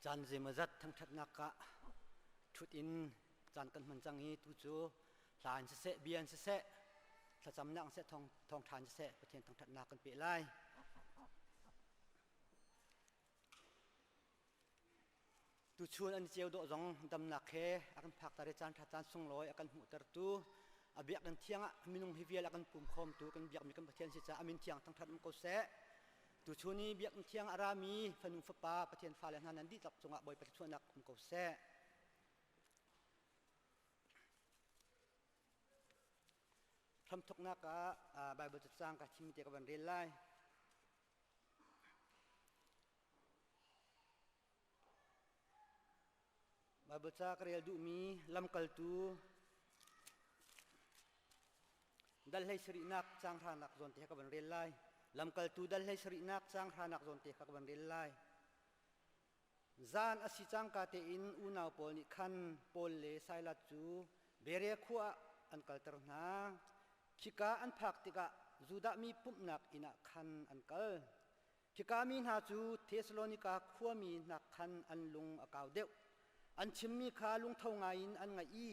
Caan zeimawzat thangṭhatnak ah ṭhut in caan kan hman cang i tu cu hla in siseh, bia in siseh, thlacamnak in siseh, thawngṭha in siseh Pathian thangṭhatnak kan peh lai. Tuchun an ceu dawh zong damnak he a kan phakter i caan ṭha caan sunglawi a kan hmuhtertu a biakinn thiang ah minung hi vial a kan pum khawmtu kan biakmi kan Pathian si caah a min thiang thangṭhat um ko seh. Tuchun i biakinn thiang a rami fanu fapa Pathian fale hna nan dihlak cungah Bawipa thluachuahnak um ko seh. Hramthawknak ah Baibal cacang ka thimmi te ka van rel lai. Baibal ca ka rel duhmi lamkaltu dal hlei sarihnak caang hranak zawn te kha ka van rel lai. Lamkaltu dal hlei sarihnak caang hranak zawn te kha ka van rel lai. Zan a si cangka tein unau pawl nih khan Paul le Silas cu Berea khua ah an kalter hna. Khika an phak tikah Judah mi pumhnak inn ah khan an kal. Khika mi hna cu Thesalonika khuami nakkhan an lung a kau deuh. An chimmi kha lungtho ngaiin an ngaih i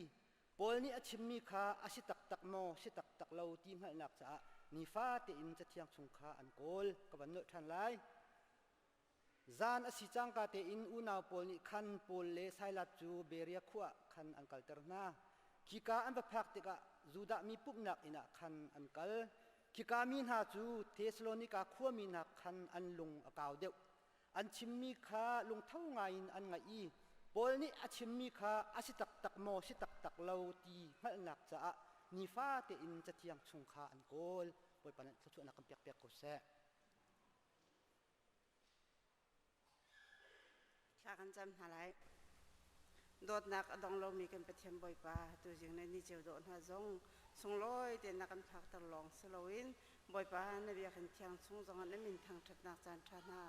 Paul nih a chimmi kha a si taktak maw, si taktak lo ti hngalhnak caah nifate in Cathiang chung kha an kawl. Ka van nolh ṭhan lai. Zan a si cangka tein unau pawl nih khan Paul le Silas cu Berea khua ah khan an kalter hna. Khika an va phak tikah Judah mi pumhnak inn ah khan an kal. Khika mi hna cu Thesalonika khuami hna khan an lung a kau deuh. An chimmi kha lungtho ngaiin an ngaih i Paul nih a chimmi kha a si taktak maw, si taktak lo ti hngalhnak caah nifate in Cathiang chung kha an kawl. Bawipa nih thluachuahnak kan pekpiak ko seh. Thla kan cam hna lai. Dawtnak a dong lomi kan Pathian Bawipa, tuzing na ni ceu dawh hna zong sunglawi tein na kan phakter lawng si loin Bawipa na biakinn thiang chung zongah na min thangṭhatnak caan ṭha hna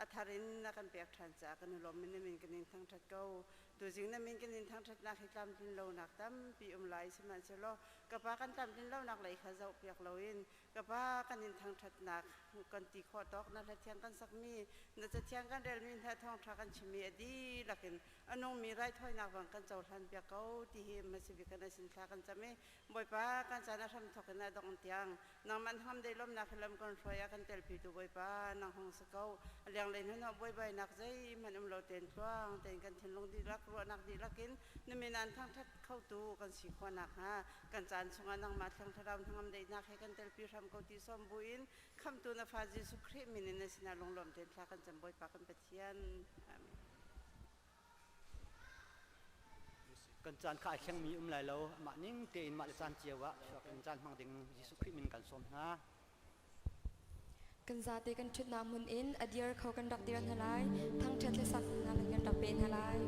a thar in na kan pek ṭhan caah kan i lawm i na min kan in thangṭhat ko. Tuzing na min kan in thangṭhatnak hi tlamtlin lonak tampi um lai sihmanhsehlaw ka pa kan tlamtlin lonak lei kha zohpiak loin Ka Pa, kan in thangṭhatnak kan ti khawh tawk na hlathiang kan sakmi, na cathiang kan relmi hna thawngṭha kan chimmi a dihlak in a nungmi raithawinak bang kan cohlan piak ko ti hi hmasabik kan sin thla kan cam i Bawipa kan caan a hramthawk in a dongh tiang nangmah hngam dei lawmnak hi lam kan hruai ah kan telpitu Bawipa nang hung si ko. A lenglei hnuhnawh buaibainak zeihmanh um lo tein tluang tein kan thinlung dihlak ruahnak dihlak in na min aan thangṭhat khotu kan si khawh nakhnga kan caan chungah nangmah Thiang Thlarau hnangam daihnak he kan telpi hram ko ti sawm buin khamhtu na fa Jesuh Khrih min in na sinah lunglawm tein thla kan cam Bawipa kan Pathian. Amen. Kan caan kha ai thlengmi um lai lo amah ning tein mah le caan cio ah chuak in caan hmang ding Jesuh Khrih min kan sawm hna. Kan zate kan ṭhutnak hmun in a dir kho kan rak dir hna lai. Thangṭhat le sak hna kan rak pe hna lai.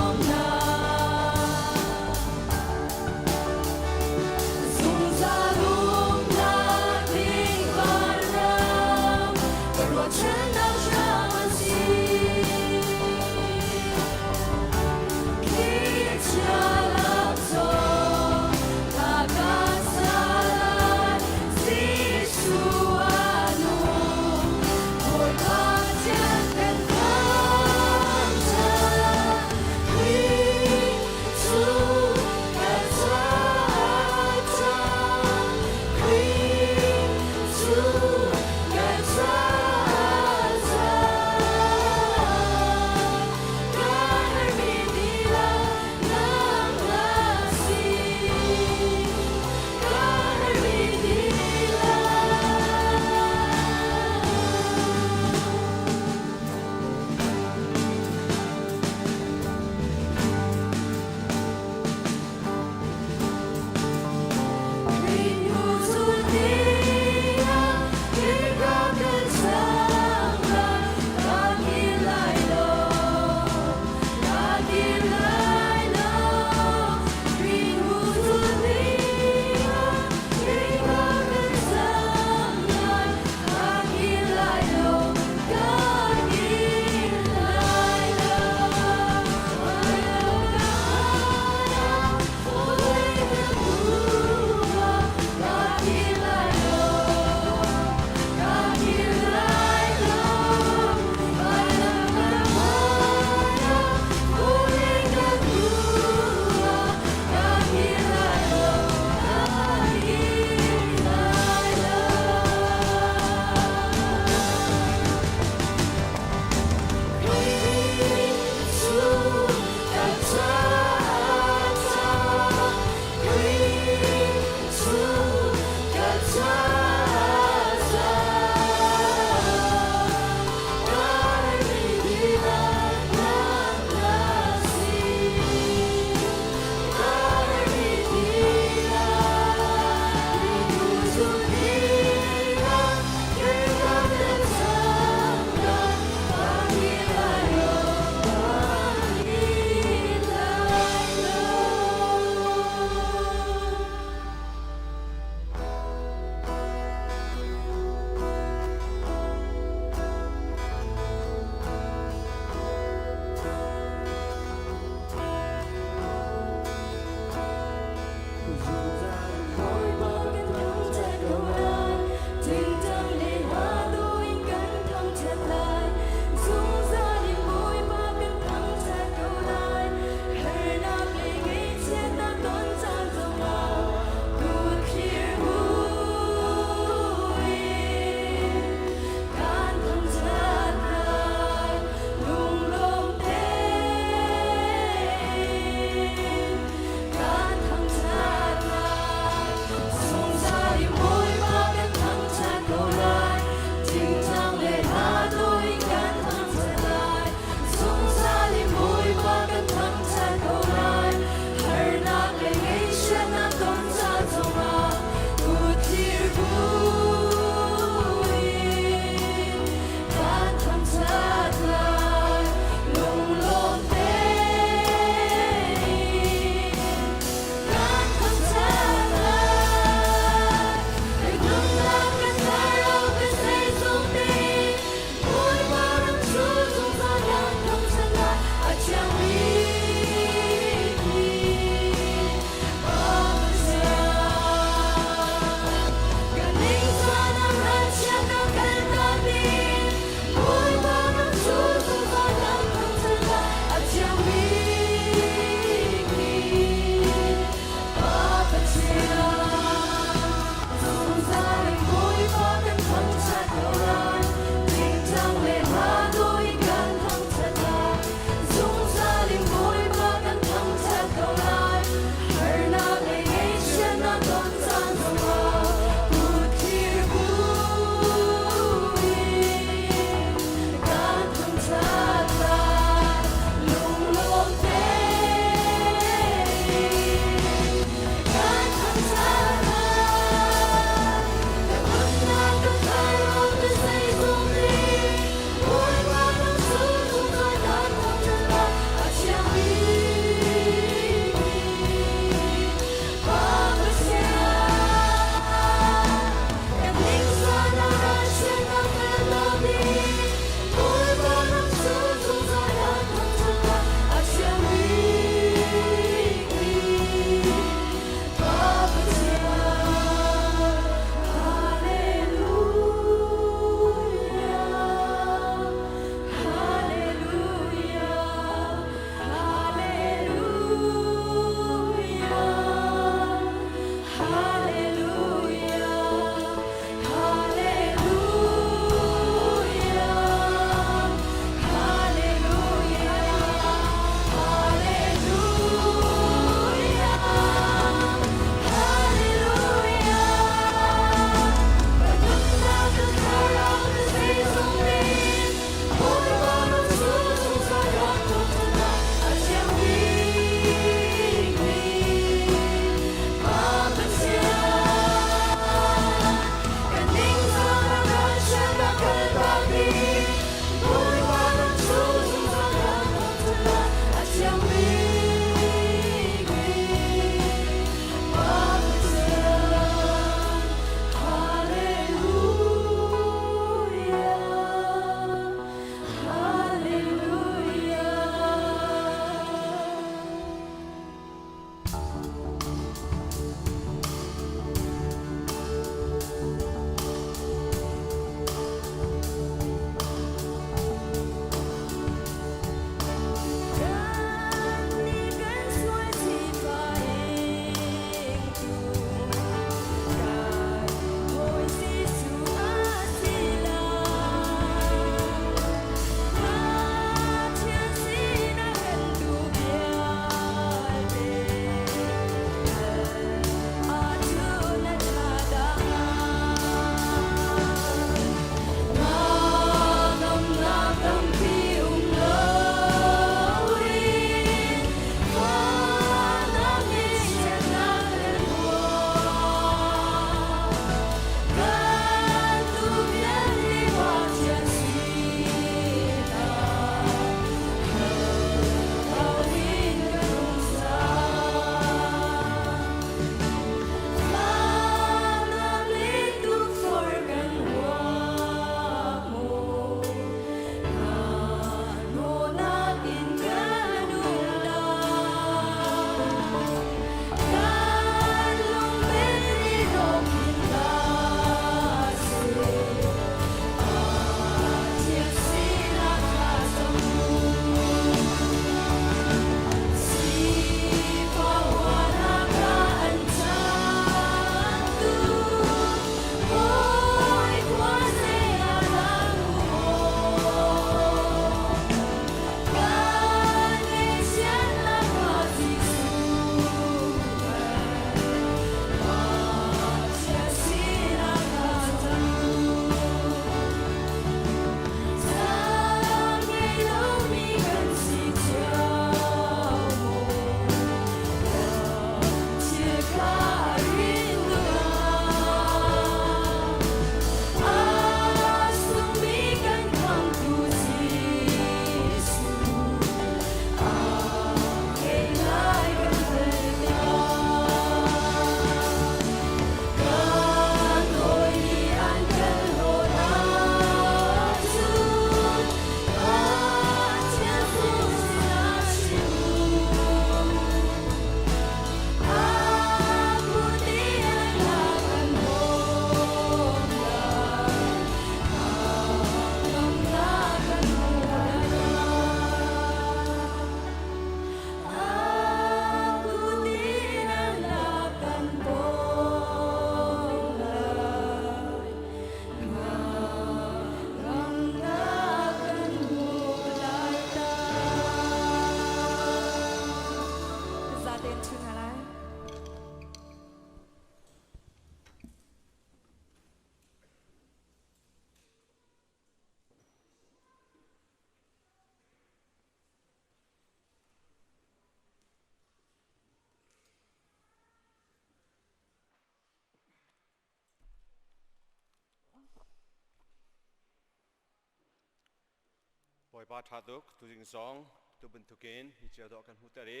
Bawipa ṭha tuk tuzing zong tu bantukin hi cio dawh kan hmuhter i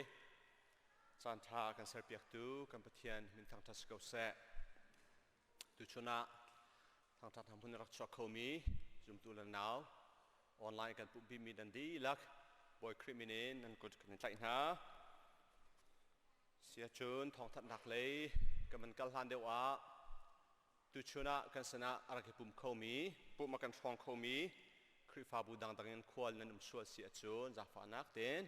caan ṭha kan serpiaktu kan Pathian min thangṭhat si ko seh. Tuchun ah thangṭhat hna hmun rak chuak khomi zumtu le nau online kan pumhpimi nan dihlak Bawi Khrih min in nan kut kan in tlaih hna. Siacun thawngthanhnak lei kan van kal hlan deuh ah Tuchun ah kan sinah a rak i pum khomi, pumh a kan hrawng khomi Khrihfabu dangdang in khual nan um sual si ahcun zaangfahnak tein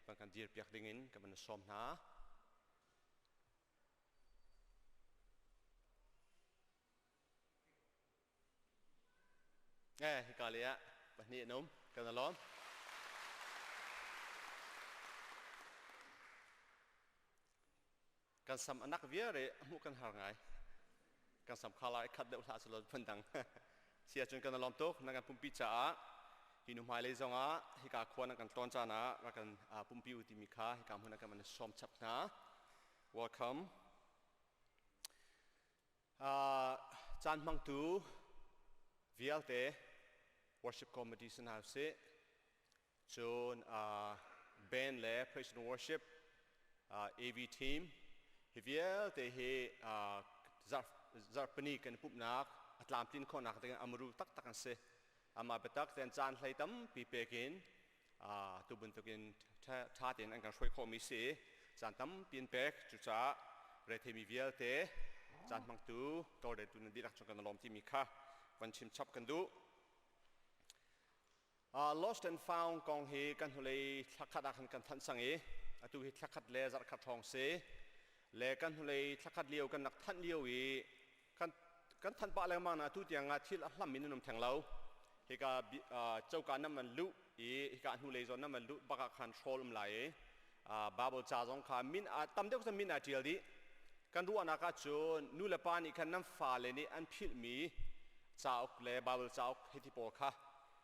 van kan dirpiak dingin kan van sawm hna. Eh, hika le ah pahnih an um. Kan alawm. Kan sam anak viare hmuh kan har ngai. Kan sam kha lai khat deuh hlah selaw phundang. Si ahcun kan alawm tuk. Na kan pumpi caah hi nu hmailei zongah hika khua na kan tlawn caan ah rak kan pumpi u timi kha hika hmun ah kan van sawm chap hna. Welcome. Caan hmangtu vialte worship committee si hna usih. Cun band le praise and worship AV team hi vialte hi zarhpini kan pumhnak a tlamtlin khawhnak ding amru taktak an si. Amah biatak ten caan hlei tampi pekin tu bantukin ṭha tein an kan hruai khawhmi si. Caan tampi an pek. Cucaah retheimi vialte caan hmangtu tawlreltu nan dihlak cung kan lawm timi kha van chim chap kan duh. Lost and found kong hi kan hnulei thlakhat ah khan kan thanh sang i atu hi thlakhat le zarhkhat hrawng si le kan hnulei thlakhat lio kan rak thanh lio i kan kan thanh pah lengmang na atu tiang ah thil a hlam in an um theng lo. Hika coka nan van luh i hika hnulei zawn nan van luh bak ah khan hrawl um lai i Bible ca zong kha min tam deuh cu min aa ṭial dih. Kan ruahnak ah cun nu le pa nih khan nan fale nih an philhmi cauk le Bible cauk hiti pawl kha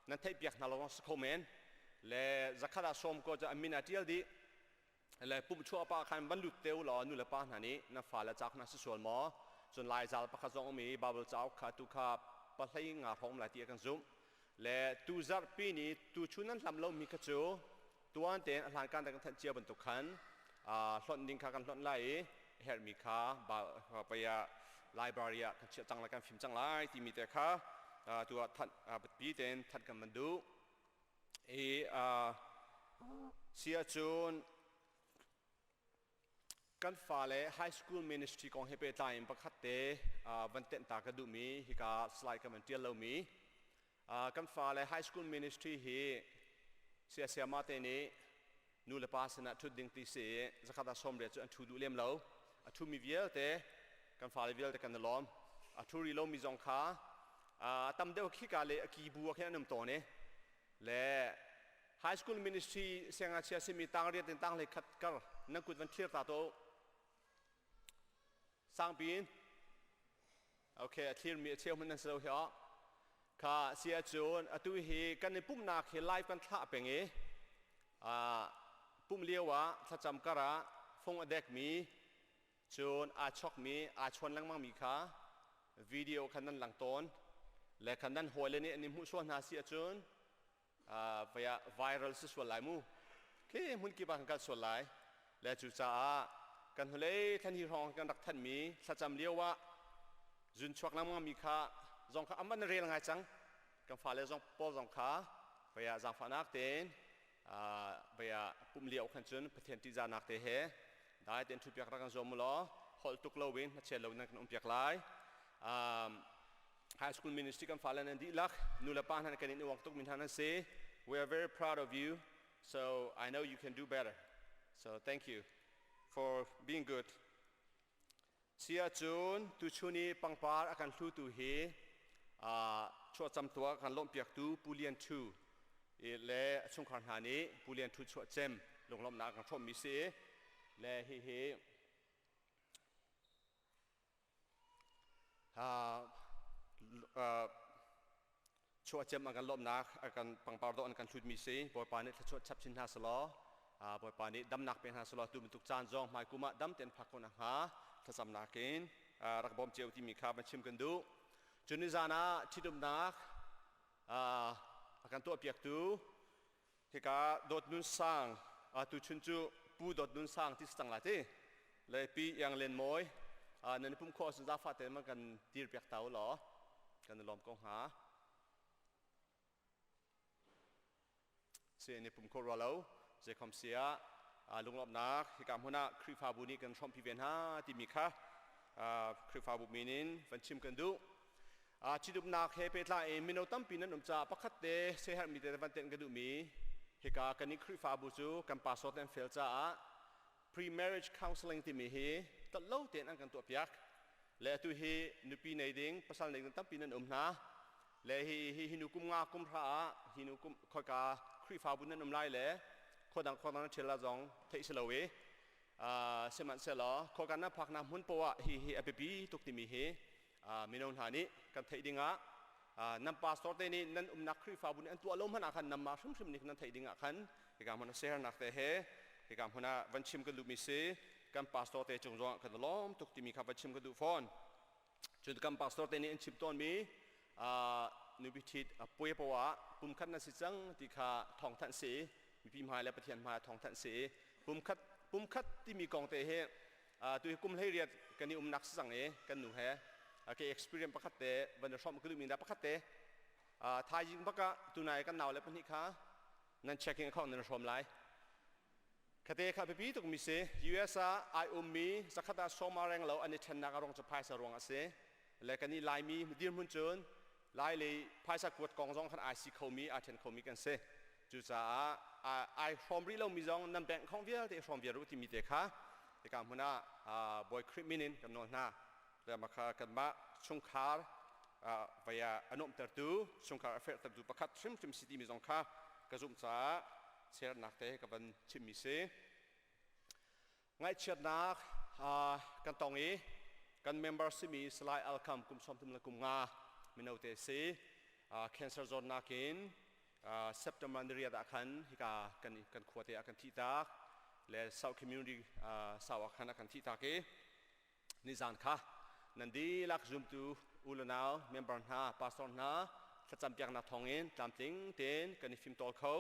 nan theihpiak hna lo si kho men le zakhat ah sawm ko cu an min aa ṭial dih le pumh chuah pa khan van lut te u law nu le pa hna nih na fale cauk hna si sual maw. Cun Laizal pakhat zong um i Bible cauk kha tu kha pahlei nga hrawng lai ti a kan zumh le tu zarhpi ni tu chun nan hlam lomi kha cu tuan tein a hlankan kan thanh cia bantuk khan hlonh ding kha kan hlonh lai i herhmi kha paya library ah kan chiah cang lai, kan fim cang lai timi te kha tu ah thanh biapi tein thanh kan van duh i si ahcun kan fale high school ministry kong he pehtlai in pakhat te van tenh ta ka duhmi hika slide ka van tial lomi kan fale high school ministry hi siasiama te nih nu le pa sinah ṭhut ding ti si i zakhat ah 80 cu an ṭhu duh lem lo. A ṭhumi vialte kan fale vialte kan i lawm. A ṭhu rih lomi zong kha a tam deuh khika le a ki bu ah khin an um tawn i le high school ministry siangngakchia simi tang riat in tang hlei khat kar nan kut van thlir ta to sangpi in. Okay, a thlirmi a cheu hmanh nan si lo hi kha si ahcun atu hi kan i pumhnak hi live kan thlah peng i pumh lio ah thlacam kar ah fung a dekmi cun aa chokmi aa chawn lengmangmi kha video khan nan lang tawn le khan nan hawile nih an i hmuh sual hna si ahcun vaya viral si sual lai mu khi hmun kip ah kan kal sual lai le cucaah kan hnulei thlan hi hrawng kan rak thanmi thlacam lio ah zun chuak lengmang mi kha zong kha amman rel ngai cang. Kan fale zong pawl zong kha vaya zaangfahnak tein vaya pum lio khan cun Pathian ṭihzahnak te he dai tein ṭhupiak rak kan zuam mu law holh tuk lo in hnachet lo nan kan um piak lai. High school ministry kan fale nan dihlak nu le pa hna kan in uang tuk mi hna nan si. We are very proud of you, so I know you can do better, so thank you for being good. Si ahcun tuchun i pangpar a kan hlutu hi chuahcam tuah kan lawmhpiaktu Pu Lian Thu le a chungkhar hna nih Pu Lian Thu chuahcem lunglawmhnak a kan hrawmmi si le hihi Chuahcem an kan lawmhnak a kan pangpar dawh an kan hlutmi si. Bawipa nih thluachuah chap chin hna selaw Bawipa nih damnak pe hna selaw tu bantuk caan zong hmai kum ah dam tein phak ko nakhnga thlacamnak in rak bawm cio timi kha van chim kan duh. Cun nizan ah ṭhitumnak a kan tuahpiaktu. Hika Dawt Nun Sang tuchun cu Pu Dawt Nun Sang ti si cang lai ti. Le Pi Iang Len Mawi nan i pumh khawh ahcun zaangfah tein man kan dir piak ta u law kan i lawm ko hnga. Si an i pum kho rua lo. Zeikhom si ah lunglawmhnak hika hmun ah Khrihfabu nih kan hrawmpi ve hna timi kha Khrihfabu min in van chim kan duh. Ṭhitumnak he pehtlai in mino tampi nan um caah pakhat te siaherhmi te van tenh ka duhmi hika kan i Khrihfabu cu kan pastor te an fel caah pre-marriage counseling timi hi tlolh lo tein an kan tuahpiak. Le atu hi nupi nei ding, pasal nei ding tampi nan um hna. Le hi hi hi nu kum nga kum hra ah hi nu kum khoika Khrihfabu nan um lai le khuadang khuadang nan ṭhial la zong theih si lo i sihmanhsehlaw khoika nan phaknak hmun poah ah hi hi a biapi tuk timi hi mino hna nih kan theih dingah nan pastor te nih nan umnak Khrihfabu nih an tuah lo hmanh ah khan nanmah hrimhrim nih nan theih dingah khan hika hmun ah siaherhnak te he hika hmun ah van chim kan duhmi si. Kan pastor te cung zongah kan lawm tuk timi kha van chim ka duh fawn. Cun kan pastor te nih an chim tawnmi nupi ṭhit puai poah ah pumkhat nan si cang ti kha thawngthanh si, mipi hmai le Pathian hmai thawngthanh si. Pumkhat pumkhat timi kong te hi tu hi kum 18 kan i umnak si cang i kan nu he ke experience pakhat te van i hrawmh ka duhmi dah pakhat te thaizing bak ah tunai kan nau le pahnih kha nan checking account nan hrawm lai. Khate kha biapi tukmi si. US ah ai ummi zakhat ah sawma reng lo an i ṭhennak a ruang cu phaisa ruang a si. Le kan i Laimi dirhmun cun Lai lei phaisa kuat kong zong khan ai si khomi, ai ṭhen khomi kan si. Cucaah ai hrawm rih lomi zong nan bank khong vialte i hrawm viar u timi te kha hika hmun ah Bawi Khrih min in kan nawl hna. Le mah kha kanmah chungkhar vei ah a nuamhtertu, chungkhar a fehtertu pakhat hrimhrim si timi zong kha ka zumh caah sernak te ka van chimmi si. Ngaihchiatnak kan tong i kan member simi Salai Alkam kum 35 mino te si cancer zawtnak in September ni riat ah khan hika kan kan khua te ah kan thih tak le South Community sau ah khan a kan thih tak i nizan kha nan dihlak zumtu u le nau member hna, pastor hna thlacampiaknak thawngin tlamtling tein kan i fimtawl kho.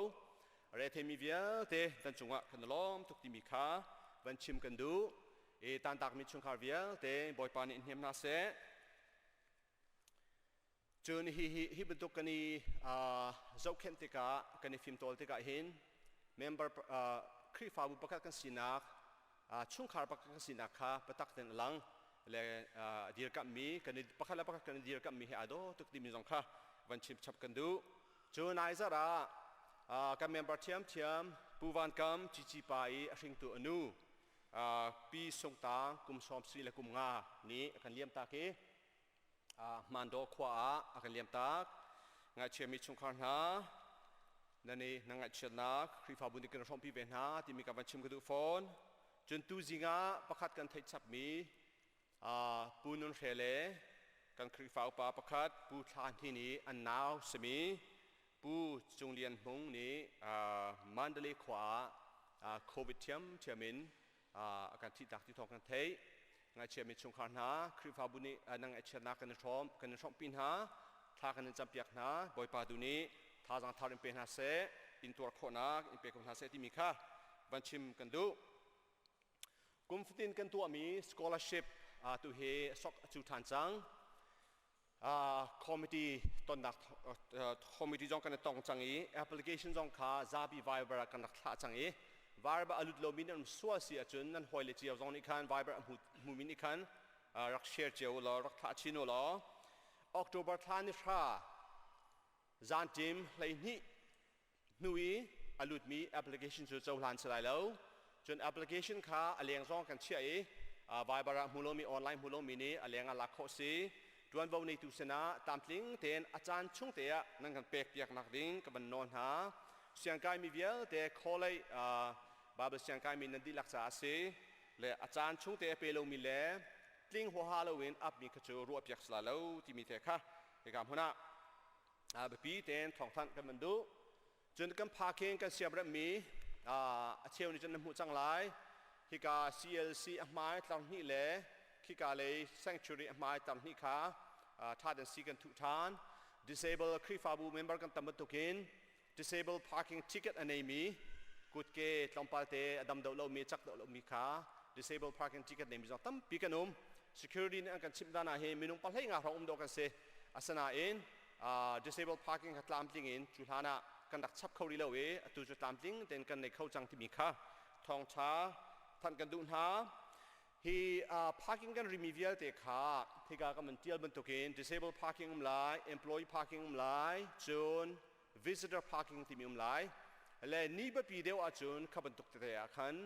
Retheimi vialte kan cungah kan i lawm tuk timi kha van chim kan duh i tantakmi chungkhar vialte Bawipa nih hnem hna seh. Cun hi hi hi bantuk kan i zohkhenh tikah, kan i fimtawl tikah hin member Khrihfabu pakhat kan sinak, chungkhar pakhat kan sinak kha biatak tein a lang le dirkamhmi kan i pakhat le pakhat kan i dirkamhmi he aa daw tuk timi zong kha van chim chap kan duh. Cun nai zarh ah kan member ṭhiamṭhiam Pu Van Kam Cici pa i a hringtu a nu Pi Sung Tang kum 75 nih a kan liamtak i Hmandaw khua ah a kan liamtak. Ngaihchiami chungkhar hna, nan i na ngaihchiatnak Khrihfabu nih kan hrawmpi ve hna timi ka van chim ka duh fawn. Cun tu zing ah pakhat kan theih chapmi Pu Nun Hre le kan Khrihfa upa pakhat Pu Thla Hni nih an nau simi Pu Cung Lian Hmung nih Mandalay khua ah COVID ṭhiamṭhiam in a kan thihtak ti thawng kan theih. Ngaihchiami chungkhar hna, Khrihfabu nih na ngaihchiatnak kan i hrawm, kan i hrawmhpi hna, thla kan in campiak hna. Bawipa tu nih thazaang thar in pe hna seh, intuar khawhnak in pe ko hna seh timi kha van chim kan duh. Kum fatin kan tuahmi scholarship tu hi sok a cu ṭhan cang. Committee tonnak committee zong kan i tong cang i application zong kha zapi Viber ah kan rak thlah cang i Viber a lut lomi nan um sual si ahcun nan hawile cio zong nih khan Viber a hmumi nih khan rak share cio u law rak thlah chin u law October thla ni hra zanṭim 12 hnu i a lutmi application cu cohlan si lai lo. Cun application kha a leng zong kan chiah i Viber ah hmu lomi, online hmu lomi nih a leng ah lak khawh si. Ṭuanvo neitu sinah tlamtling tein a caan chung te ah nan kan pek piak nak ding ka van nawl hna. Siangkaimi vialte college Bible siangkaimi nan dihlak caah a si. Le a caan chung te a pe lomi le tling huaha loin apmi kha cu ruah piak si lai lo timi te kha hika hmun ah biapi tein thawngthanh kan van duh. Cun kan parking kan siamremmi a cheu nih cun na hmuh cang lai. Hika CLC a hmai tlar hnih le khika lei sanctuary a hmai tlar hnih kha ṭha ten si kan thuh ṭhan. Disable Khrihfabu member kan tam bantukin Disabled parking ticket a neimi kutke tlawmpal te a dam deuh lomi cak deuh lomi kha disabled parking ticket neimi zong tampi kan um. Security nih an kan chimh dan ah hi minung pahlei nga hrawng um dawh kan si. Asinain disabled parking kha tlamtling in cu hlan ah kan rak chap kho rih lo i atu cu tlamtling tein kan nei kho cang timi kha thawngtha thanh kan duh hna. Hi parking kan rimi vialte kha hika kan van tial bantukin disabled parking um lai, employee parking um lai, cun visitor parking timi um lai. Le ni biapi deuh ahcun kha bantuk tete ah khan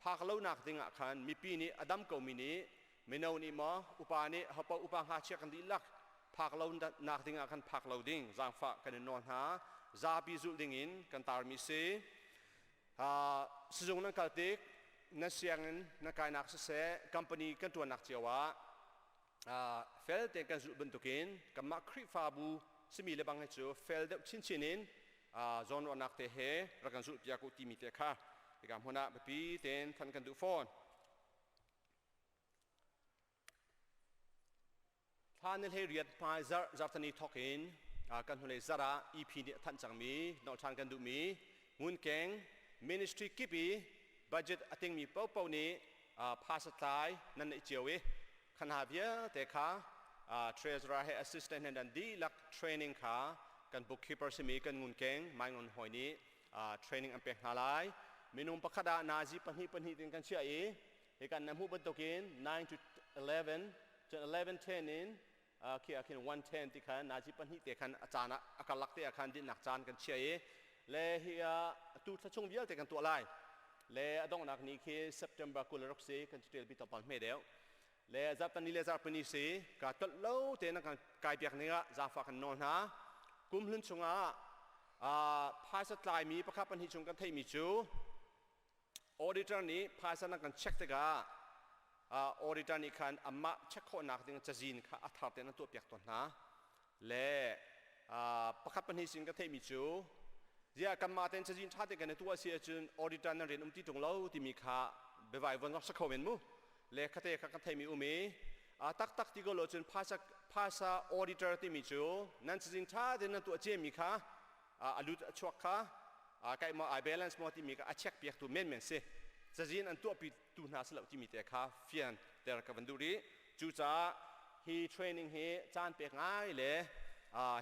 phak lonak ding ah khan mipi nih a dam komi nih mino nih maw upa nih hopo upa ngakchia kan dihlak phak lo nak ding ah khan phak lo ding zaangfah kan in nawl hna. Zapi zulh ding in kan tarmi si. Sizung nan kal tik, nan sianginn nan kainak siseh, company kan ṭuannak cio ah fel tein kan zulh bantukin kanmah Khrihfabu simi le bang hi cu fel deuh chinchin in zawnruahnak te he rak kan zulh piak u timi te kha hika hmun ah biapi tein thanh kan duh fawn. Thla ni hlei riat hmai zarh zarhtani thawk in kan hnulei zarh ah EP nih a thanh cangmi nolh ṭhan kan duhmi ngunkeng ministry kip i budget a tingmi paohpaoh nih phasa tlai nan neih cio i kha hna vialte kha treasurer he assistant he nan dihlak training kha kan bookkeeper simi kan ngunkeng Mai Ngun Hoi nih training an pek hna lai. Minung pakhat ah nazi pahnih pahnih tin kan chiah i hi kan na hmuh bantukin 9 to 11, cun 11 10 in khi ah khin 1 10 ti khan nazi pahnih te khan a caan ah a karlak te ah khan dinhnak caan kan chia i le hi tu thla chung vialte kan tuah lai. Le a donghnak ni khi September 26 si kan titel bi topal hme deuh le zartani le zarpani si ka tolh lo te na kan kai piak ning ah zaangfah kan nawl hna. Kum hlun chungah phaisa tlaimi pakhat pahnih chung kan theihmi cu auditor nih phaisa na kan check tikah auditor nih khan amah check khawhnak ding cazin kha a thar tein an tuahpiak tawn hna. Le pakhat pahnih sin ka theihmi cu ziah kanmah tein cazin ṭha tein kan i tuah si ahcun auditor nan rian um ti ṭung lo timi kha biavai von rak si kho men mu. Le khate kha kan theihmi um i taktak ti ko lo cun phaisa phaisa auditor timi cu nan cazin ṭha tein nan tuah ciami kha a lut a chuak kha kai maw ai balance maw timi kha a check piak tu menmen si, cazin an tuahpi tu hna si lo timi te kha fian ter ka van duh rih. Cucaah hi training hi caan pek ngai le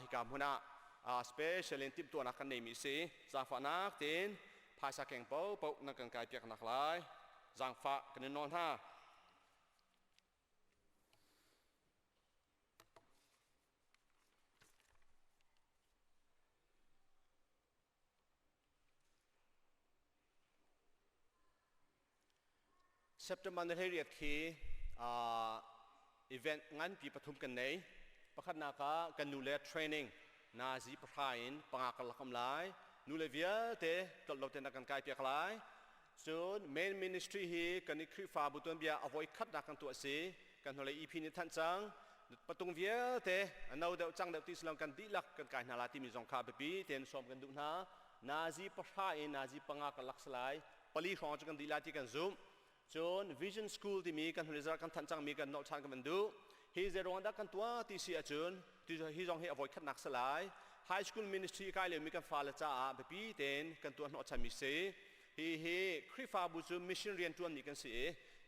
hika hmun ah special in timhtuahnak kan neimi si. Zaangfahnak tein phaisa keng paohpaoh nan kan kai piak nak lai zaangfah kan in nawl hna. September ni 18 khi event nganpi pathum kan nei. Pakhatnak ah kan nu le training nazi pahra in panga karlak um lai. Nu le vialte tlolh lo ten kan kai piak lai. Cun main ministry hi kan i Khrihfabu tuanbia a voi khatnak kan tuah si. Kan hnulei EP nih thanh cang. Patung vialte a no deuh cang deuh ti silong kan dihlak kan kai hna la timi zong kha biapi tein sawm kan duh hna. Nazi pahra in nazi panga karlak salai pali hrawng cu kan dih lai ti kan zumh. Cun Vision School timi kan hnulei zarh kan thanh cangmi kan nolh ṭhan kan van duh. Hi zei ruang dah kan tuah ti si ahcun hi zong hi a voi khatnak salai. High school ministry kai liomi kan fale caah biapi tein kan tuah hnawh chanmi si. Hi hi Khrihfabu cu mission rian ṭuanmi kan si i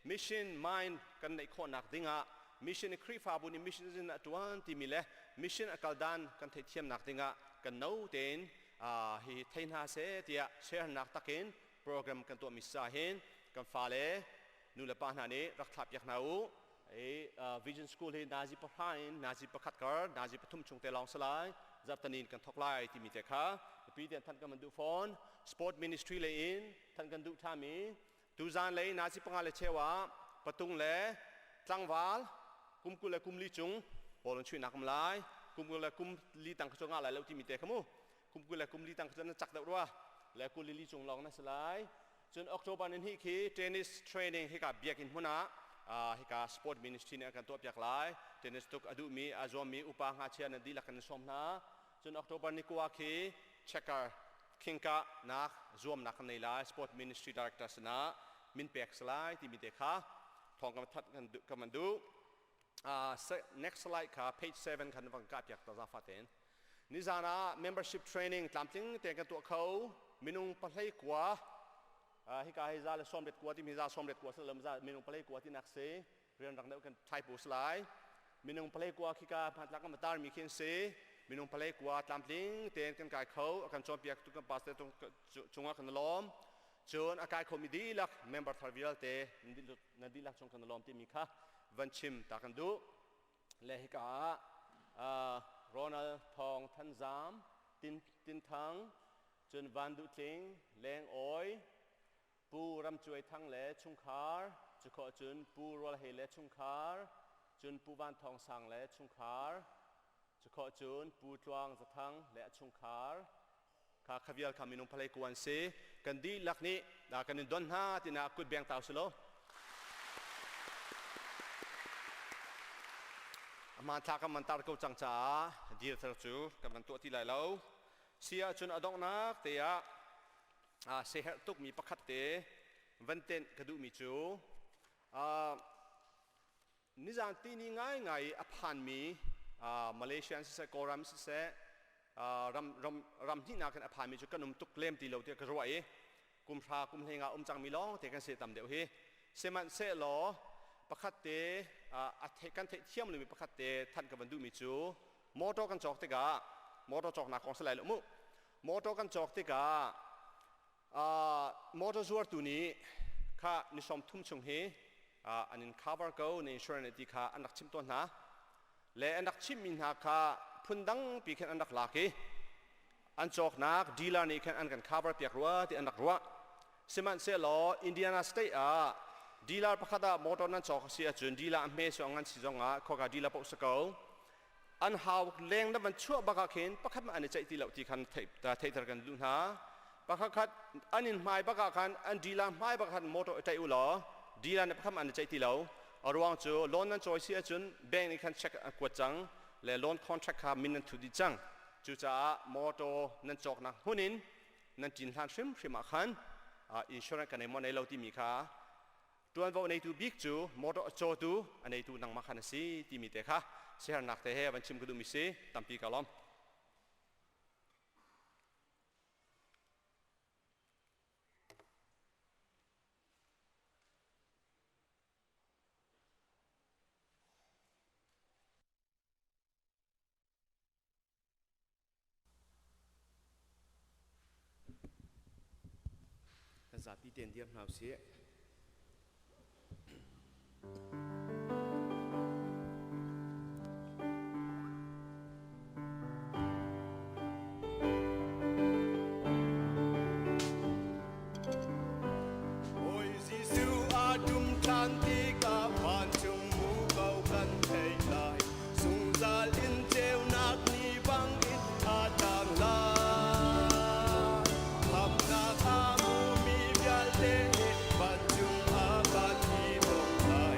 mission mind kan neih khawhnak dingah mission i Khrihfabu nih mission in a ṭuan timi le mission a kaldan kan theihthiamnak dingah kan no tein hi thei hna seh tiah sharenak takin program kan tuahmi sa hin kan fale nu le pa hna nih rak thlah piak hna u. Vision School hi nazi pahra in nazi pakhat kar nazi pathum chung te lawng salai zartanin kan thok lai timi te kha pi ten than kan duh fawn. Sport ministry lei in than kan duh thami tuzan lei nazi panga le chewa patung le tlangval kum kul le kum li chung ball an chuih nak um lai. Kum kul le kum li tang kha nga lai lo timi te kha mu. Kum kul le kum li tang kha na chak deuh rua le kul li chung lawng na salai. Cun October ni hnih khi tennis training hika biakinn hmun ah hika sport ministry nih an kan tuahpiak lai. Tennis tuk a duhmi a zuammi upa ngakchia nan dihlak kan in sawm hna. Cun October ni kua khi checker khingka nak zuamnak kan nei lai. Sport ministry director sinah min pek salai timi te kha thawng kan that kan van duh. Next slide kha page 7 khan van ka piak ta za fa ten. Nizan ah membership training tlamtling te kan tuah kho. Minung pahlei kua hika hi za le sawm ret kua timi za sawm ret kua salam za minung pahlei kua tinak si rian rang deuh kan thlai pu lai. Minung pahlei kua khika hmantlak kan tar mi khi si. Minung pahlei kua tlamtling tein kan kai kho kan cawnpiak tu kan pastor cungah kan lawm. Cun a kai khomi dihlak member thar vialte nan dihlak chung kan lawm timi kha van chim ta kan duh. Le hika ah Ronald Thawng Than Zam, Tin Tin Thang, cun Van Duh Tling, Leng Awi, Pu Ram Cuai Thang le chungkhar, cukhawh cun Pu Rual Hei le chungkhar, cun Pu Van Thawng Sang le chungkhar, cukhawh cun Pu Tluang Za Thang le a chungkhar, kha kha vial kha minung phalei ku an si. Kan dihlak nih kan in don hna tina kut beng tau silo. Aman thla kan man tar ko cang caah dir thar cu kan van tuah ti lai lo. Si ahcun a donghnak te ah seherh tukmi pakhat te van tenh ka duhmi cu nizan tini ngaingai a phanmi Malaysia siseh Kawlram siseh ram ram ram hnihnak in a phanmi cu kan um tuk lem ti lo tiah ka ruah i kum hra kum hlei nga um cangmi lawng te kan si tam deuh hi. Sihmanhsehlaw pakhat te a theih kan theih thiam lomi pakhat te thanh ka van duhmi cu motor kan cawk tikah, motor cawknak kong si lai lo mu, motor kan cawk tikah motor zuartu nih kha ni sawm thum chung hi an in cover ko na insurance ti kha an rak chimh tawn hna le an rak chimhmi hna kha phundang pi khin an rak lak i an cawknak dealer nih khan an kan cover piak rua ti an rak ruah. Sihmanhsehlaw Indiana state ah dealer pakhat ah motor nan cawk a si ahcun, dealer a hme suang an si zong ah, khoka dealer paoh si ko, an hau leng na van chuah bak ah khin pakhat mah an i ceih ti lo ti khan theihter kan duh hna. Pakhat khat an in hmai bak ah khan, an dealer hmai bak khan motor i ṭaih u law dealer nih pakhat mah an i ceih ti lo. A ruang cu loan nan cawi si ahcun bank nih khan check an kuat cang le loan contract kha min nan thu dih cang. Cucaah motor nan cawknak hmun in nan ṭin hlan hrimhrim ah khan insurance ka nei maw nei lo timi kha ṭuanvo neitu bik cu motor a cawtu a neitu nangmah khan a si timi te kha siaherhnak te he van chim ka duhmi si. Tampi ka lawm. Kan zapi tein dir hna usih. Bawi Jesuh a ṭum ṭhan tikah vancung muko kan theih lai. Zungzal in ceunak ni bangin a tlang lai. Khamhnak a hmumi vialte vancung ah kan i dong lai.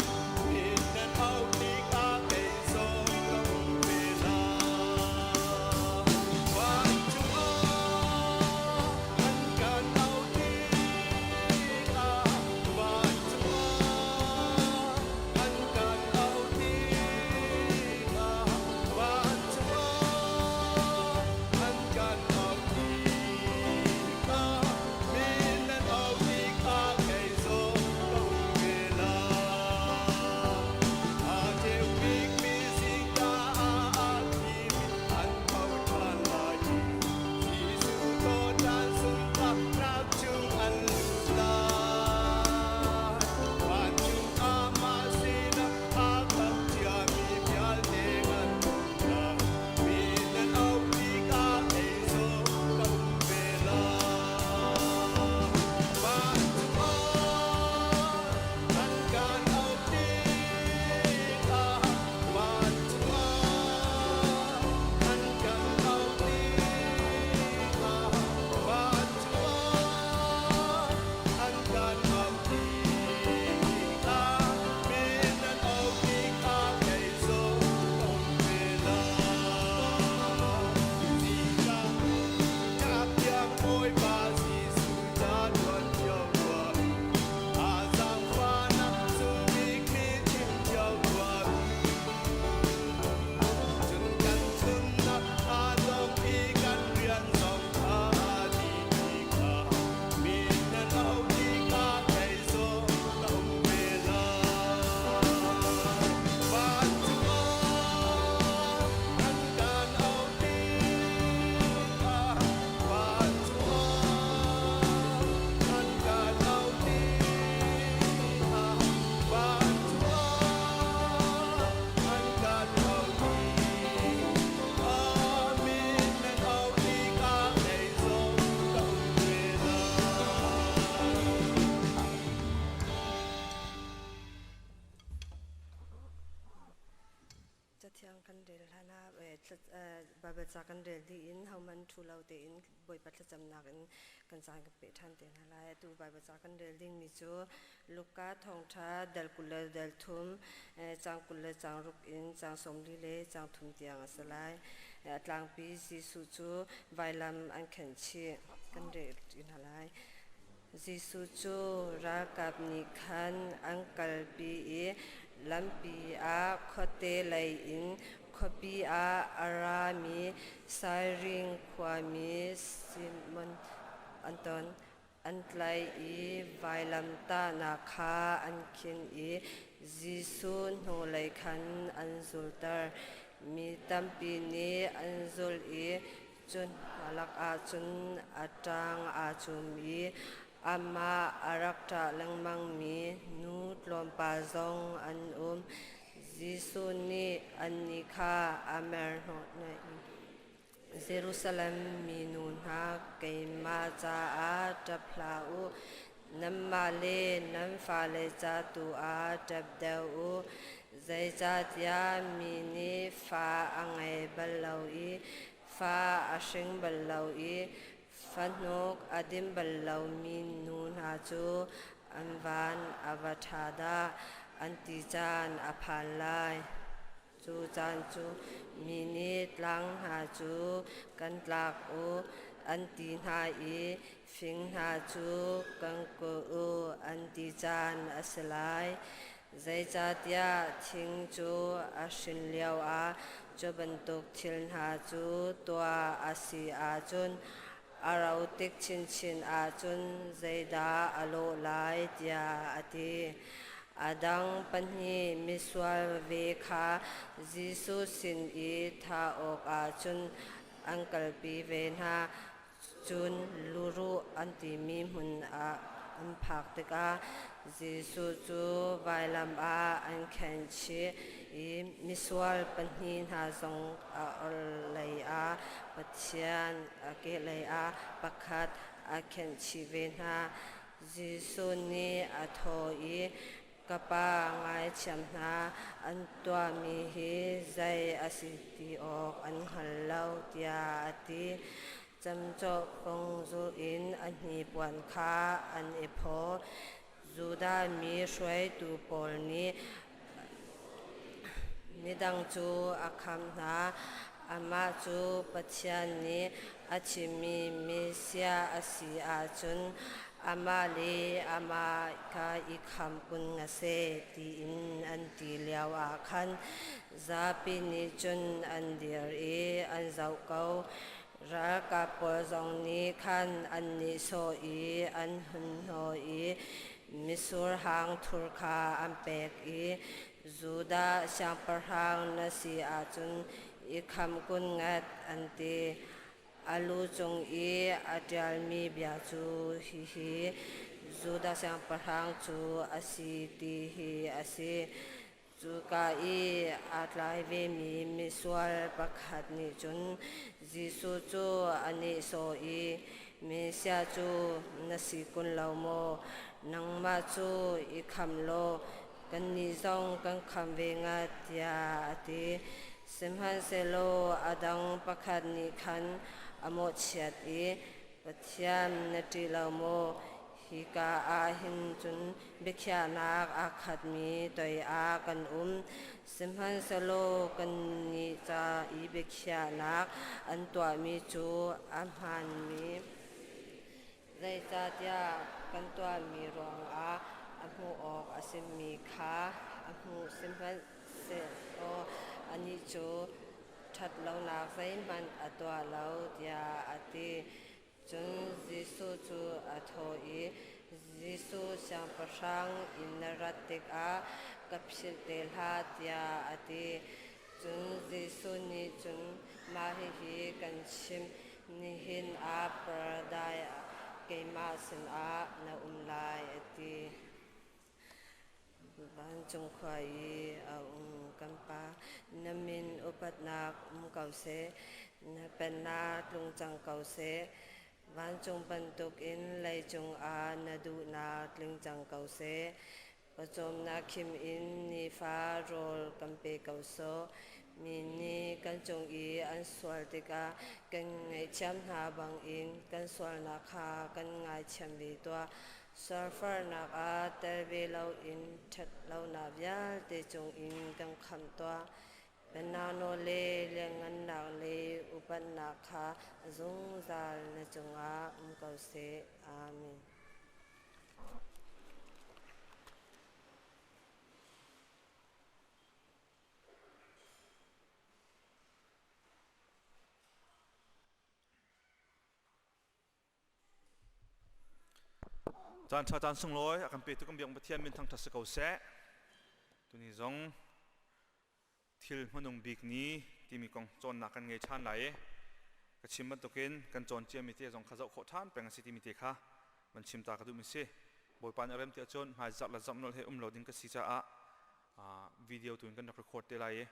Baibal ca kan rel dih in hohmanh ṭhu lo tein Bawipa thlacamnak in kan caan kan peh ṭhan te hna lai. Atu Baibal ca kan rel dingmi cu Luka thawngṭha dal 20 le dal thum, caang 20 le caang ruk in caang 40 le caang thum tiang a si lai. A tlangpi Jesuh cu vailam an khenh chih. Kan rel ṭi hna lai. Jesuh cu ralkap nih khan an kalpi i lampi ah khuate lei in khuapi ah a rami Sairin khuami Simon an ton. An tlaih i vailamtahnak kha an khin i Jesuh hnulei khan an zulter. Mi tampi nih an zulh i Cu hna lakah cun a ṭang aa cum i amah a rak ṭah lengmangmi nu tlawmpal zong an um. Jesuh nih annih kha a merhnawh hna i, Jerusalem minu hna, keimah caah ṭap hlah u, nanmah le nan fale ca tu ah ṭap deuh u. Zeicahtiah mi nih fa a ngei bal lo i fa a hring bal lo i fahnuk a dim bal lomi nu hna cu an van a va ṭha dah an ti caan a phan lai. Cu caan cu mi nih tlang hna cu kan tlak u an ti hna i fing hna cu kan kulh u an ti caan a si lai. Zeicahtiah thing cu a hrin lioah cu bantuk thil hna cu tuah a si ahcun a ro tik chinchin ahcun zeidah a lawh lai tiah a ti. A dang pahnih misual ve kha Jesuh sin i thah awkah cun an kalpi ve hna. Cun luruh an timi hmun ah an phak tikah Jesuh cu vailam ah an khenhchih i misual pahnih hna zong a orhlei ah Pathian a kehlei ah pakhat a khenhchih ve hna. Jesuh nih a thawh i, Ka Pa, ngaithiam hna, an tuahmi hi zei a si ti awk an hngal lo, tiah a ti. Camcawh fung zulh in a hnipuan kha an i phaw. Judah mi hruaitu pawl nih midang cu a khamh hna. Amah cu Pathian nih a chimmi Messiah a si ahcun amah le amah kha i khamh kun nga seh tiin an ti lioah khan zapi nih cun an dir i an zoh ko. Ralkap pawl zong nih khan an nihsawh i an hun hnawh i mitsur hang thur kha an pek i Judah siangpahrang na si ahcun i khamh kun ngat an ti. A lu cung i a ṭialmi bia cu hihi Judah siangpahrang cu a si ti hi a si. Cuka i aa tlai vemi misual pakhat nih cun Jesuh cu a nehsawh i, Messiah cu na si kun lo maw? Nangmah cu i khamh law kannih zong kan khamh ve ngat, tiah a ti. Sihmanhsehlaw a dang pakhat nih khan a mawhchiat i, Pathian na ṭih lo maw? Hika ah hin cun biakhiahnak aa khatmi toi ah kan um. Sihmanhsehlaw kannih ca i biakhiahnak an tuahmi cu a hmaanmi, zeicahtiah kan tuahmi ruangah a hmuh awk a simi kha a hmuh. Sihmanhsehlaw anih cu ṭhatlonak zeihmanh a tuah lo, tiah a ti. Cun Jesuh cu a thawh i, Jesuh siangpahrang inn na rat tikah ka philh te hlah, tiah a ti. Cun Jesuh nih cun, Mah hihi kan chimh, nihin ah Paradise ah keimah sinah na um lai, a ti. Vancung khua i a um kan Pa, na min upatnak um ko seh, na pennak tlung cang ko seh. Vancung bantukin leicung ah na duhnak tling cang ko seh. Pawcawmnak khim in nifa rawl kan pe ko sawh. Mi nih kan cung i an sual tikah kan ngaihthiam hna bangin kan sualnak kha kan ngaithiam ve tuah. Sualfarnak ah tel ve loin ṭhat lonak vialte cungin kan khamh tuah. Pennak nawl le lianngannak le upatnak kha a zungzal na cungah um ko seh. Amen. Caan ṭha caan sunglawi a kan petu kan biak Pathian min thangṭhat si ko seh. Tuni zong thil hmanung bik ni timi kong cawnnak kan ngei ṭhan lai i ka chim bantukin kan cawn ciami te zong kha zoh khawh ṭhan peng a si timi te kha van chim ta ka duhmi si. Bawipa nih a rem ti ahcun hmaizarh le zarh nolh he um lo ding ka si caah video tu in kan rak record te lai i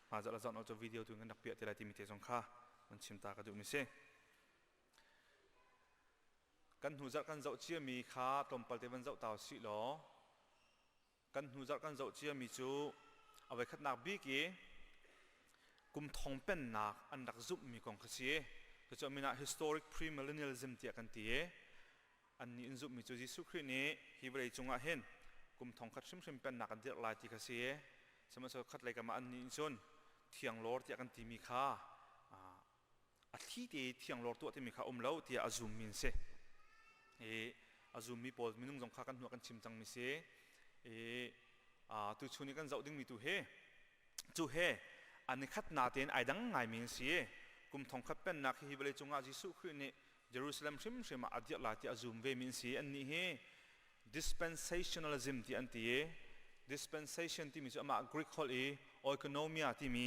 hmaizarh le zarh nolh cu video tu in kan rak piah te lai timi te zong kha van chim ta ka duhmi si. Kan hnu zarh kan zoh ciami kha tlawmpal te van zoh ta usih law kan hnu zarh kan zoh ciami cu a voikhatnak bik i kum thong pennak an rak zumhmi kong kha si. Cucu a min ah historic premillennialism tiah kan ti i annih an zumhmi cu Jesuh Khrih nih hi vawlei cungah hin kum thong khat hrimhrim pennak an dirh lai ti kha si. Sihmanhsehlaw khat lei kam ah annih nih cun thianglawr tiah kan timi kha a thli te thianglawr tuah timi kha um lo tiah a zummi an si. I a zummi pawl minung zong kha kan hnuah kan chim cangmi si. I tuchun i kan zoh dingmi tu hi cu he an i khat natein ai dang ngaimi an si. Kum thongkhat pennak hi vawlei cungah Jesuh Khrih nih Jerusalem hrimhrim ah a dirh lai tiah a zum vemi an si. Annih hi dispensationalism ti an ti i dispensation timi cu amah Greek holh i oikonomia timi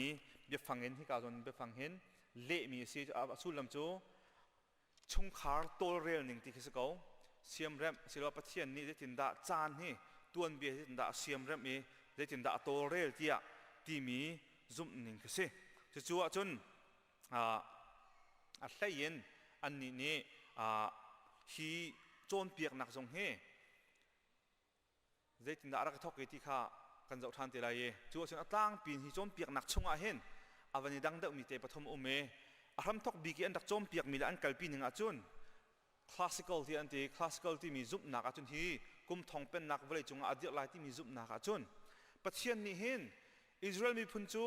biafang in hika zawn biafang hin lehmi a si. A sullam cu chungkhar tawlrel ning ti khi si ko. Siamremh asiloah Pathian nih zeitindah caan hi tuanbia zeitindah a siamremh i zeitindah a tawlrel tiah timi zumh ning khi si. Cucu ahcun a hlei in annih nih hi cawnpiaknak zong hi zeitindah a rak i thawk i ti kha kan zoh ṭhan te lai i cu ahcun a tlangpi in hi cawnpiaknak chungah hin a van i dang deuhmi te pathum um i a hramthawk bik i an rak cawnpiakmi le an kalpi ning ahcun classical ti an ti. Classical timi zumhnak ahcun hi kum thong pennak vawlei cungah a dirh lai timi zumhnak ahcun Pathian nih hin Israel miphun cu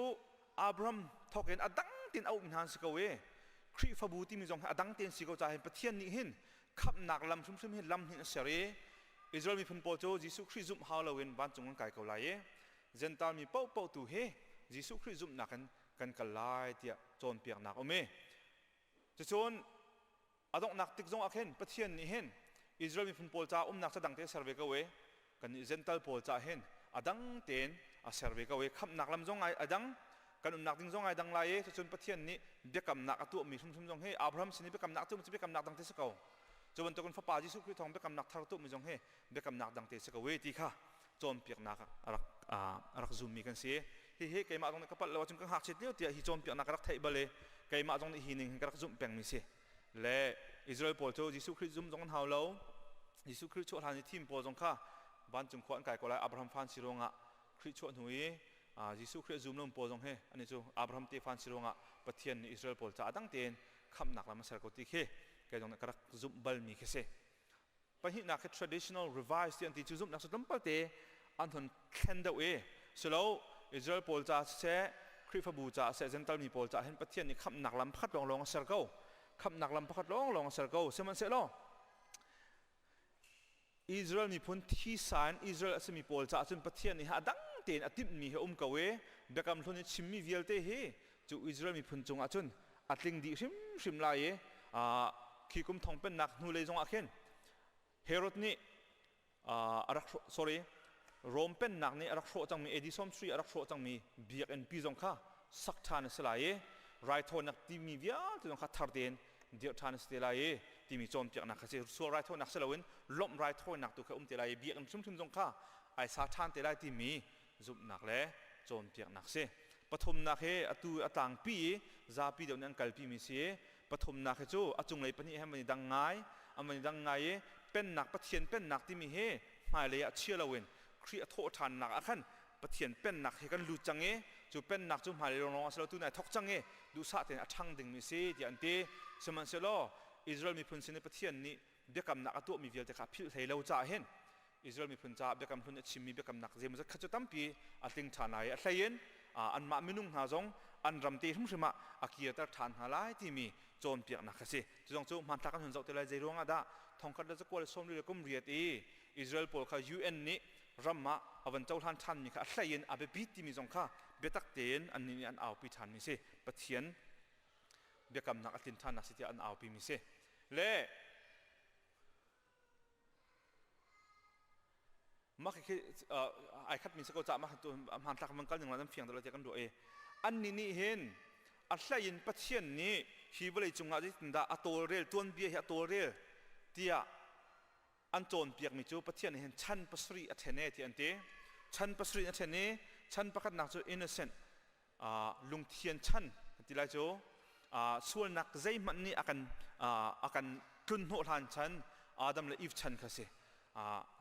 Abraham thawk in a dang tein a um hna an si ko i Khrihfabu timi zong hi a dang tein si ko caah hin Pathian nih hin khamhnak lam hrimhrim hi lam hin a ser i Israel miphun pawl cu Jesuh Khrih zumh hau loin vancung an kai ko lai i Gentile mi paohpaoh tu hi Jesuh Khrih zumhnak in kan kal lai tiah cawnpiaknak um i cucun a donghnak tik zong ah khin Pathian nih hin Israel miphun pawl caah umnak ca dang te a ser ve ko i kannih Gentile pawl caah hin a dang tein a ser ve ko i khamhnak lam zong ai a dang, kan umnak ding zong ai dang lai i cucun Pathian nih biakamnak a tuahmi hrimhrim zong hi Abraham sin i biakamnak a tuahmi cu biakamnak dang te si ko. Cu bantukin fapa Jesuh Khrih thawng biakamnak thar tuahmi zong hi biakamnak dang te si ko i ti kha cawnpiaknak a rak a rak zummi kan si. Hihi keimah zong nih ka palh lo ahcun ka ngakchiat lio tiah hi cawnpiaknak ka rak theih bal i keimah zong nih hi ning hin ka rak zumh pengmi si. Le Israel pawl cu Jesuh Khrih zum zong an hau lo. Jesuh Khrih chuah hlan i thim pawl zong kha vancung khua an kai ko lai. Abraham fan si ruangah Khrih chuah hnu i Jesuh Khrih a zum lo pawl zong hi ani cu Abraham tefa an si ruangah Pathian nih Israel pawl caah dang tein khamhnak lam a ser ko ti khi kei zong nih ka rak zumh balmi khi si. Pahnihnak hi traditional revised ti an ti cu zumhnak cu tlawmpal te an hun thlen deuh i silo Israel pawl ca siseh Khrihfabu ca siseh Gentile mi pawl ca hin Pathian nih khamhnak lam pakhat lawnglawng a ser ko. Khamhnak lam pakhat lawnglawng a ser ko. Sihmanhsehlaw Israel miphun thisa in Israel a simi pawl caah cun Pathian nih a dang tein a timhmi hi a um ko i Biakam Hlun i chimmi vialte hi cu Israel miphun cungah cun a tling dih hrimhrim lai i khi kum thong pennak hnulei zongah khin Herod nih a rak sorry Rom pennak nih a rak hrawh cangmi AD 33 a rak hrawh cangmi biakinn pi zong kha sak ṭhan a si lai i raithawinak timi vialte zong kha thar tein dirh ṭhan a si te lai i timi cawnpiaknak kha si. Sual raithawinak si loin lawmh raithawinak tu kha um te lai i biakinn hrimhrim zong kha ai sa ṭhan te lai timi zumhnak le cawnpiaknak si. Pathumnak hi atu a tlangpi i zapi deuh nih an kalpi mi si. Pathumnak hi cu a cunglei pahnih he an van i dang ngai, an van i dang ngai i pennak Pathian pennak timi hi hmailei ah chia loin Khrih a thawh ṭhannak ah khan Pathian pennak he kan lut cang i Cu pennak cu hmailei lawnglawng ah si lo tu nai thok cang i duhsah tein a ṭhang dingmi a si tiah an ti. Sihmanhsehlaw Israel miphun sin i Pathian nih biakamnak a tuahmi vialte kha a philh hlei lo caah hin Israel miphun caah biakam hlun a chimmi biakamnak zeimawzat kha cu tampi a tling ṭhan lai i a hleiin anmah minung hna zong an ram te hrimhrim ah a kirter ṭhan hna lai timi cawnpiaknak kha si. Cu zong cu hmanthlak kan hun zoh te lai zei ruangah dah thongkhat le zakua le sawmli le kum riat i Israel pawl kha UN nih ram ah a van cohlan ṭhanmi kha a hleiin a biapi timi zong kha biatak tein annih nih an aupi ṭhanmi si. Pathian biakamnak a tlin ṭhannak si tiah an aupimi si. Le Mah khi ai khat mi si ko ca mah tu hmanthlak man kal ning la nan fiang deuh tiah kan ruah i annih nih hin a hlei in Pathian nih hi vawlei cungah zeitindah a tawlrel tuanbia hi a tawlrel tiah an cawnpiakmi cu Pathian nih hin chan pasarih a ṭhen e tiah an ti. Chan pasarih a ṭhen i chan pakhatnak cu innocent lungthian chan kan ti lai cu sualnak zeihmanh nih a kan a kan tlun hnawh hlan chan Adam le Eve chan kha si.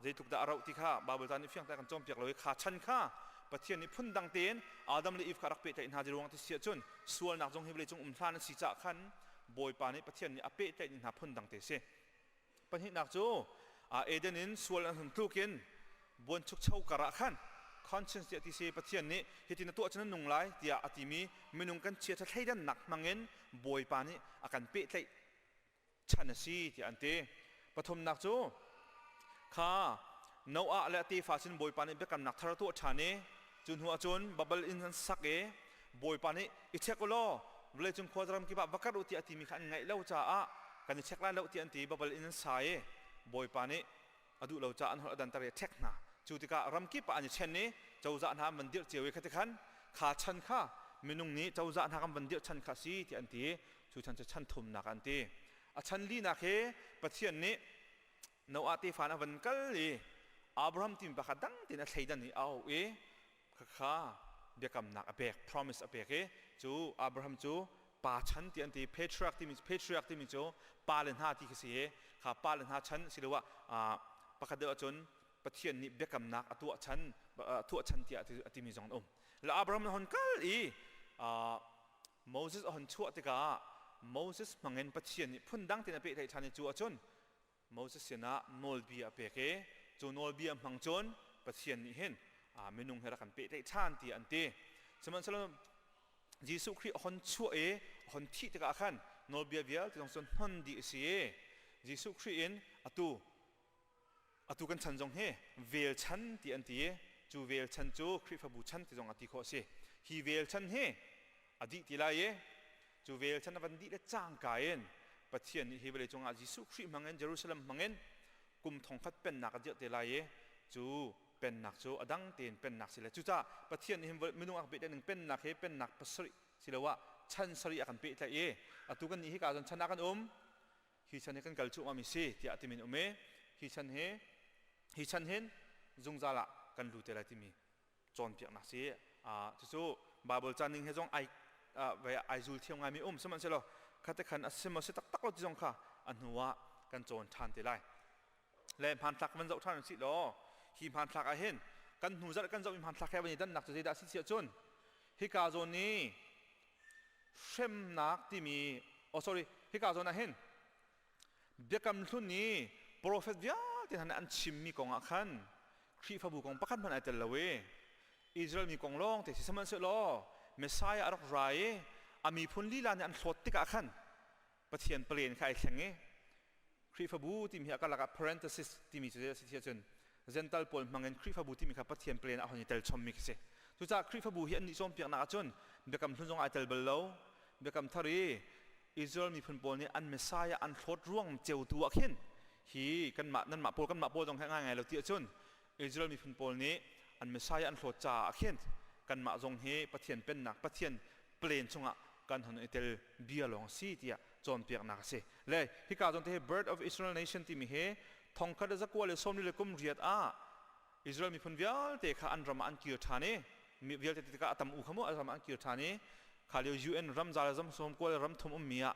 Zeitluk dah a rauh ti kha Bible ta nih fiang te kan cawnpiak lo i kha chan kha Pathian nih phundang tein Adam le Eve kha rak pehtlaih hna ti ruang ti si ahcun sualnak zong hi vawlei cung um hlan a si caah khan Bawipa nih Pathian nih a pehtlaih ni hna phundang te si. Pahnihnak cu Eden in sual an hun tluk in buanchukcho kar ah khan conscience tiah ti si Pathian nih hitin na tuah cun na nung lai tiah a timi minung kan chiaṭha thleidannak hmangin Bawipa nih a kan pehtlaih chan a si tiah an ti. Pathumnak cu kha Noah le a tefa sin Bawipa nih biakamnak thar a tuah ṭhan i cu hnu ahcun Babel inn an sak i Bawipa nih i check u law vawleicung khuazaram kip ah va karh u tiah a timi kha an ngaih lo caah kan i check lai lo tiah an ti i Babel inn an sa i Bawipa nih a duh lo caah an holh a danter i a ṭhek hna. Cu tikah ram kip ah an i ṭhen i cozah hna an van dirh cio i khati khan kha chan kha minung nih cozah hna kan van dirh chan kha a si tiah an ti i cu chan cu chan thumnak an ti. A chan linak hi Pathian nih Noah tefa in a van kal i Abraham timi pa kha dang tein a thleidan i a auh i khakha biakamnak a pek promise a pek i cu Abraham cu pa chan ti an ti patriarch timi patriarch timi cu pa le hna ti khi si i kha pa le hna chan siloah pakhat deuh ahcun Pathian nih biakamnak a tuah chan tuah chan tiah a timi zong an um le Abraham a hon kal i Moses a hon chuah tikah Moses hmangin Pathian nih phundang tein a pehtlaih ṭhan i cu ahcun Moses sinah nawlbia a pek i cu nawlbia hmang cun Pathian nih hin minung he rak kan pehtlaih ṭhan tiah an ti. Sihmanhsehlaw Jesuh Khrih a hon chuah i a hon thih tikah khan nawlbia vialte zong cun hnon dih a si i Jesuh Khrih in atu atu kan chan zong hi vel chan ti an ti i cu vel chan cu Khrihfabu chan ti zong a ti khawh a si. Hi vel chan hi a dih ti lai i cu vel chan a van dih le cangka in Pathian nih hi vawlei cungah Jesuh Khrih hmangin Jerusalem hmangin kum thongkhat pennak a dirh te lai i cu pennak cu a dang tein pennak si le cucaah Pathian nih hin minung a pehtlaih ning pennak hi pennak pasarih siloah chan sarih a kan pehtlaih i atu kan nih hika cun chan ah kan um hi chan hi kan kal cuahmah mi si tiah timin um i hi chan hi hi chan hin zungzal ah kan lu te lai timi cawnpiaknak si cucu Bible ca ning he zong ai ai zul thiam ngaimi um sihmanhsehlaw khate khan a si maw si taktak lo ti zong kha a hnu ah kan cawn ṭhan te lai le hmanthlak van zoh ṭhan usih law hi hmanthlak ah hin kan hnu zarh kan zohmi hmanthlak he van i dannak cu zeidah a si si ahcun hika zawn i hremnak timi oh sorry hika zawn ah hin Biakam Hlun i profet vialte hna nih an chimmi kong ah khan Khrihfabu kong pakhat hmanh ai tel lo i Israel mi kong lawng te si sihmanhsehlaw Messiah a rak ra i a miphun lila nih an hlawt tikah khan Pathian palen kha ai thleng i Khrihfabu timi hi a karlak ah parenthesis timi cu a si ti ahcun Gentle pawl hmangin Khrihfabu timi kha Pathian palen ah hon i tel chommi khi si. Cucaah Khrihfabu hi annih cawnpiaknak ahcun Biakam Hlun zong ai tel bal lo. Biakam Thar i Israel miphun pawl nih an Messiah an hlawt ruang ceutu ah khin hi kanmah nanmah pawl kanmah pawl zong he ngai ngai lo ti ahcun Israel miphun pawl nih an Messiah an hlawt caah khin kanmah zong hi Pathian pennak Pathian plan chungah kan hon i tel bia lawng si tiah cawnpiaknak a si. Le hika zawn te hi Birth of Israel Nation timi hi thongkhat le zakua le sawmli le kum riat ah Israel miphun vialte kha an ram ah an kir ṭhan i mi vialte ti tikah a tam u kha mu a ram ah an kir ṭhan i kha lio UN ramza le ram sawm kual ram thum ummi ah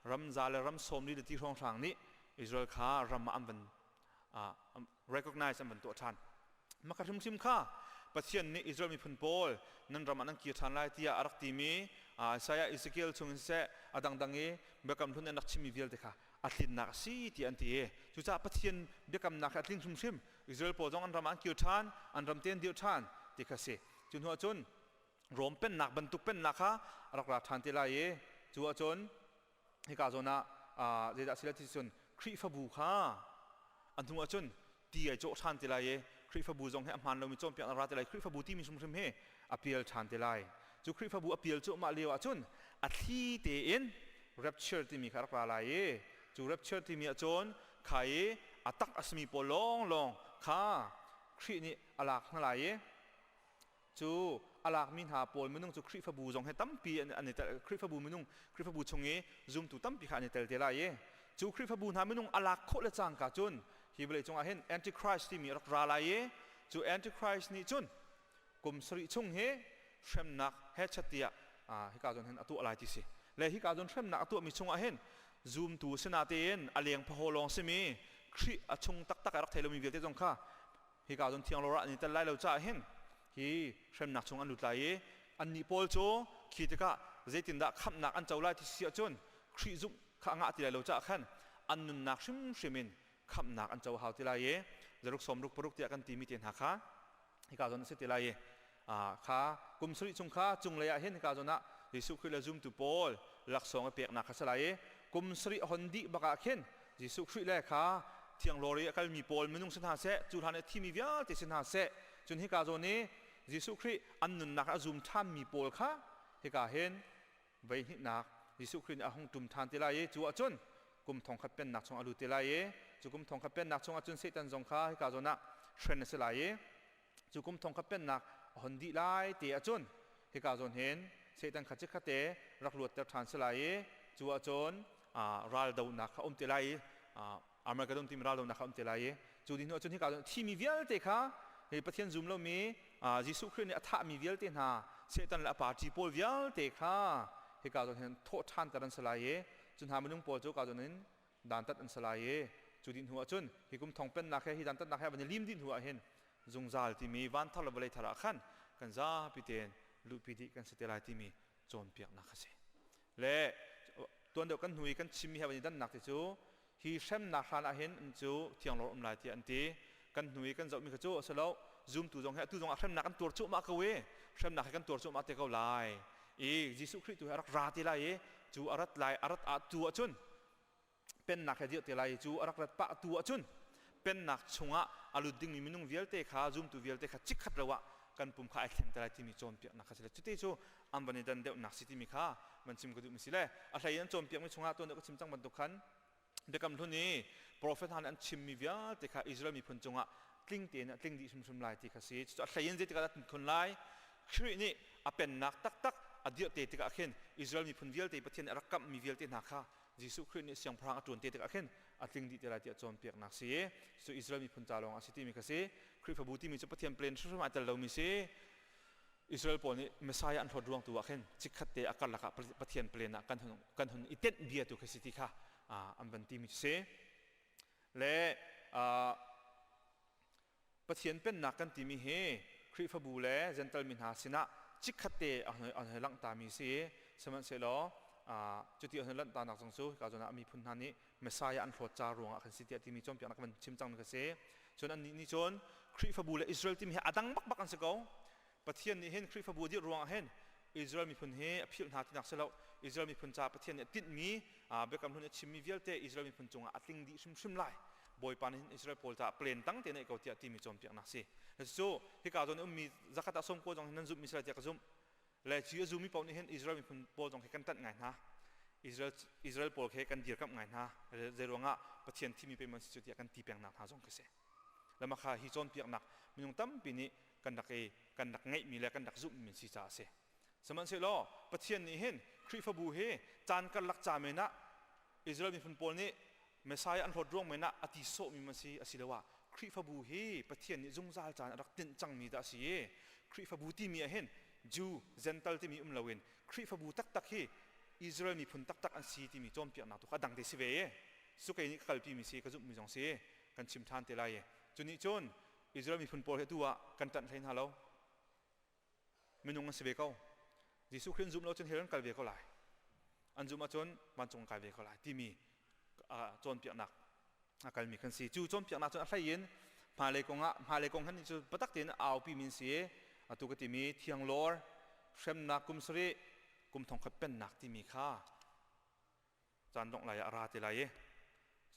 ramza le ram sawmli le ti hrawnghrang nih Israel kha ram ah an van recognize an van tuah ṭhan. Maka hrimhrim kha. Pathian nih Israel miphun pawl nan ram ah nan kir ṭhan lai tiah a rak timi Isaiah, Ezekiel chung in siseh a dangdang i Biakam Hlun an rak chimmi vialte kha a tlinnak a si tiah an ti i cucaah Pathian biakamnak hi a tling hrimhrim. Israel pawl zong an ram ah an kir ṭhan, an ram te an dirh ṭhan ti kha a si. Cu hnuah cun Rom pennak bantuk pennak kha a rak ra ṭhan te lai i cu ahcun hika zawn ah zeidah a si lai ti cun Khrihfabu kha a hnu ahcun ti ai cawh ṭhan te lai i Khrihfabu zong hi a hmaan lomi cawnpiaknak ra te lai. Khrihfabu timi hrimhrim hi a pial ṭhan te lai. Cu Khrihfabu a pial cuahmah lio ahcun a thli tein rapture timi kha a rak ra lai i cu rapture timi ahcun kha i a tak a simi pawl lawnglawng kha Khrih nih a lak hna lai i Cu a lakmi hna pawl minung cu Khrihfabu zong he tampi an i tel. Khrihfabu minung, Khrihfabu chung i zumtu tampi kha an i tel te lai i cu Khrihfabu hna minung a lak khawh le cangka cun hi vawlei cungah hin Antichrist timi a rak ra lai i cu Antichrist nih cun kum sarih chung hi hremnak he chat tiah hika zawn hin a tuah lai ti si. Le hika zawn hremnak a tuahmi chungah hin zumtu sinatein a leng phahaw lawng simi Khrih a chung taktak a rak thei lomi vialte zong kha Hika cun thianglawr ah an i tel lai lo caah hin hi hremnak chung an lut lai i annih pawl cu khi tikah zeitindah khamhnak an co lai ti si ahcun Khrih zumh kha a ngah ti lai lo caah khan an nunnak hrimhrim in khamhnak an co hau ti lai i zaruk sawm ruk paruk tiah kan timi te hna kha hika zawn a si ti lai i kha kum sarih chung kha cunglei ah hin hika zawn ah Jesuh Khrih le zumtu pawl laksawng i peknak kha si lai i kum sarih a hon dih bak ah khin Jesuh Khrih le kha thianglawr i a kalmi pawl minung si hna seh cu hlan i a thimi vialte si hna seh cun hika zawn i Jesuh Khrih an nunnak a zum ṭhanmi pawl kha hika hin veihnihnak Jesuh Khrih nih a hung ṭum ṭhan te lai i cu ahcun kum thongkhat pennak chung a lut te lai i cu kum thongkhat pennak chung ahcun Satan zong kha hika zawn ah hren a si lai i Cu kum thongkhat pennak a hon dih lai te ahcun hika zawn hin Satan kha chikkhatte rak luatter ṭhan si lai i cu ahcun raldonak kha um te lai i Armageddon timi raldonak kha um te lai i cu ni hnu ahcun hika zawn thimi vialte kha hi Pathian zum lomi Jesuh Khrih nih a thahmi vialte hna Satan le a party pawl vialte kha hika zawn hin thawh ṭhan ter an si lai i cu hna minung pawl cu ka zawn in dantat an si lai i cu dih hnu ahcun hi kum thong pennak he hi dantatnak he van i lim dih hnu ah hin zungzal timi van thar le vawlei thar ah khan kan zapi tein luhpi dih kan si te lai timi cawnpiaknak a si. Le tuan deuh kan hnu i kan chimmi he van i dannak te cu hi hremnak hlan ah hin cu thianglawr um lai tiah an ti. Kan hnu i kan zohmi kha cu a si lo. Zumtu zong he atu zong ah hremnak kan tuar cuahmah ko i hremnak he kan tuar cuahmah te ko lai. I Jesuh Khrih tu hi a rak ra te lai i cu a rat lai a rat ah tu ahcun pennak he dirh te lai cu a rak rat pah tu ahcun pennak chungah a lut dingmi minung vialte kha zumtu vialte kha chikkhat lo ah kan pum kha ai thleng te lai timi cawnpiaknak kha si le cuti cu an van i dan deuhnak si timi kha van chim ka duhmi si le a hlei an cawnpiakmi chungah tuan deuh ka chim cang bantuk khan biakam hlun i profet hna nih an chimmi vialte kha Israel miphun cungah tling tein a tling dih hrimhrim lai ti kha si cucu a hlei in zeitikah dah khun lai Khrih nih a pennak taktak a dirh te tikah khin Israel miphun vialte Pathian nih a rak kamhmi vialte hna kha Jesuh Khrih nih siangpahrang a ṭuan te tikah khin a tling dih te lai tiah cawnpiaknak si. Cu Israel miphun ca lawng ah si timi kha si. Khrihfabu timi cu Pathian plan hrimhrim ah tel lomi si. Israel pawl nih Messiah an hlawt ruang tu ah khin chikkhat te a karlak ah Pathian plan ah kan hun kan hun i tenh bia tu khi si ti kha an van timi cu si. Le Pathian pennak kan timi hi Khrihfabu le Jentail mi hna sinah chikkhat te a hoi langhtermi si. Sihmanhsehlaw cuti a hoi langhternak zong cu hika zawn ah miphun hna nih Messiah an hlawt ca ruangah khan si tiah timi cawnpiaknak kan chim cangmi kha si. Cun annih nih cun Khrihfabu le Israel timi hi a dang bakbak an si ko. Pathian nih hin Khrihfabu a dirh ruangah hin Israel miphun hi a philh hna tinak si lo. Israel miphun caah Pathian nih a tinhmi Biakam Hlun a chimmi vialte Israel miphun cungah a tling dih hrimhrim lai. Bawipa nih hin Israel pawl caah plan tang te neih ko tiah timi cawnpiaknak si. Cucu hika zawn i ummi zakhat ah sawmkua zong hi nan zumhmi si lai tiah ka zumh. Le cu a zummi paoh nih hin Israel miphun pawl zong khi kan ṭanh ngai hna. Israel, Israel pawl khi kan dirkamh ngai hna. Zeiruangah Pathian thimi pei man si cu tiah kan ti pengnak hna zong khi si. Le mah kha hi cawnpiaknak minung tampi nih kan rak i kan rak ngeihmi le kan rak zumhmi si caah a si. Sihmanhsehlaw Pathian nih hin Khrihfabu hi caan karlak ca men ah Israel miphun pawl nih Messiah an hlawt ruang men ah a ti sawhmi man si asiloah Khrihfabu hi Pathian nih zungzal caan a rak tinh cangmi dah a si i Khrihfabu timi ah hin Jew, Gentile timi um loin Khrihfabu taktak hi Israel miphun taktak an si timi cawnpiaknak tu kha a dang te si ve i cu kei nih ka kalpimi si ka zumhmi zong si kan chim ṭhan te lai i cu nih cun Israel miphun pawl hi atu ah kan ṭanh hlei hna lo. Minung an si ve ko. Jesuh Khrih an zum lo cun hell an kal ve ko lai. An zum ahcun vancung an kai ve ko lai timi cawnpiaknak a kalmi kan si. Cu cawnpiaknak cun a hlei in hmailei kong ah hmailei kong han cu biatak tein aupi mi an si i atu ka timi thianglawr hremnak kum sarih kum thongkhat pennak timi kha caan dongh lai ah a ra te lai i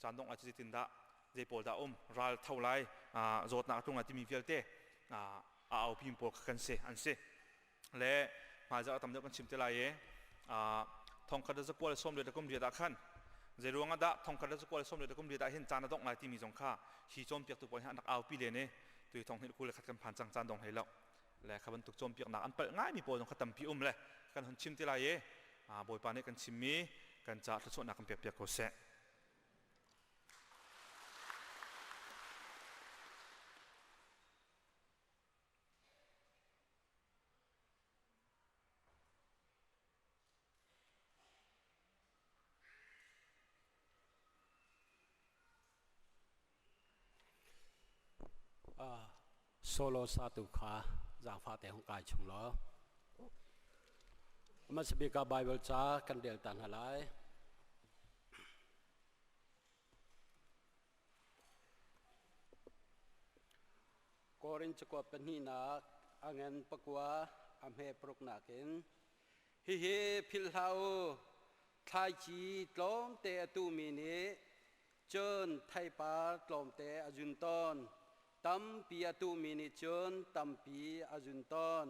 caan dongh lai cu zeitindah zei pawl dah um ral tho lai zawtnak a tlung lai timi vialte a aupi pawl kha kan si an si le hmaizarh tam deuh kan chim te lai i thongkhat le zakua le sawm le kum riat ah khan zei ruang ah dah thongkhat le zakua le sawm le kum riat ah hin caan a dongh lai timi zong kha hi cawnpiaktu pawl hi an rak aupi len i tui thong hnih kul le khat kan phan cang caan dong hlei lo le kha bantuk cawnpiaknak an palh ngaimi pawl zong kha tampi um le kan hun chim te lai i Bawipa nih kan chimmi kan ca thluachuahnak kan pekpiak ko seh. Solo satu kha zaangfah te hung kai chung law. Hmasabik ah Bible ca kan rel ta hna lai. Korin cakuat pahnihnak a ngan pakua a hme paruknak in hihi philh hlah u thlaici tlawmte a tuhmi nih cun theipar tlawmte a zun tawn tampi a tuhmi nih cun tampi a zun tawn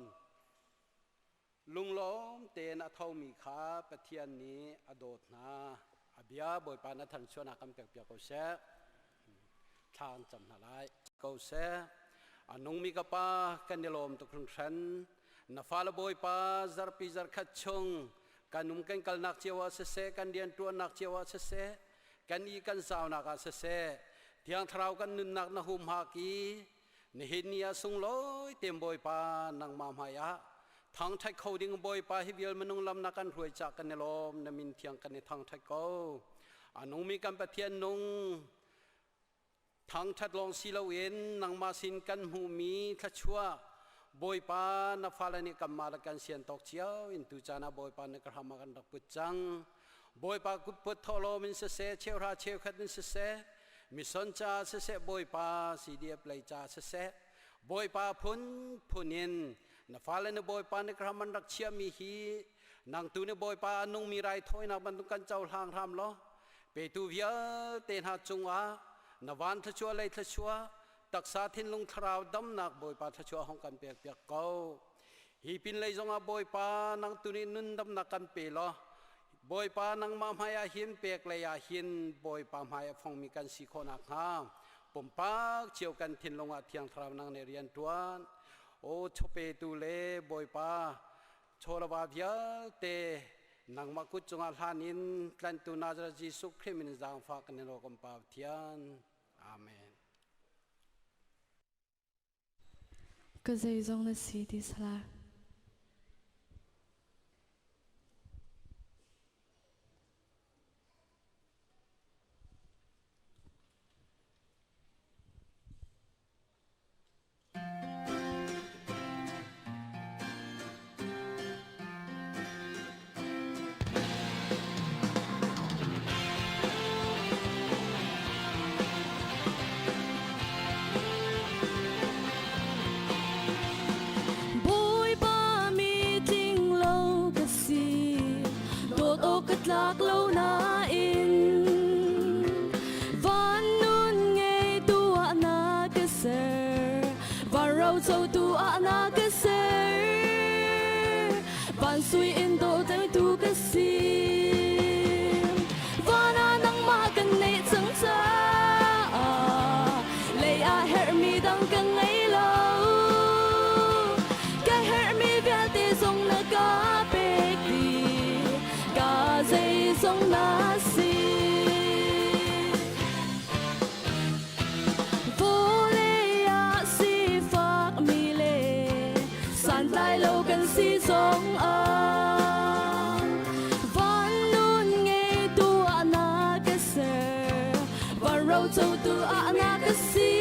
lunglawm tein a thomi kha Pathian nih a dawt hna. A bia Bawipa na thanchuahnak kan pekpiak ko seh. Thla an cam hna lai. Ko seh. A nungmi ka pa kan i lawm tuk hringhran. Na fale Bawipa zarpi zarkhat chung kan um kan kalnak cio ah siseh, kan rianṭuannak cio ah siseh, kan i kan zaunak ah siseh, Thiang Thlarau kan nunnak na humhak i Nihin ni ah sunglawi tein Bawipa nangmah hmai ah thangṭhat kho ding Bawipa hi vial minung lam na kan hruai cah kan i lawm na min thiang kan i thangṭhat ko. A nungmi kan Pathian nung thangṭhat lawng si loin nangmah sin kan hmuhmi thluachuah Bawipa na fale nih kanmah le kan sian tawk cio in tu caan ah Bawipa na ka hram ah kan rak put cang. Bawipa kutput thawhlawm in siseh cheuhra cheukhat in siseh mison ca siseh Bawipa CDF lei ca siseh Bawipa phun phun in na fale na Bawipa na ram an rak chiahmi hi nang tu nih Bawipa a nungmi raithawinak bantuk kan cohlang hram law petu vialte hna cungah na van thluachuah lei thluachuah taksa thinlung thlarau damnak Bawipa thluachuah hong kan pek piak ko hi pin lei zongah Bawipa nang tu nih nun damnak kan pe law Bawipa nangmah hmai ah hin pek lei ah hin Bawipa hmai a fongmi kan si khawh nakhnga pumpak cio kan thinlung ah Thiang Thlarau nang nih rian ṭuan. O chawpetu le Bawipa chawlava vialte nangmah kut cungah hlan in tlanhtu Nazareth Jesuh Khrih min zaangfah kan in rawk Pa Pathian. Amen. Ka zeizong na si ti salah. Bawipa mi tling lo ka si dawt awk ka tlak lo nain van nun ngeitu ah na ka ser van ro cotu ah na ka ser van sui in dawhtertu ka si van ah nangmah kan neih cang caah lei ah herhmi dang ka ngei lo ka herhmi vialte zong na ka pek dih ka zeizong na si Vawlei ah sifakmi le santlai lo kan si zong ah van nun ngeitu ah na ka ser van rocotu ah na ka si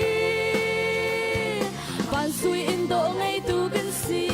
van sui in dawh ngeitu kan si.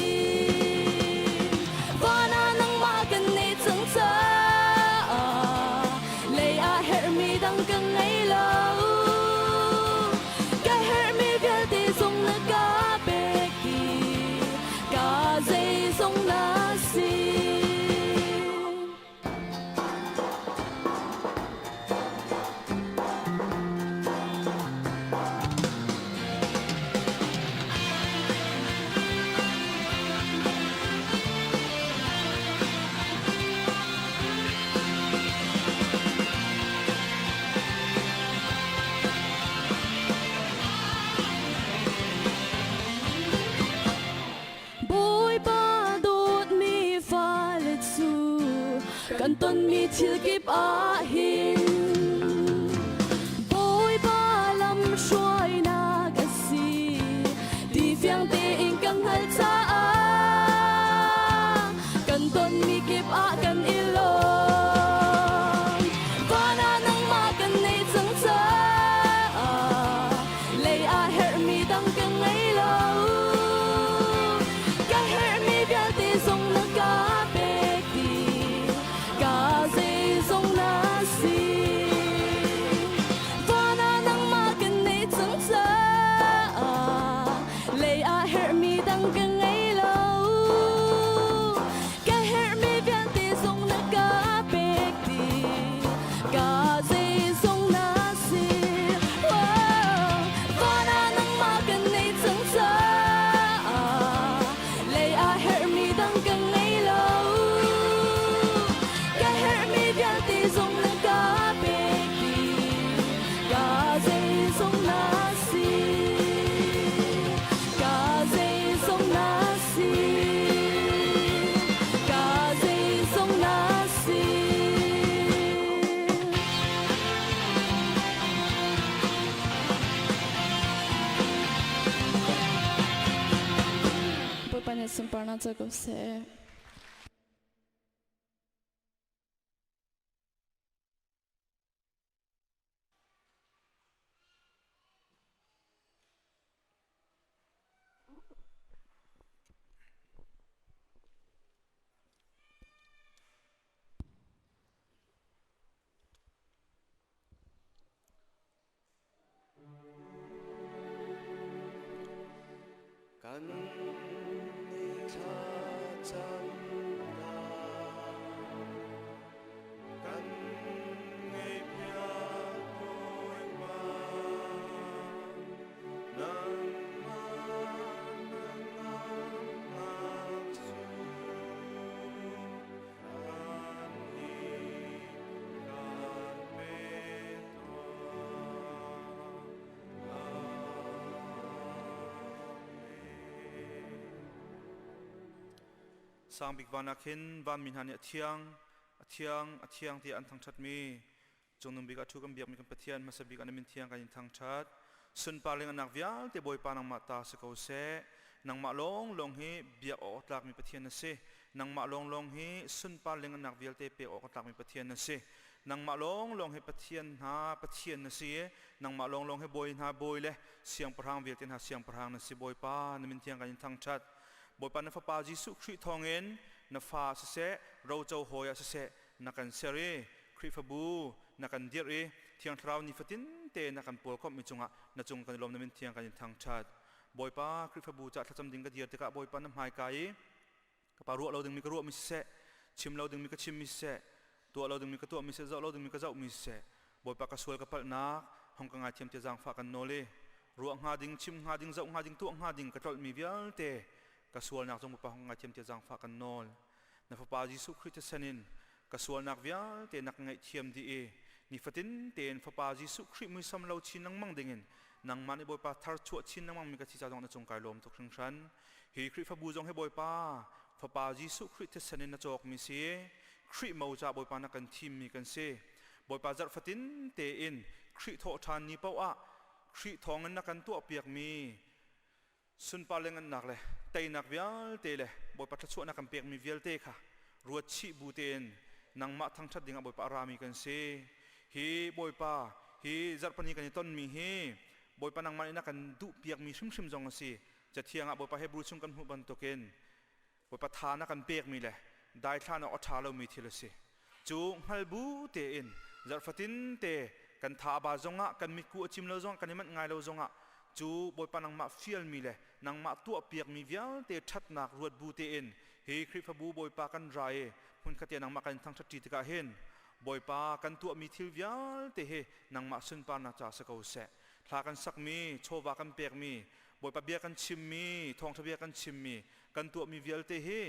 nih sunparnak co ko seh. Kan ni thlacamnak kan ngaihpiak Bawipa nangmah na ngamnak cu kan hi kan pe tuah. Sang bik van ah khin vanmi hna nih a thiang, a thiang, a thiang tiah an thangṭhatmi Cungnung bik ah ṭhu kan biakmi kan Pathian hmasa bik ah na min thiang kan in thangṭhat. Sunpar le ngannak vialte Bawipa nangmah ta si ko seh. Nangmah lawnglawng hi biak awk a tlakmi Pathian na si. Nangmah lawnglawng hi sunpar le ngannak vialte pek awk a tlakmi Pathian na si. Nangmah lawnglawng hi Pathian hna Pathian na si i nangmah lawnglawng hi bawi hna bawi le siangpahrang vialte hna siangpahrang na si Bawipa na min thiang kan in thangṭhat. Bawipa na Fapa Jesuh Khrih thawngin na fa siseh roco hawi ah siseh na kan ser i Khrihfabu na kan dirh i Thiang Thlarau nifatin te na kan pawlkomhmi cungah na cung kan i lawm na min thiang kan in thangṭhat. Bawipa Khrihfabu cah thlacam ding ka dir tikah Bawipa na hmaika i ka pa ruah lo dingmi ka ruahmi siseh chim lo dingmi ka chimmi siseh tuah lo dingmi ka tuahmi siseh zoh lo dingmi ka zohmi siseh Bawipa ka sual ka palhnak hong ka ngaithiam te zaangfah kan nawl i ruah hnga ding chim hnga ding zoh hnga ding tuah hnga ding ka tlolhmi vialte ka sualnak zong Bawipa hong ngaithiam te zaangfah kan nawl na fapa Jesuh Khrih thisen in ka sualnak vialte na ka ngaihthiam dih i nifatin tein fapa Jesuh Khrih muisam lo chin lengmang dingin nangmah nih Bawipa thar chuah chin lengmang mi ka si ca zong na cung kai lawm tuk hringhran hi Khrihfabu zong hi Bawipa fapa Jesuh Khrih thisen in na cawkmi si Khrih mo ca Bawipa na kan thimmi kan si Bawipa zarh fatin tein Khrih thawh ṭhan ni paoh ah Khrih thawngin na kan tuahpiakmi sunpar le ngannak le teinak vialte le Bawipa thluachuah na kan pekmi vialte kha ruat chih bu tein nangmah thangṭhat dingah Bawipa a rami kan si hi Bawipa hi zarhpani kan i tonmi hi Bawipa nangmah nih na kan duhpiakmi hrimhrim zong a si Cathiang ah Bawipa Hebrew chung kan hmuh bantukin Bawipa tha na kan pekmi le daithlan awk a ṭha lomi thil a si. Cu hngal bu tein zarhfatin te kan tha a ba zongah kan mitku a cim lo zongah kan i manh ngai lo zongah cu Bawipa nangmah fialmi le nangmah tuahpiakmi vialte ṭhatnak ruat bu tein hi Khrihfabu Bawipa kan ra i hmunkhat te nangmah kan in thangṭhat ṭi tikah hin Bawipa kan tuahmi thil vialte hi nangmah sunparnak ca si ko seh. Thla kan sakmi, chawva kan pekmi, Bawipa bia kan chimmi, thawngṭha bia kan chimmi, kan tuahmi vialte hi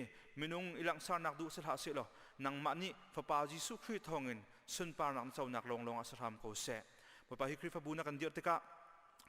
minung i langhsarnak duh si hlah sehlaw nangmah nih Fapa Jesuh Khrih thawngin sunparnak na conak lawnglawng ah si hram ko seh. Bawipa hi Khrihfabu na kan dirh tikah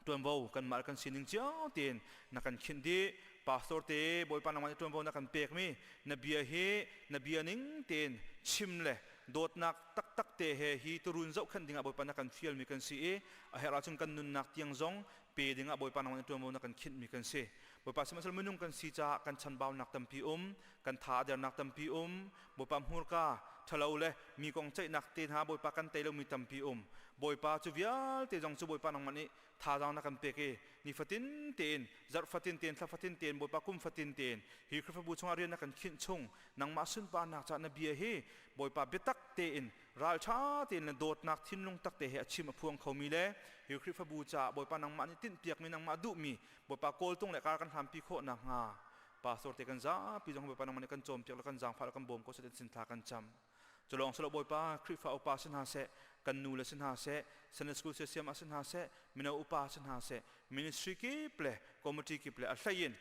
ṭuanvo kanmah kan sining cio tein na kan khinh dih. Pastor te Bawipa nangmah nih ṭuanvo na kan pekmi na bia hi na bia ning tein chim le dawtnak taktak te he hi turun zohkhenh dingah Bawipa na kan fialmi kan si i a herh ahcun kan nunnak tiang zong pe dingah Bawipa nangmah nih ṭuanvo na kan khinhmi kan si. Bawipa sihmanhsehlaw minung kan si caah kan chanbaunak tampi um, kan tha a dernak tampi um, Bawipa hmurka ṭhalo le mi kong ceihnak te hna Bawipa kan tei lomi tampi um. Bawipa cu vialte zong cu Bawipa nangmah nih thazaang na kan pek i nifatin tein zarh fatin tein thla fatin tein Bawipa kum fatin tein hi Khrihfabu chungah rian na kan khinh chung nangmah sunparnak caah na bia hi Bawipa biatak tein ralṭha tein le dawtnak thinlung tak te he a chim a phuang khomi le hi Khrihfabu caah Bawipa nangmah nih tinhpiakmi nangmah duhmi Bawipa kawltung le kar kan hlampi khawh nakhnga pastor te kan zapi zong Bawipa nangmah nih kan cawnpiak le kan zaangfah le kan bawm ko seh sin thla kan cam cu lawng silo Bawipa Khrihfa upa si hna seh kan nu le si hna seh Sunday school siasiam ah si hna seh mino upa si hna seh ministry kip le committee kip le a hlei in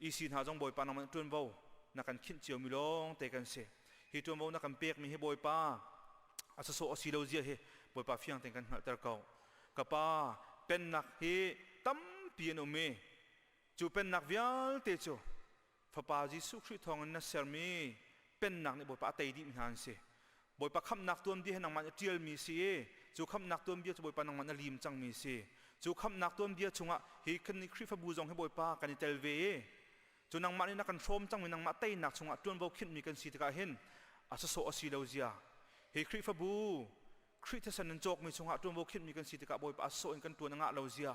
EC hna zong Bawipa nangmah ṭuanvo na kan khinh ciomi lawng te kan si. Hi ṭuanvo na kan pekmi hi Bawipa a sasawh a si lo zia hi Bawipa fiang tein kan hngalhter ko. Ka pa pennak hi tampi an um i cu pennak vialte cu Fapa Jesuh Khrih thawngin na sermi pennak nih Bawipa a tei dihmi hna an si. Bawipa khamhnak tuanbia hi nangmah nih ṭialmi si i cu khamhnak tuanbia cu Bawipa nangmah na lim cangmi si. Cu khamhnak tuanbia chungah hi kan nih Khrihfabu zong hi Bawipa kan i tel ve i Cu nangmah nih na kan hrawm cangmi nangmah teinak chungah ṭuanvo khinhmi kan si tikah hin a sawsawh a si lo zia. Hi Khrihfabu Khrih thisen in cawkmi chungah ṭuanvo khinhmi kan si tikah Bawipa a sawsawh in kan ṭuan a ngah lo zia.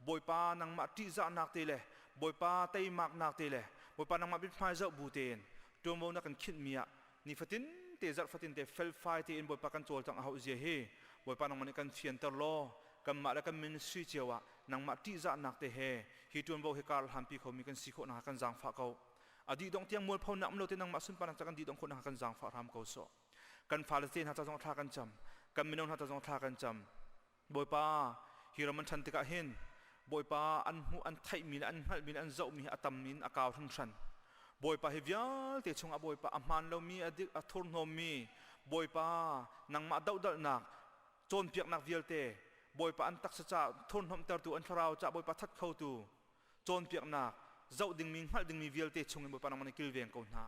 Bawipa nangmah ṭihzahnak te le Bawipa teimaknak te le Bawipa nangmah mithmai zoh bu tein ṭuanvo na kan khinhmi ah nifatin te zarh fatin te felfai tein Bawipa kan cawlcangh a hauh zia hi Bawipa nangmah nih kan fianter law kanmah le kan ministry cio ah nangmah ṭihzahnak te he hi ṭuanvo hi kar hlanpi khomi kan si khawh nakhnga kan zaangfah ko. A dih dongh tiang mualphonak um lo te nangmah sunparnak ca kan dih dongh khawh nakhnga kan zaangfah hram ko sawh. Kan fale te hna ca zong thla kan cam. Kan mino hna ca zong thla kan cam. Bawipa, hi ram an ṭhan tikah hin Bawipa an hmuh an theihmi le an hngalhmi le an zohmi hi a tam in a kau hringhran. Bawipa hi vialte chungah Bawipa a hmaan lomi a dik a thurhnawmmi Bawipa nangmah dohdalhnak cawnpiaknak vialte Bawipa an taksa ca thurhnawmhtertu an thlarau ca Bawipa that khotu cawnpiaknak zoh dingmi hngalh dingmi vialte chungin Bawipa nangmah nih kilveng ko hna.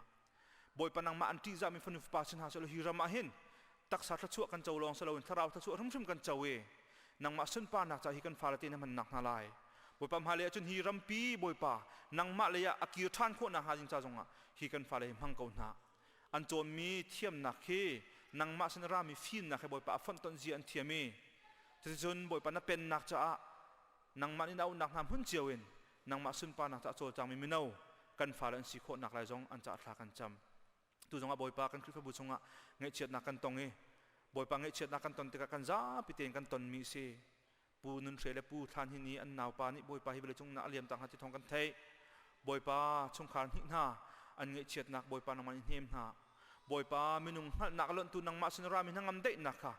Bawipa nangmah an ṭihzahmi fanu fapa si hna sehlaw hi ram ah hin taksa thluachuah kan co lawng si loin thlarau thluachuah hrimhrim kan co i nangmah sunparnak ca hi kan fale te na hmannak hna lai. Bawipa hmailei ah cun hi rampi Bawipa nangmah lei ah a kir ṭhan khawh nakhnga ding ca zongah hi kan fale hi hmang ko hna. An cawnmi thiamnak khi nangmah sin a rami fimnak he Bawipa a fonhtonh zia an thiam i cuticun Bawipa na pennak caah nangmah nih na auhnak hna hmun cio in nangmah sunparnak caah cawlcangmi mino kan fale an si khawh nak lai zong an caah thla kan cam. Tu zongah Bawipa kan Khrihfabu chungah ngaihchiatnak kan tong i Bawipa ngaihchiatnak kan ton tikah kan zapi tein kan tonmi a si. Pu Nun Hre le Pu Thlan Hin i an naupa nih Bawipa hi vawleicung na a liam tak hna ti thawng kan theih. Bawipa chungkhar hnih hna an ngaihchiatnak Bawipa nangmah nih hnem hna. Bawipa minung hngalhnak a lonhtu nangmah sin rami hnangam daihnak kha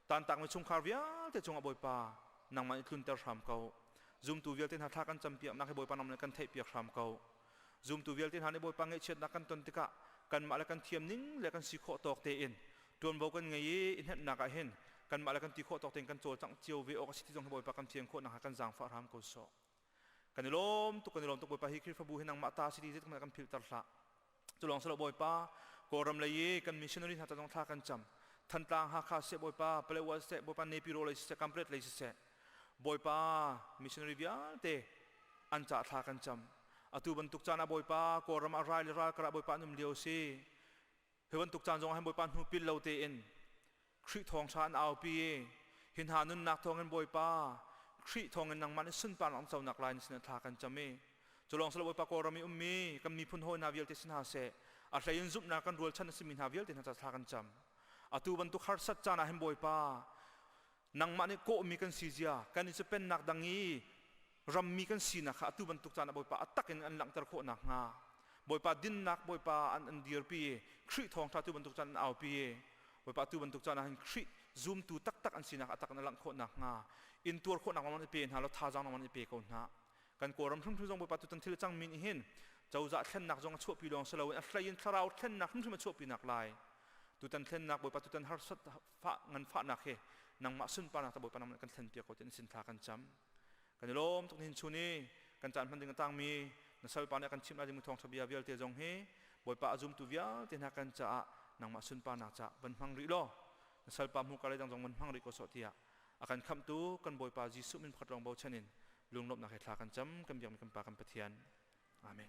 tantakmi chungkhar vialte cungah Bawipa nangmah nih tlunter hram ko. Zumtu vialte hna thla kan campiaknak hi Bawipa nangmah nih kan theihpiak hram ko. Zumtu vialte hna nih Bawipa ngaihchiatnak kan ton tikah kanmah le kan thiam ning le kan si khawh tawk tein ṭuanvo kan ngei i i hnemhnak ah hin kanmah le kan ti khawh tawk tein kan cawlcangh cio ve awk a si ti zong hi Bawipa kan fian khawh nakhnga kan zaangfah hram ko sawh. Kan i lawm tuk kan i lawm tuk Bawipa hi Khrihfabu hi nangmah ta si ti zeitik hmanh kan philhter hlah. Cu lawng si lo Bawipa Kawlram lei i kan missionary hna ca zong thla kan cam. Thantlang Hakha seh Bawipa Palewa seh Bawipa Nepiro lei siseh Kampret lei siseh Bawipa missionary vialte an ca thla kan cam. Atu bantuk caan ah Bawipa Kawlram ah rai le ral karah Bawipa an um lio si. Hi bantuk caan zong ah hin Bawipa hnu pil lo tein Khrih thawngṭha an aupi i hi hna nunnak thawngin Bawipa Khrih thawngin nangmah nih sunparnak an conak lai na sinah thla kan cam i cu lawng silo Bawipa Kawlram i ummi kan miphun hawi hna vialte si hna seh a hlei in zumhnak kan rualchan a simi hna vialte hna ca thla kan cam atu bantuk harsat caan ah hin Bawipa nangmah nih kawhmi kan si zia kan i cu pennak dang i rammi kan sinak kha atu bantuk caan ah Bawipa a tak in an langhter khawh nakhnga Bawipa dinnak Bawipa an an dirpi i Khrih thawngṭha tu bantuk caan an aupi i Bawipa tu bantuk caan ah hin Khrih zumtu taktak an sinak a tak in a langh khawh nakhnga intuar khawhnak lam an pe hna lo thazaang lam an pe ko hna kan Kawlram hrimhrim zong Bawipa tutan thil cangmi nih hin cozah thlennak zong a chuahpi lawng si loin a hlei in thlarau thlennak hrimhrim a chuahpi nak lai tutan thlennak Bawipa tutan harsat fah ngan fahnak hi nangmah sunparnak ta Bawipa nangmah kan thlenpiak ko tin sin thla kan cam Kan i lawm tuk nihin chun i kan caan hman ding a tangmi na salpa nih a kan chimh lai dingmi thawngṭha bia vialte zong hi Bawipa a zumtu vialte hna kan caah nangmah sunparnak caah van hmang rih law na salpa hmuka le dang zong van hmang rih ko sawh tiah a kan khamhtu kan Bawipa Jesuh min pakhat lawng bochan in lunglawmhnak he thla kan cam kan biakmi kan Pa kan Pathian. Amen.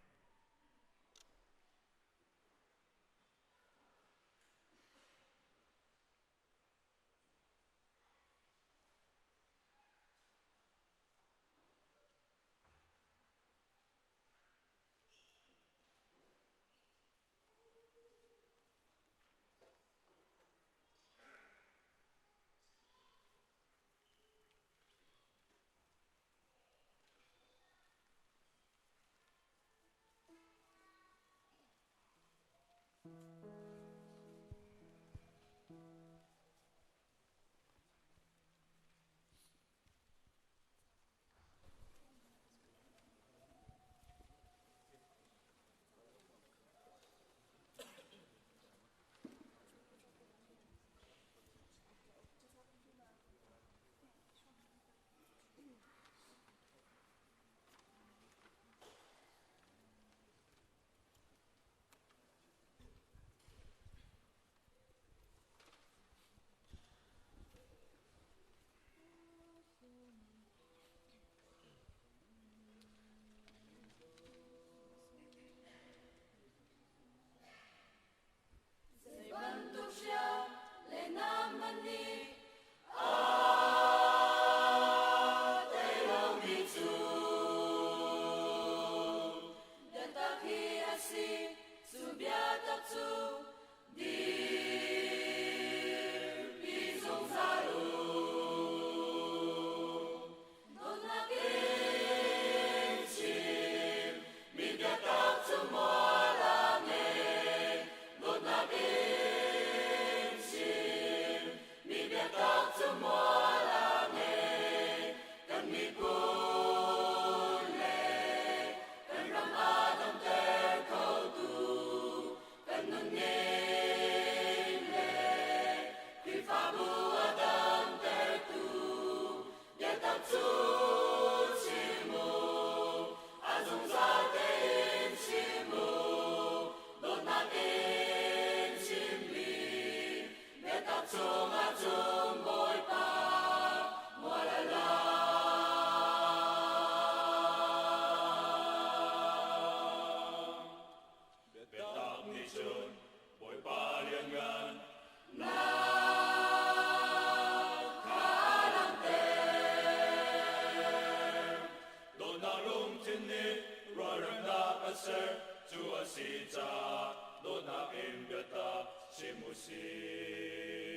si caah dawtnak in biatak chim u sih.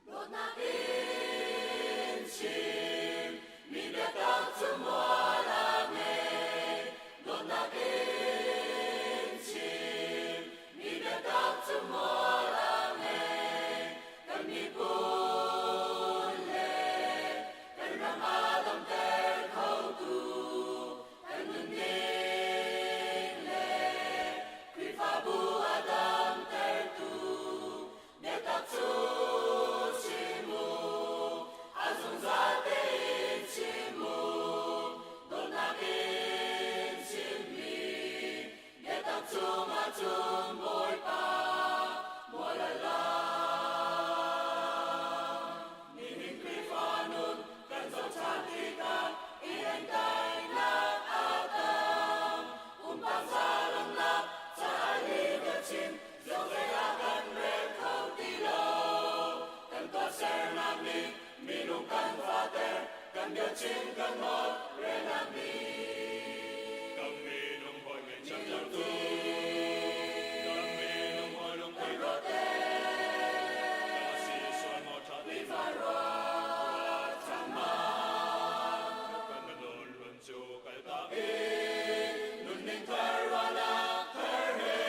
Dawtnak in chim mi biatak cu mual a ngei. Dawtnak in chim mi biatak cu mual a ngei. Kan miphun le kan ram a damter khotu kan nunning le Khrihfabu a damtertu Biatak cu chim u, a zungzal tein chim u, dawtnak in chimmi biatak cungah cun Bawipa mual a lang. Nihin Khrihfa nun kan zoh ṭhan tikah i entainak a tam. Pumpak zalongnak caah lih chim Zungzal ah kan rel kho ti lo. Kan tuahsernak nih minung kan fahter, kan biachim kan holh relnak nih. Kan minung hawi ngeihchiattertu, kan minung hawi lungpui Ka si sual maw ṭha ti Kan nun hlun cu kaltak in nunning thar ruahnak thar he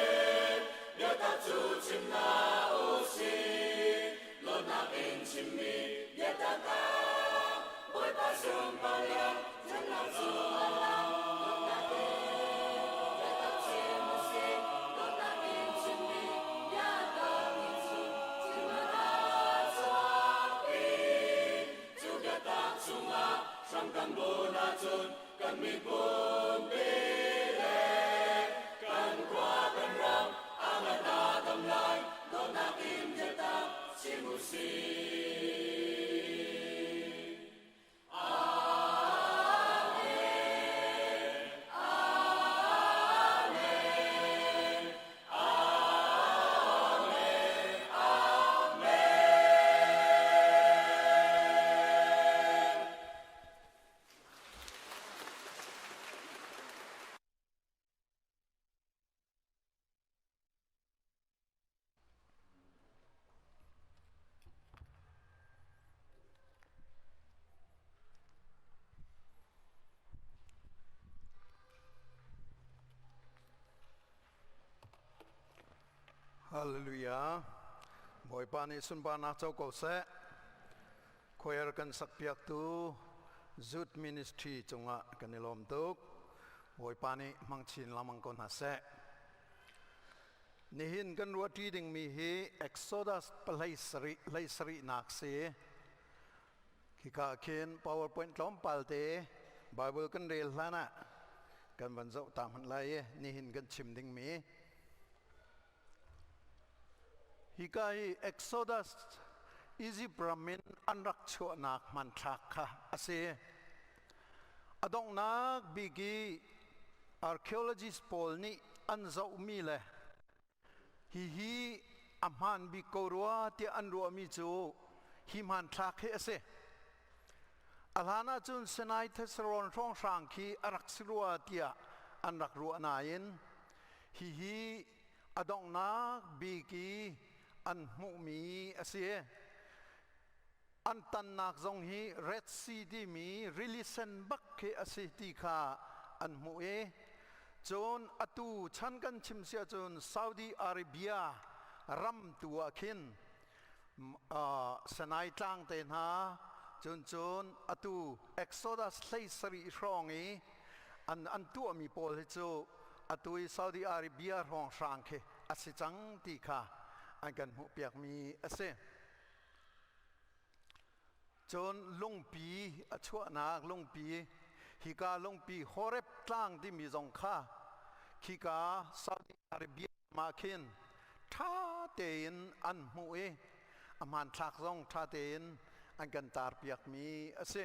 biatak cu chim hna u sih. Dawtnak in chimmi biatak ah Bawipa sunparnak ṭhatnak cu a lang. Dawtnak in biatak chim u sih. Dawtnak in chimmi biatak nih cun thilman a chuahpi. Cu biatak chungah hram kan bunh ahcun kan miphun pi le kan khua kan ram a ngan a dam lai. Dawtnak in biatak chim u sih. Hallelujah. Bawipa nih sunparnak co ko seh. Choir kan sakpiaktu Youth Ministry cungah kan i lawm tuk. Bawipa nih hmang chin lengmang ko hna seh. Nihin kan ruahṭi dingmi hi Exodus pahlei sarih hlei sarihnak si. Khika khin PowerPoint tlawmpal te Bible kan rel hlan ah kan van zoh ta hmanh lai i nihin kan chim dingmi. Hika hi Exodus Egypt ram in an rak chuahnak hmanthlak kha a si. A donghnak bik i archaeologist pawl nih an zohmi le hihi a hmaan bik ko rua tiah an ruahmi cu hi hmanthlak hi a si. A hlan ahcun Sinai Thessalon hrawnghrang khi a rak si rua tiah an rak ruah nain hihi a donghnak bik i an hmuhmi a si. An tannak zong hi Red Sea timi rili sen bak khi a si ti kha an hmuh i cun atu chan kan chim si ahcun Saudi Arabia ram tu ah khin Sinai tlang te hna cun cun atu Exodus 17 hrawng i an tuahmi pawl hi cu atu i Saudi Arabia hrawnghrang khi a si cang ti kha an kan hmuhpiakmi a si. Cun lungpi a chuahnak lungpi hika lungpi Horeb tlang timi zong kha khika Saudi Arabia ah khin ṭha tein an hmuh i a hmanthlak zong ṭha tein an kan tarpiakmi a si.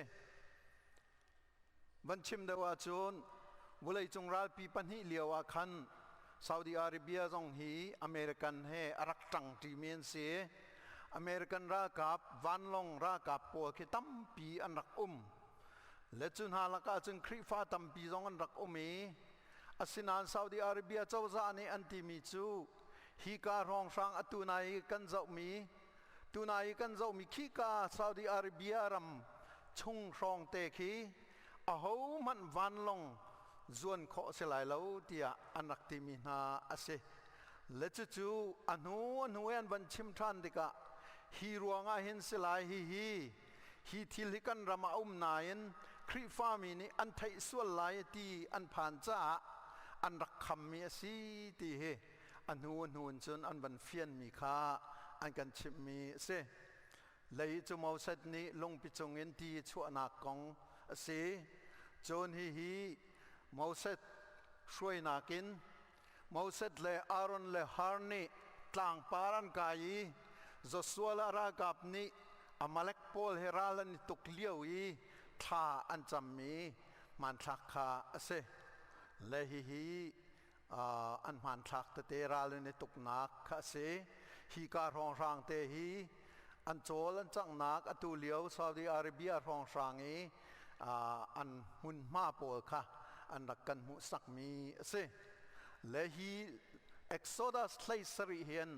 Van chim deuh ahcun vawleicung ralpi pahnih lio ah khan Saudi Arabia zong hi American he a rak ṭangṭimi an si. American ralkap vanlawng ralkap pawl khi tampi an rak um. Le cu hna lakah cun Khrihfa tampi zong an rak um i. Asinain Saudi Arabia cozah nih an timi cu hika hrawnghrang atu nai kan zohmi tunai kan zohmi khika Saudi Arabia ram chung hrawng te khi ahohmanh vanlawng zuan khawh si lai lo tiah an rak timi hna a si. Le cucu a hnu a hnu an van chim ṭhan tikah hi ruangah hin si lai hihi hi thil hi kan ram ah a um nain Khrihfami nih an theih sual lai ti an phan caah an rak khammi a si ti hi a hnu a hnu in cun an van fianmi kha an kan chimhmi a si. Lei cu Moses nih lungpi cungin ti chuahnak kong a si. Cun hihi Moses hruainak in Moses le Aaron le Har nih tlangpar an kai i Joshua le a ralkap nih Amalek pawl he ral an i tuk lio i thla an cammi hmanthlak kha a si. Le hihi an hmanthlak tete ral an i tuknak kha a si. Hika hrawnghrang te hi an cawl an canghnak atu lio Saudi Arabia hrawnghrang i an hmunhma pawl kha an rak kan hmuhsakmi a si. Le hi Exodus 17 hin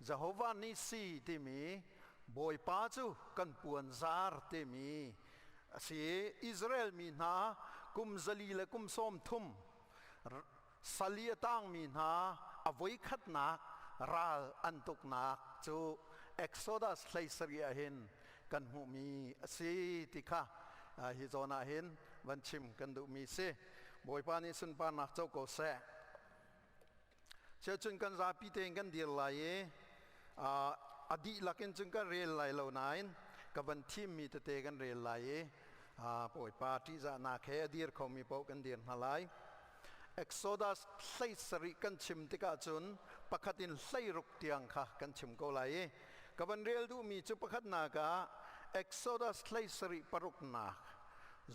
Jehovah Nisi timi Bawipa cu kan puanzar timi a si i Israel mi hna kum zali le kum sawm thum sal i a tangmi hna a voikhatnak ral an tuknak cu Exodus 17 ah hin kan hmuhmi a si ti kha hi zawn ah hin van chim kan duhmi si. Bawipa nih sunparnak co ko seh. Cun kan zapi tein kan dir lai i a dihlak in cun kan rel lai lo nain ka van thimmi tete kan rel lai i Bawipa ṭihzahnak he a dir khomi paoh kan dir hna lai. Exodus 17 kan chim tikah cun pakhat in 16 tiang kha kan chim ko lai i ka van rel duhmi cu pakhatnak ah Exodus 17 paruknak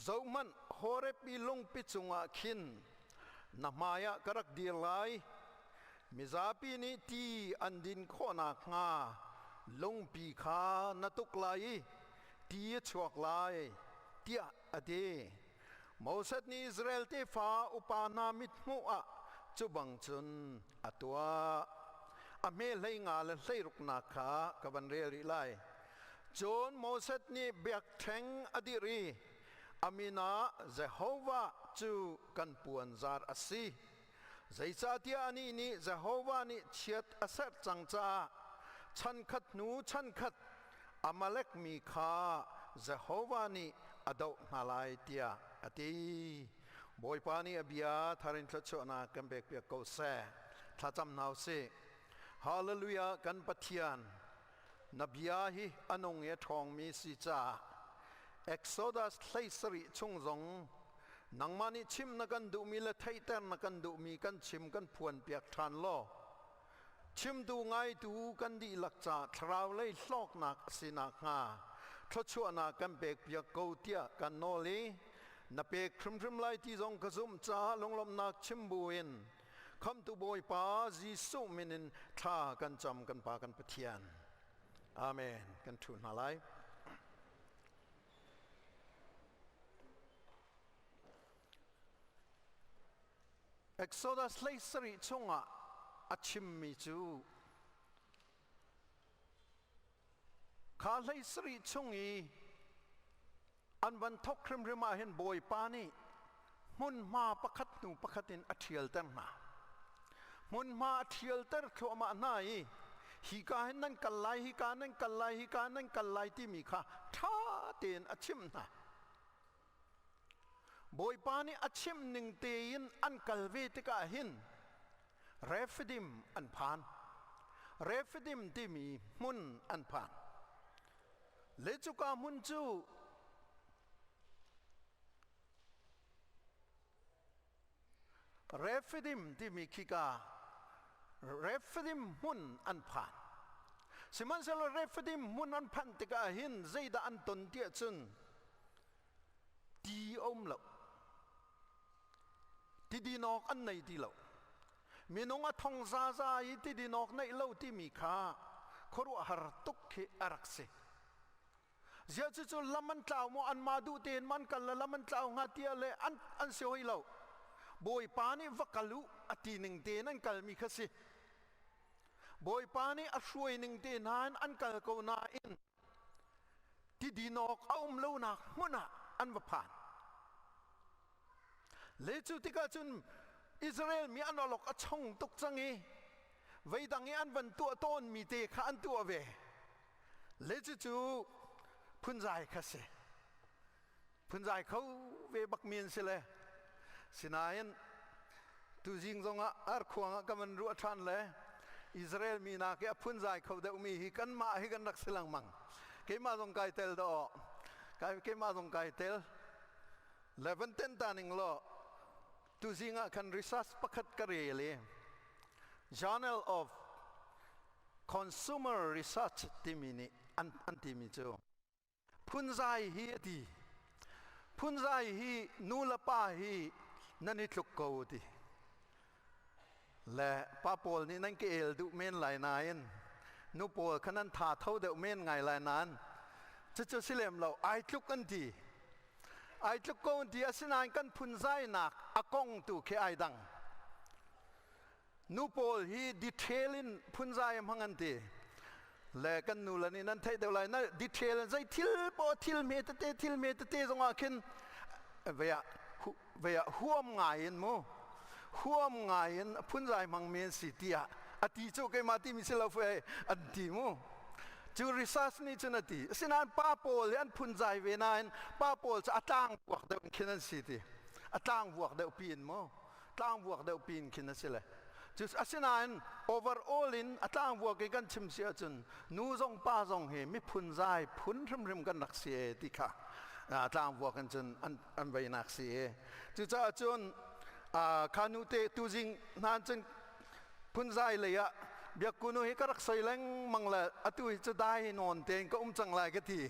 zohhmanh Horeb i lungpi cungah khin na hmaiah ka rak dir lai mizapi nih ti an din khawh nakhnga lungpi kha na tuk lai i ti a chuak lai tiah a ti Moses nih Israel tefa upa hna mithmuh ah cu bang cun a tuah a hme hlei nga le hlei ruknak kha ka van rel rih lai cun Moses nih biakṭheng a dirh i A min ah Jehovah cu kan puanzar a si. Zeicahtiah anih nih Jehovah nih chiat a serh cang caah chankhat hnu chankhat Amalek mi kha Jehovah nih a doh hna lai tiah a ti. Bawipa nih a bia thar in thluachuahnak kan pekpiak ko seh. Thlacam hna u sih. Hallelujah kan Pathian Na bia hi a nung i a ṭhawngmi si caah Exodus 17 chung zong nangmah nih chim na kan duhmi le theihter na kan duhmi kan chim kan phuanpiak ṭhan law chimtu ngaitu kan dihlak ca thlarau lei hlawknak a si nakhnga thluachuahnak kan pekpiak ko tiah kan nawl i na pek hrimhrim lai ti zong ka zumh caah lunglawmhnak chim buin Khamtu Bawipa Jesuh min in thla kan cam kan Pa kan Pathian. Amen. Kan ṭhu hna lai. Exodus 17 chungah a chimmi cu kha 17 chung i An van thawk hrimhrim ah hin Bawipa nih hmunhma pakhat hnu pakhat in a ṭhialter hna. Hmunhma a ṭhialter thluahmah hna i hika hin nan kal lai, hika nan kal lai, hika nan kal lai timi kha ṭha tein a chimh hna. Bawipa nih a chimh ning tein an kal ve tikah hin Rephidim an phan. Rephidim timi hmun an phan. Le cuka hmun cu Rephidim timi khika Rephidim hmun an phan. Sihmanhsehlaw Rephidim hmun an phanh tikah hin zeidah an ton tiah cun ti a um lo. Tidin awk an nei ti lo. Minung a thong zaza i tidin awk neih lo timi kha khuaruahhar tuk khi a rak si. Ziah cucu lam an tlau maw anmah duh tein man kal le lam an tlau hnga tiah le an, an si hoi lo. Bawipa nih va kal u a ti ning tein an kalmi kha si. Bawipa nih a hruai ning te hna in an kal ko nain tidin awk a um lonak hmun ah an va phan. Le cu tikah cun Israel mi an awlok a chong tuk cang i veidang i an van tuah tawnmi te kha an tuah ve. Le cucu phunzai kha si. Phunzai kho ve bakmi an si le. Sinain tuzing zongah arkhuang ah ka van ruah ṭhan le Israel mi nak i a phunzai kho deuhmi hi kanmah hi kan rak si lengmang. Keimah zong kai tel dawh. Keimah zong kai tel. Le van ten ta ning law tuzing ah khan research pakhat ka rel i Journal of Consumer Research timi nih an, an timi cu phunzai hi a ti. Phunzai hi nu le pa hi nan i tluk ko ti. Le pa pawl nih nan ka el duh men lai nain nu pawl kha nan tha tho deuh men ngai lai nain cucu si lem lo ai tluk an ti. Ai tluk ko an ti asinain kan phunzainak a kong tu khi ai dang. Nu pawl hi detail in phunzai a hmang an ti. Le kan nu le nih nan theih deuh lai na detail in zei thil poah thil hme tete thil hme tete zongah khin vei ah vei ah huam ngai in mu huam ngai in phunzai hmangmi an si tiah a ti cu keimah timi si lo fe an ti mu cu research nih cun a ti asinain pa pawl hi an phunzai ve nain pa pawl cu a tlang vuak deuh khin an si ti a tlang vuak deuh pi in mu tlangvuak deuh pin khin a si le cu asinain overall in a tlangvuak i kan chim si ahcun nu zong pa zong hi miphun zai phun hrimhrim kan rak si e ti kha tlangvuak in cun an an veinak si e cucaah cun kha nu te tuzing hnan cun phunzai lei ah biakkunu hi ka rak soi lengmang le atu hi cu dai nawn tein ka um cang lai ka ti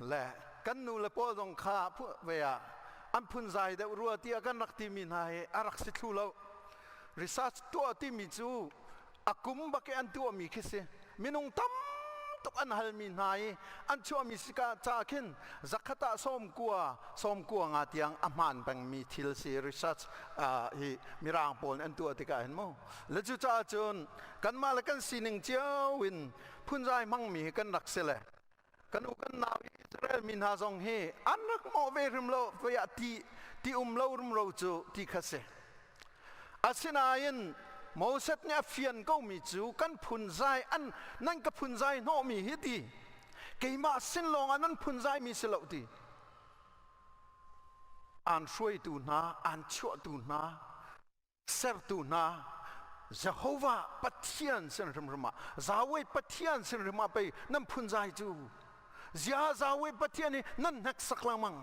le kan nu le pawl zong kha ve ah an phunzai deuh rua tiah kan rak timi hna hi a rak si thlu lo research tuah timi cu a kum bak i an tuahmi khi si minung tam tuk an halmi hna i an chuahmi si ka ca khin zakhat ah sawmkua sawmkua nga tiang a hmaan pengmi thil si research hi mirang pawl nih an tuah tikah hin mu le cu caah cun kanmah le kan sining cio in phunzai hmangmi hi kan rak si le kan u kan nau Israel mi hna zong hi an rak mawh ve hrim lo voi ah ti ti um lo rumro cu ti kha si asinain Moses nih a fian komi cu kan phunzai an nan ka phunzai hnawhmi hi ti keimah sin lawng ah nan phunzai mi si lo ti aan hruaitu hna aan chuahtu hna sertu hna Jehovah Pathian sin hrimhrim ah Yahweh Pathian sin hrim ah pei nan phunzai cu zia Yahweh Pathian hi nan hneksak lengmang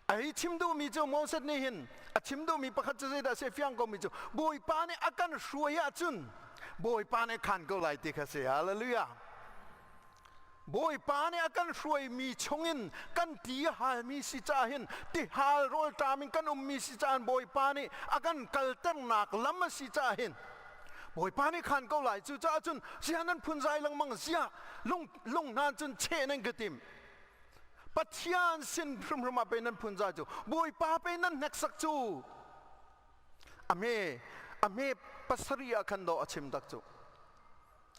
a hi chim duhmi cu Moses nih hin a chim duhmi pakhat cu zeidah a si fiang komi cu Bawipa nih a kan hruai ahcun Bawipa nih khan ko lai ti kha si hallelujah Bawipa nih a kan hruaimi chungin kan ti a halmi si caah hin tihal rawlṭam in kan ummi si caah Bawipa nih a kan kalternak lam a si caah hin Bawipa nih khan ko lai cucaah cun zia nan phunzai lengmang zia lung lung hna cun cheh nan ka tim Pathian sin hrimhrim ah pei nan phunzai cu Bawipa pei nan hneksak cu a hme a hme pasarih ah khan dawh a chim tak cu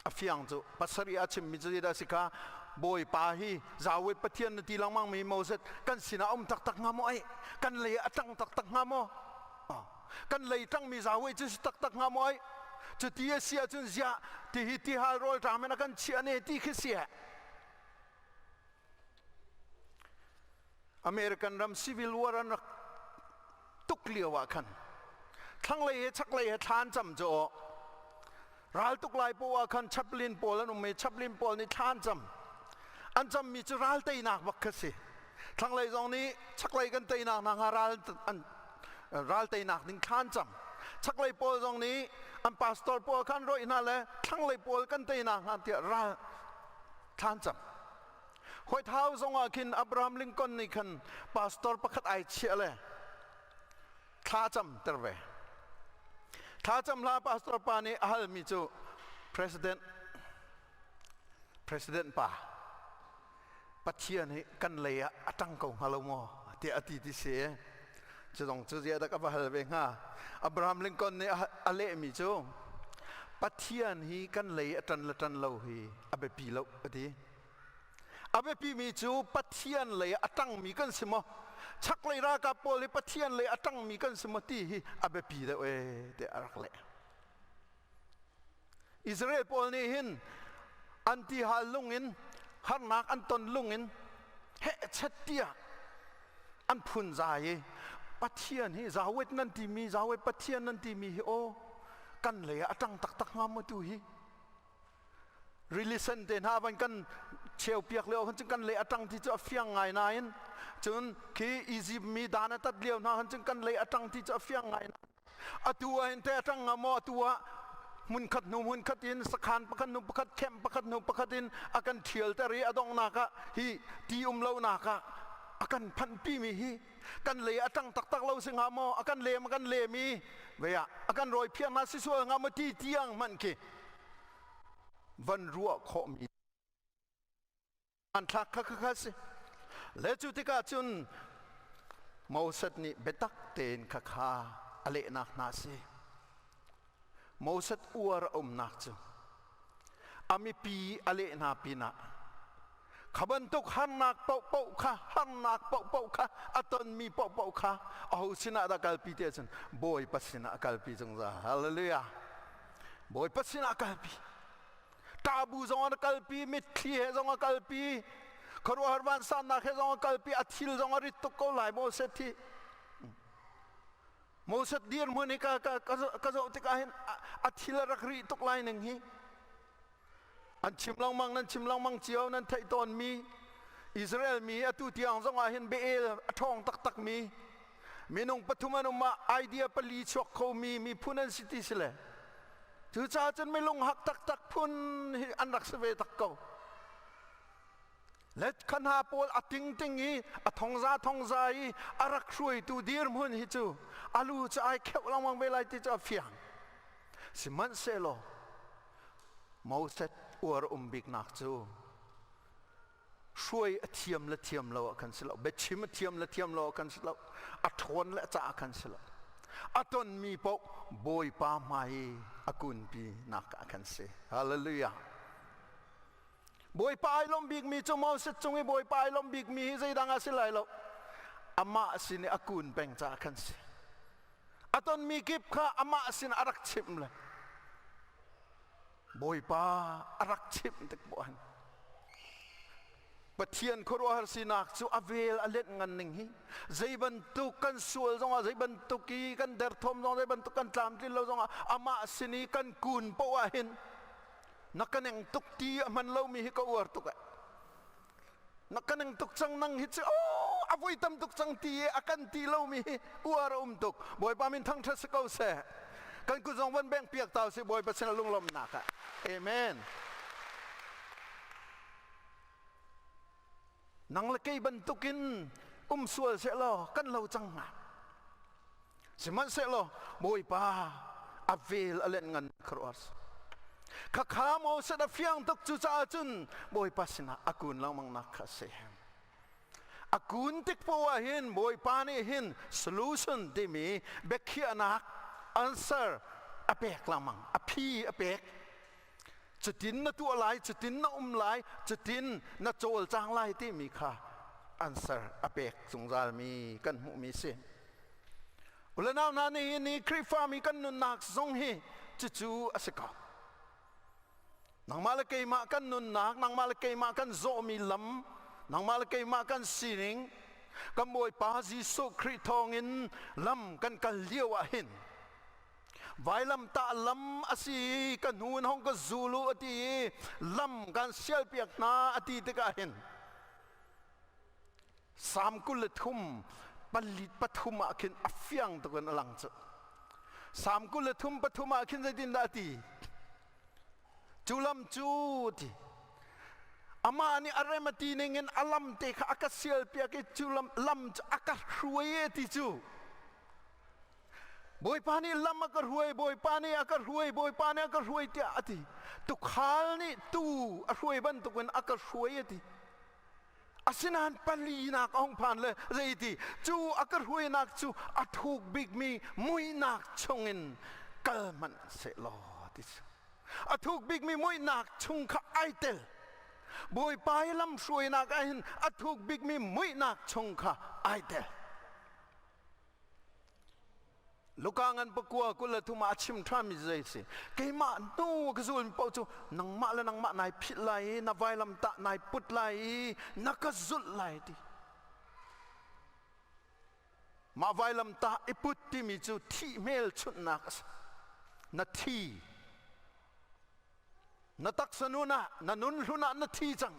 a fiang cu pasarih a chimmi cu zeidah a si kha Bawipa hi Yahweh Pathian na ti lengmang mi Moses kan sinah um taktak hnga maw ai kan lei a ṭang taktak hnga maw kan lei ṭangmi Yahweh cu si taktak hnga maw ai cu ti a si ahcun ziah ti hi tihal rawl ṭam in a kan chiah ne ti khi si American ram civil war an rak tuk lio ah khan thlanglei he chaklei he thla an cam cu aw ral tuk lai poah ah khan chaplain pawl an um i chaplain pawl nih thla an cam an cammi cu ral teinak bak kha si thlanglei zong nih chaklei kan teinak hna hnga ral an ral teinak ding thla an cam chaklei pawl zong nih an pastor pawl khan roih hna le thlanglei pawl kan teinak hnga tiah ral thla an cam White House zongah khin Abraham Lincoln nih khan pastor pakhat ai chiah le thla cam ter ve. Thla cam hla pastor pa nih a halmi cu president president pa Pathian hi kan lei ah a ṭang ko hnga lo maw tiah a ti ti si. Cu zong cu zia dah ka va hal ve hnga. Abraham Lincoln nih a lehmi cu Pathian hi kan lei a ṭan le ṭan lo hi a biapi lo a ti. A biapimi cu Pathian lei a ṭangmi kan si maw? Chaklei ralkap pawl hi Pathian lei a ṭangmi kan si maw ti hi a biapi deuh ee tiah a rak leh. Israel pawl nih hin an tihal lungin harnak an ton lungin hehchet tiah an phunzai i Pathian hi Yahweh nan timi Yahweh Pathian nan timi hi aw kan lei ah a ṭang taktak hnga maw tu hi rili sen te hna van kan cheu piak lio khan cun kan lei a ṭang ti cu a fiang ngai nain cun khi Egypt mi dan a tat lio hna khan cun kan lei a ṭang ti cu a fiang ngai atu ah hin teh a ṭang hnga maw atu ah hmunkhat hnu hmunkhat in sakhan pakhat hnu pakhat camp pakhat hnu pakhat in a kan ṭhialter i a donghnak ah hi ti um lonak ah a kan phanhpi mi hi kan lei a ṭang taktak lo si hnga maw a kan lem a kan lem i vei ah a kan rawi phiar hna si sual hnga maw ti tiang hmanh khi van ruah khawh mi hmanthlak kha kha kha si le cu tikah cun Moses nih biatak tein kha kha a lehnak hna si Moses uar a umnak cu a mipi a leh hna pinah kha bantuk harnak paohpaoh kha harnak paohpaoh kha a tonmi paohpaoh kha aho sinah dah kalpi te cun Bawipa sinah a kalpi zungzal hallelujah Bawipa sinah a kalpi Ṭahbu zong a kalpi, mitthli he zong a kalpi, khuaruahhar vansannak he zong a kalpi, a thil zong a rit tuk ko lai Moses hi. Moses dirhmun hi ka, ka, ka, ka zoh tikah hin a thil a rak rih tuk lai ning hi. An chim lengmang, nan chim lengmang cio, nan theih tawnmi Israel mi atu tiang zong ah hin Baal a ṭhawng taktak mi minung pathum an um ah idea pali chuak khomi miphun an si ti si le Cucaah cun milung hak taktak phun hi an rak si ve tak ko. Let kha hna pawl a tingting i a thongza thongza i a rak hruaitu dirhmun hi cu a lu cu ai kheuh lengmang ve lai ti cu a fiang. Sihmanhsehlaw Moses uar um biknak cu hruai a thiam le thiam lo ah khan si lo biachim a thiam le thiam lo ah khan si lo a ṭhawn le a ca ah khan si lo a tonmi paoh bawipa hmai i a kunpi nak ah khan si hallelujah bawipa ai lawm bikmi cu Moses cung i bawipa ai lawm bikmi hi zeidang ah si lai lo amah sin i a kun peng caah khan si a tonmi kip kha amah sin a rak chimh le Bawipa a rak chimh tik buan Pathian khuaruahhar sinak cu a vel a lenh ngan ning hi zei bantuk kan sual zongah zei bantuk i kan derthawm zong zei bantuk kan tlamtlin lo zongah amah sin i kan kun poh ah hin na ka neng tuk ti a hman lomi hi ka uar tuk eh na ka neng tuk cang nang hi cu oh a voi tam tuk cang ti i a kan ti lomi hi uar a um tuk bawipa min thangṭhat si ko seh kan kut zong van bengh piak ta usih bawipa sin lunglawmhnak ah amen nang le kei bantukin um sual seh law kan lo cang hnga Sihmanhsehlaw Bawipa a vel a lenh ngan khuaruahs. Khakha Moses a fiang tuk cucaah cun Bawipa sinah a kun lengmang nak kha a si. A kun tik poah hin Bawipa nih hin solution timi biakhiahnak answer a pek lengmang, a phi a pek. Cutin na tuah lai, cutin na um lai, cutin na cawlcang lai timi kha answer a pek zungzalmi kan hmuhmi si. Ulenau hna nih ni Khrihfami kan nunnak zong hi cucu a si ko. Nangmah le keimah kan nunnak, nangmah le keimah kan zawhmi lam, nangmah le keimah kan sining, kan Bawipa Jesuh Khrih thawngin lam kan kal lio ah hin Vailamtah lam a si i ka hnu in hong ka zul u a ti i lam kan sialpiak hna a ti tikah hin Salm 23 pali pathum ah khin a fiang tuk in a lang cu. Salm 23 pathum ah khin zeitindah a ti? Cu lam cu ti amah nih a rem a ti ning in a lam te kha a ka sialpiak i cu lam, lam cu a ka hruai e ti cu Bawipa nih lam a ka hruai, Bawipa nih a ka hruai, Bawipa nih a ka hruai tiah a ti. Tukhal nih tuu a hruai bantukin a ka hruai a ti. Asinain palinak a hung phan le zeiti cu a ka hruainak cu a thuk bikmi muihnak chungin kal hmanh sehlaw ti cu. A thuk bikmi muihnak chung kha ai tel. Bawipa i lamhruainak ah hin a thuk bikmi muihnak chung kha ai tel. Luka ngan pakua 23 ah a chim ṭhanmi zei si keimah hnu ka zulmi paoh cu nangmah le nangmah nai philh lai i na vailam tah nai put lai i na ka zulh lai ti mah vailam tah i put timi cu thih hmelchunhnak a si na thi Na taksa nun ah na nun hlun ah na thi cang.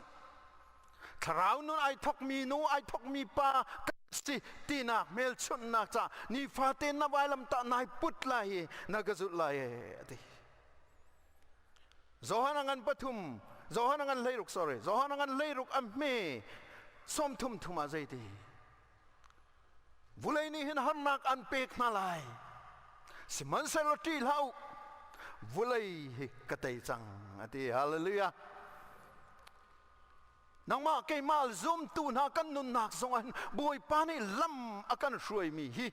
Thlarau nun ai thokmi nu ai thokmi pa si tinak hmelchunhnak ca nifate na vailam tah nai put lai i na ka zulh lai e ati. Johan a ngan pathum Johan a ngan hleiruk sorry Johan a ngan hleiruk a hme 30 thum ah zeiti Vulei nih hin harnak an pek hna lai. Sihmanhsehlaw ṭih hlah u. Vulei hi ka tei cang a ti. Hallelujah. Nangmah keimah zumtu hna kan nunnak zongah hin Bawipa nih lam a kan hruaimi hi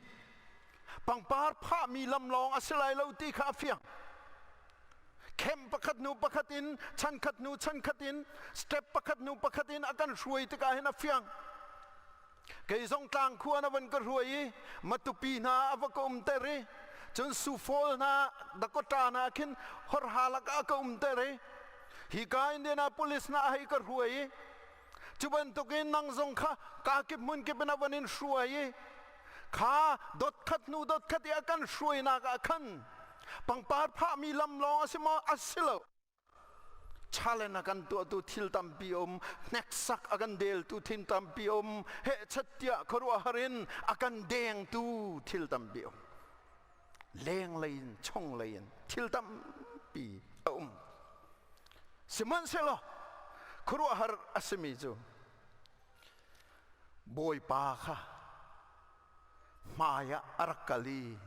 pangpar phahmi lam lawng a si lai lo ti kha a fiang. Khem pakhat hnu pakhat in chan khat hnu chan khat in step pakhat hnu pakhat in a kan hruai tikah hin a fiang. Kei zong tlang khua na van ka hruai i Matupi hna a va ka umter i cun Sufol hna Dakota hna khin horha lakah a ka umter i hika Indianapolis hna a hei ka hruai i cu bantukin nang zong kha kaa kip hmun kip in a van in hruai i kha dot khat hnu dot khat i a kan hruainak ah khan pangpar phahmi lam lawng a si maw? A si lo. Challenge a kan tuahtu thil tampi um, hneksak a kan deltu thil tampi um, hehchat tiah khuaruahhar in a kan dengtu thil tampi um. Lenglei in chunglei in thil tampi a um. Sihmanhsehlaw khuaruahhar a simi cu Bawipa kha hmai ah a rak kal i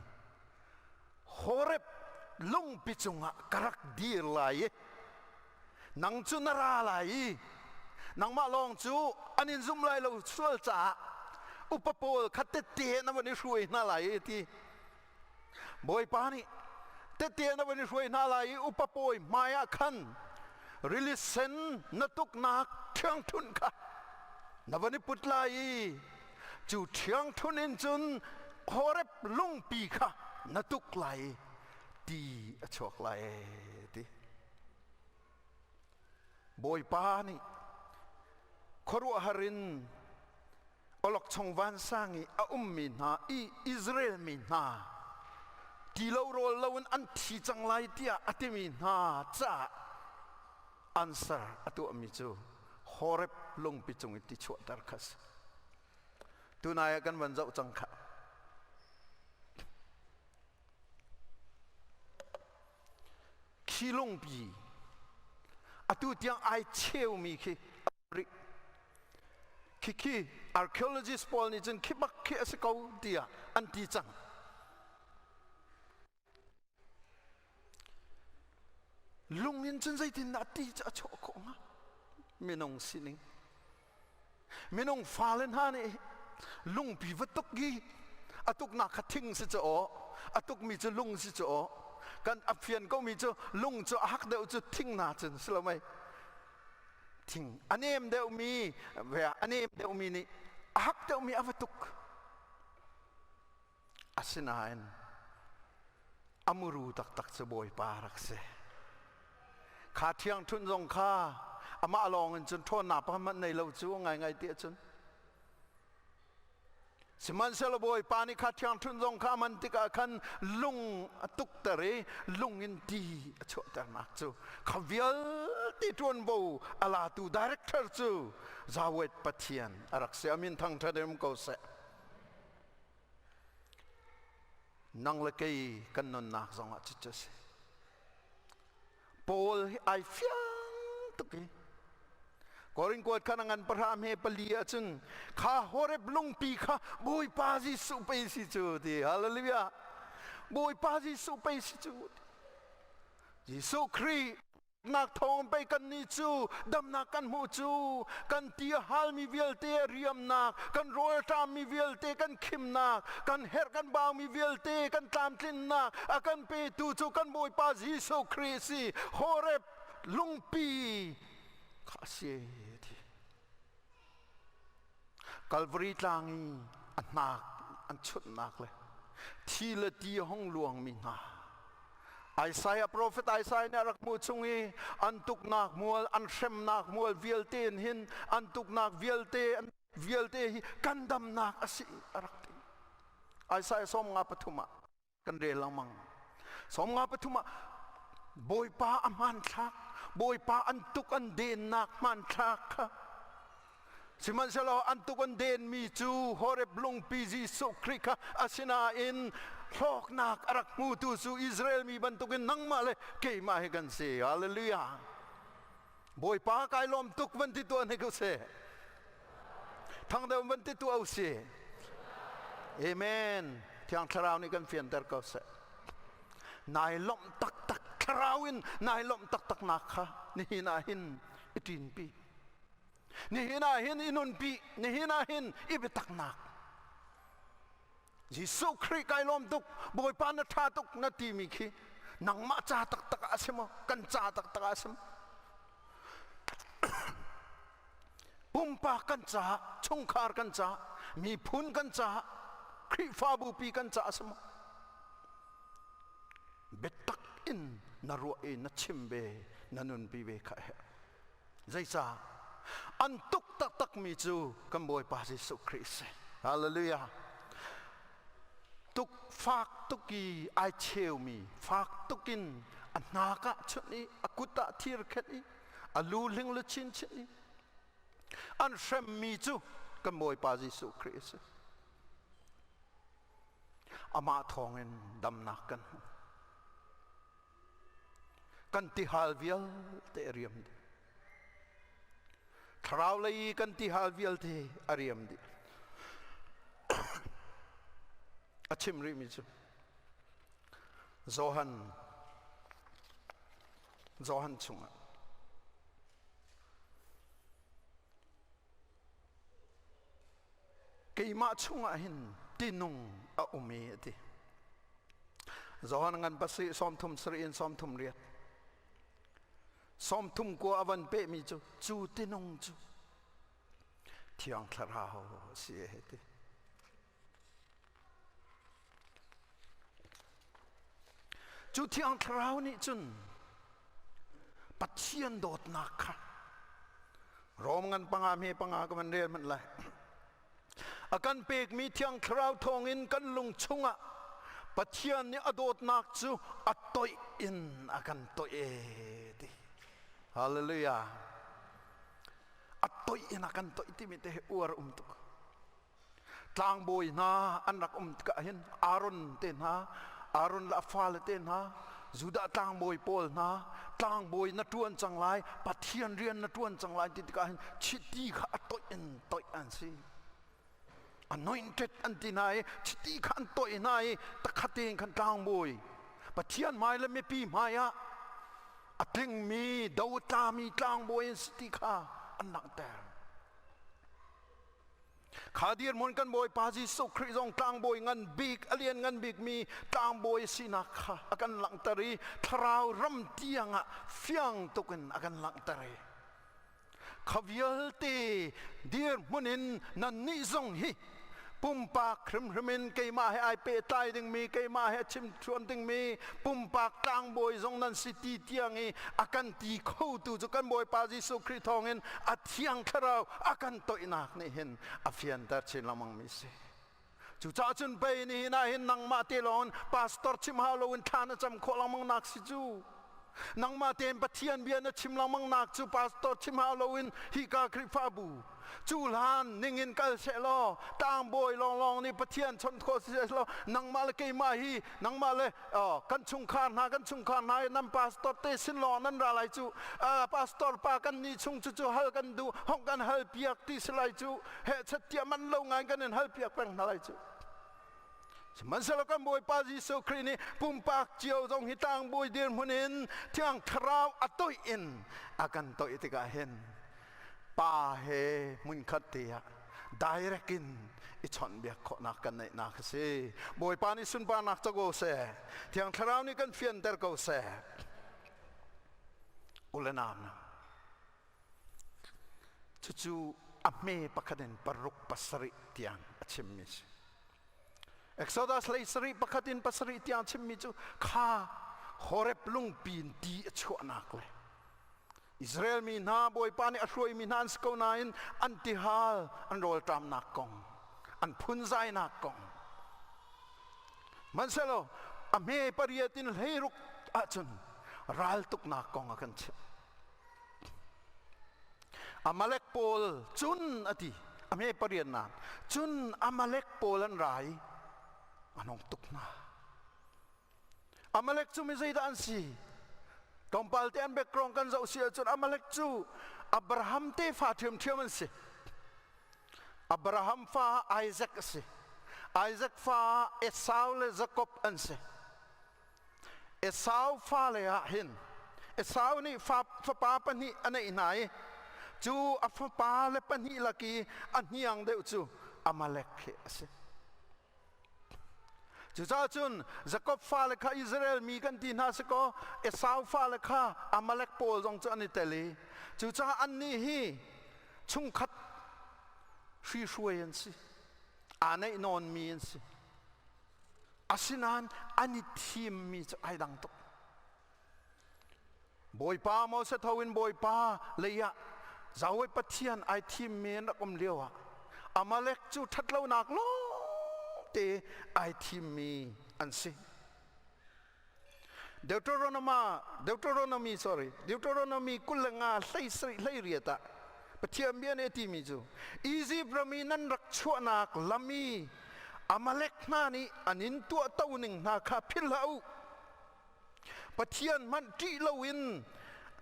Horeb lungpi cungah ka rak dir lai i nang cu na ra lai i nangmah lawng cu an in zum lai lo sual caah upa pawl kha tette na van i hruai hna lai i ti Bawipa nih tette na van i hruai hna lai i upa pawi hmai ah khan rili sen na tuknak ṭhiangṭhunh kha na van i put lai i cu ṭhiangṭhunh in cun Horeb lungpi kha na tuk lai i ti a chuak lai ti. Bawipa nih khuaruahhar in awlokchong vansang i a ummi hna i Israel mi hna ti lo rawl loin an thi cang lai tiah a timi hna caah answer a tuahmi cu Horeb lungpi cung i ti chuahter kha si. Tunai ah kan van zoh cang khah. Khi lungpi atu tiang ai cheumi khi rih. Khi khi archaeologist pawl nih cun khi bak khi a si ko tiah an ti cang. Lung in cun zeitindah ti cu a chuah khawh hnga? Minung sining. Minung fale hna nih lungpi va tuk i a tuknak kha thing si cu aw, a tukmi cu lung si cu aw. Kan a fian komi cu lung cu a hak deuh cu thing na cun si lo mei. Thing a nem deuhmi, a nem deuhmi nih a hak deuhmi a va tuk. Asinain a muru taktak cu Bawipa rak si. Kha ṭhiangṭhunh zong kha amah lawng in cun ṭhawnnak pakhat hmanh nei lo cu ngaingai ti ahcun. Sihmanhsehlaw Bawipa nih kha ṭhiangṭhunh zong kha a man tikah khan lung a tukter i lung in ti a chuahternak cu kha vialte ṭuanvo a latu director cu Zawet Pathian a rak si. A min thangṭhat in um ko seh. Nang le kei kan nunnak zongah cucu a si. Paul hi ai fiang tuk i Korin kuat khan a ngan pahra hme pali ahcun kha Horeb lungpi kha Bawipa Jesuh pei si cu ti hallelujah Bawipa Jesuh pei si cu Jesuh Khrih. Nak thawng pei kan nih cu damnak kan hmuh cu kan ti a halmi vialte riamnak kan rawl a ṭammi vialte kan khimnak kan herh kan baumi vialte kan tlamtlinnak a kan petu cu kan Bawipa Jesuh Khrih si Horeb lungpi kha a si ti Calvary tlang i a hnak an chunhnak le thi le ti a hung luangmi hna Isaiah profet Isaiah nih a rak hmuh chung i an tuknak mual an hremnak mual vialte in hin an tuknak vialte an vialte hi kan damnak a si a rak ti Isaiah 53 ah kan rel lengmang 53 ah Bawipa a hmanthlak Bawipa an tuk an dennak hmanthlak kha Sihmanhsehlaw an tuk an denmi cu Horeb lungpi Jesuh Khrih kha asinain hlawknak a rak hmutu cu Israel mi bantukin nangmah le keimah hi kan si. Hallelujah. Bawipa kai lawm tuk van ti tuah hnik usih. Thang deuh van ti tuah usih. Amen. Thiang Thlarau nih kan fianter ko seh. Nai lawmh taktak thlarau in nai lawmh taktak nak kha nihin ah hin i ṭinpi. Nihin ah hin i nunpi, nihin ah hin i biataknak. Jesuh Khrih kai lawm tuk, Bawipa na ṭha tuk na timi khi nangmah ca taktak ah a si maw? Kan ca taktak ah a si maw? Pumpak kan caah, chungkhar kan caah, miphun kan caah, Khrihfabu pi kan caah a si maw? Biatak in na ruah i na chim ve, na nunpi ve kha a herh. Zeicah? An tuk taktakmi cu kan Bawipa Jesuh Khrih si. Hallelujah. Tuk fak tuk i ai cheumi, fak tuk in a hnak ah chunh i a kut ah thir khenh i a lu hling lu chinchin i an hremmi cu kan Bawipa Jesuh Khrih a si. Amah thawngin damnak kan hmu. Kan tihal vialte a riam dih. Thlarau lei i kan tihal vialte a riam dih. A chim rihmi cu Johan Johan chungah keimah chungah hin tinung a um i a ti. Johan ngan pasarih 30 sarih in 38 30 a van pehmi cu cu tinung cu Thiang Thlarau a si a ti. Cu Thiang Thlarau nih cun Pathian dawtnak kha Rom ngan panga hme panga ka van rel hmanh lai. A kan pekmi Thiang Thlarau thawngin kan lung chungah Pathian nih a dawtnak cu a toih in a kan toih e ti. Hallelujah. A toih in a kan toih timi te hi uar um tuk. Tlangbawi hna an rak um tikah hin Aaron te hna, Aaron le a fale te hna, Judah tlangbawi pawl hna, tlangbawi na ṭuan cang lai, Pathian rian na ṭuan cang lai ti tikah hin chiti kha a toih in toih an si. Anointed an ti hna i chiti kha an toih hna i takhat tein khan tlangbawi Pathian hmai le mipi hmai ah a tlingmi dotlami tlangbawi an si ti kha an langhter. Kha dirhmun kan Bawipa Jesuh Khrih zong tlangbawi ngan bik a lian ngan bikmi tlangbawi sinak kha a kan langhter i thlarau ram tiang ah fiang tuk in a kan langhter i kha vialte dirhmun in nannih zong hi pumpak hrimhrim in keimah he ai pehtlai dingmi keimah he chimchuan dingmi pumpak tlangbawi zong nan si ti tiang i a kan ti khotu cu kan Bawipa Jesuh Khrih thawngin a thiang thlarau a kan toihnak nih hin a fianter chin lengmang mi si. Cucaah cun pei nihin ah hin nangmah te lawng in pastor chim hau loin thla na cam khawh lengmang nak si cu. Nangmah tein Pathian bia na chim lengmang nak cu pastor chim hau loin hika Khrihfabu cu hlan ningin kal seh law tlangbawi lawnglawng nih Pathian chawnh khawh si seh law nangmah le keimah hi nangmah le kan chungkhar hna kan chungkhar hna hi nan pastor te sin lawng nan ra lai cu pastor pa kan ni chung cu cu hal kan duh hong kan hal piak ti si lai cu heh chat tiah man lo ngai kan in hal piak peng hna lai cu. Sihmanhsehlaw kan Bawipa Jesuh Khrih nih pumpak cio zong hi tlangbawi dirhmun in Thiang Thlarau a toih in a kan toih tikah hin Pa he hmunkhat te ah direct in i chawnhbiak khawhnak kan neihnak a si. Bawipa nih sunparnak co ko seh. Thiang Thlarau nih kan fianter ko seh. U le nau na cucu a hme pakhat in paruk pasarih tiang a chimmi si. Exodus hlei sarih pakhat in pasarih tiang chimmi cu kha Horeb lungpi in ti a chuahnak le Israel mi hna Bawipa nih a hruaimi hna an si ko nain an tihal an rawlṭamnak kong an phunzainak kong hmanhsehlaw a hme pariat in hleiruk ahcun raltuknak kong a kan chimh. Amalek pawl cun a ti a hme pariatnak cun Amalek pawl an ra i an hung tuk hna. Amalek cu mi zeidah an si? Tlawmpal te an background kan zoh si ahcun Amalek cu Abraham tefa ṭhiamṭhiam an si. Abraham fa Isaac a si. Isaac fa Esau le Jakob an si. Esau fale ah hin Esau nih fapa pahnih a neih hna i cu a fapa le pahnih lak i a hniang deuh cu Amalek hi a si. Cucaah cun Jakob fale kha Israel mi kan ti hna si kaw Esau fale kha Amalek pawl zong cu an i tel i cucaah annih hi chungkhat hrihruai an si. Aa neih nawnmi an si. Asinain an i thimmi cu ai dang tuk. Bawipa Moses tho in Bawipa lei ah Yahweh Pathian ai thimmi an rak um lio ah Amalek cu ṭhatlonak lawngte ai thimmi an si. Deuteronomy, Deuteronomy sorry, Deuteronomy 25 hlei sarih hlei riat ah Pathian bia nih a timi cu Izipt ram i nan rak chuahnak lam i Amalek hna nih an in tuahto ning hna kha philh hlah u. Pathian hmanh ṭih loin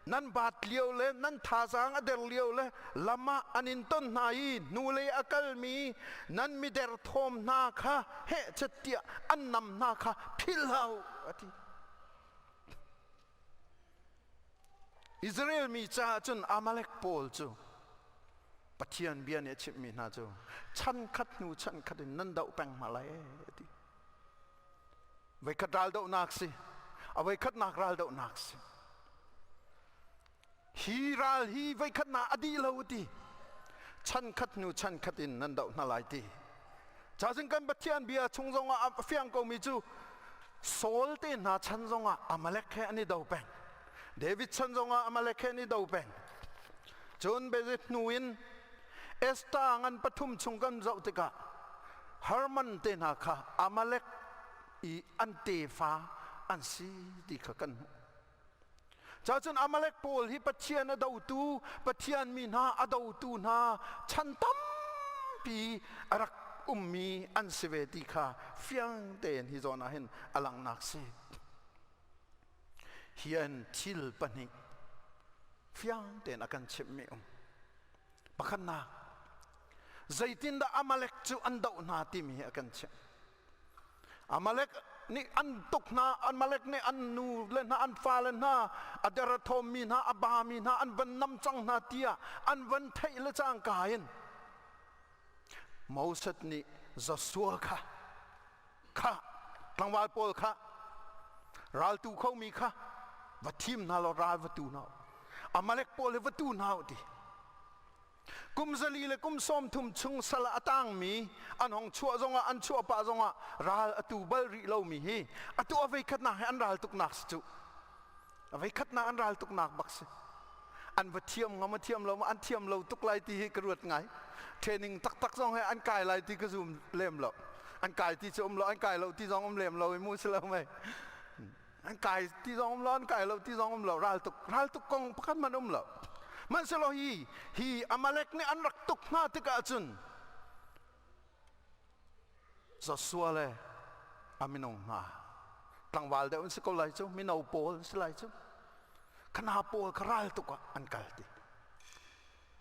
nan baat lio le nan thazaang a der lio le lam ah an in ton hna i hnulei a kalmi nan miderthawm hna kha hehchet tiah an nam hna kha philh hlah u a ti. Israel mi caah cun Amalek pawl cu Pathian bia nih a chimhmi hna cu chan khat hnu chan khat in nan doh peng hna lai a ti. Voikhat raldohnak si a voikhatnak raldohnak si hi ral hi voikhatnak a dih lo ti chan khat hnu chan khat in nan doh hna lai ti cazin kan Pathian bia chung zongah a fiang komi cu Saul te hna chan zongah Amalek he an i do peng David chan zongah Amalek he an i do peng cun Bezit hnu in Esther ngan pathum chung kan zoh tikah Herman te hna kha Amalek i an tefa an si ti kha kan hmuh. Cacun Amalek pawl hi Pathian a dotu, Pathian mi hna a dotu hna chan tampi a rak ummi an si ve ti kha fiang tein hi zawn ah hin a langhnak si. Hi an thil pahnih fiang tein a kan chimhmi um. Pakhatnak, zeitindah Amalek cu an doh hna timi hi a kan chimh. Amalek nih an tuk hna, Amalek nih an nu le hna, an fale hna, a der a thawmmi hna, a bami hna, an van nam cang hna tiah an van theih le cangka in Moses nih Joshua kha kha tlangval pawl kha raltu khomi kha va thim hna law ral va tu hna Amalek pawl hi va tu hna u ti kum zali le kum sawm thum chung sal a tangmi an hong chuah zongah an chuah pah zongah ral a tu bal rih lomi hi atu a veikhatnak he an ral tuknak si cu a veikhatnak an ral tuknak bak si an va thiam ngam a thiam lo an thiam lo tuk lai ti hi ka ruat ngai training taktak zong he an kai lai ti ka zum lem lo an kai ti cu um lo an kai lo ti zong um lem lo i mu si lo mei an kai ti zong um lo an kai lo ti zong um lo ral tuk ral tuk kong pakhat man um lo hmanhsehlaw hi hi Amalek nih an rak tuk hna tikah cun Joshua le a minung hna tlangval deuh an si ko lai cu mino pawl an si lai cu khana pawl kha ral tuk ah an kal ti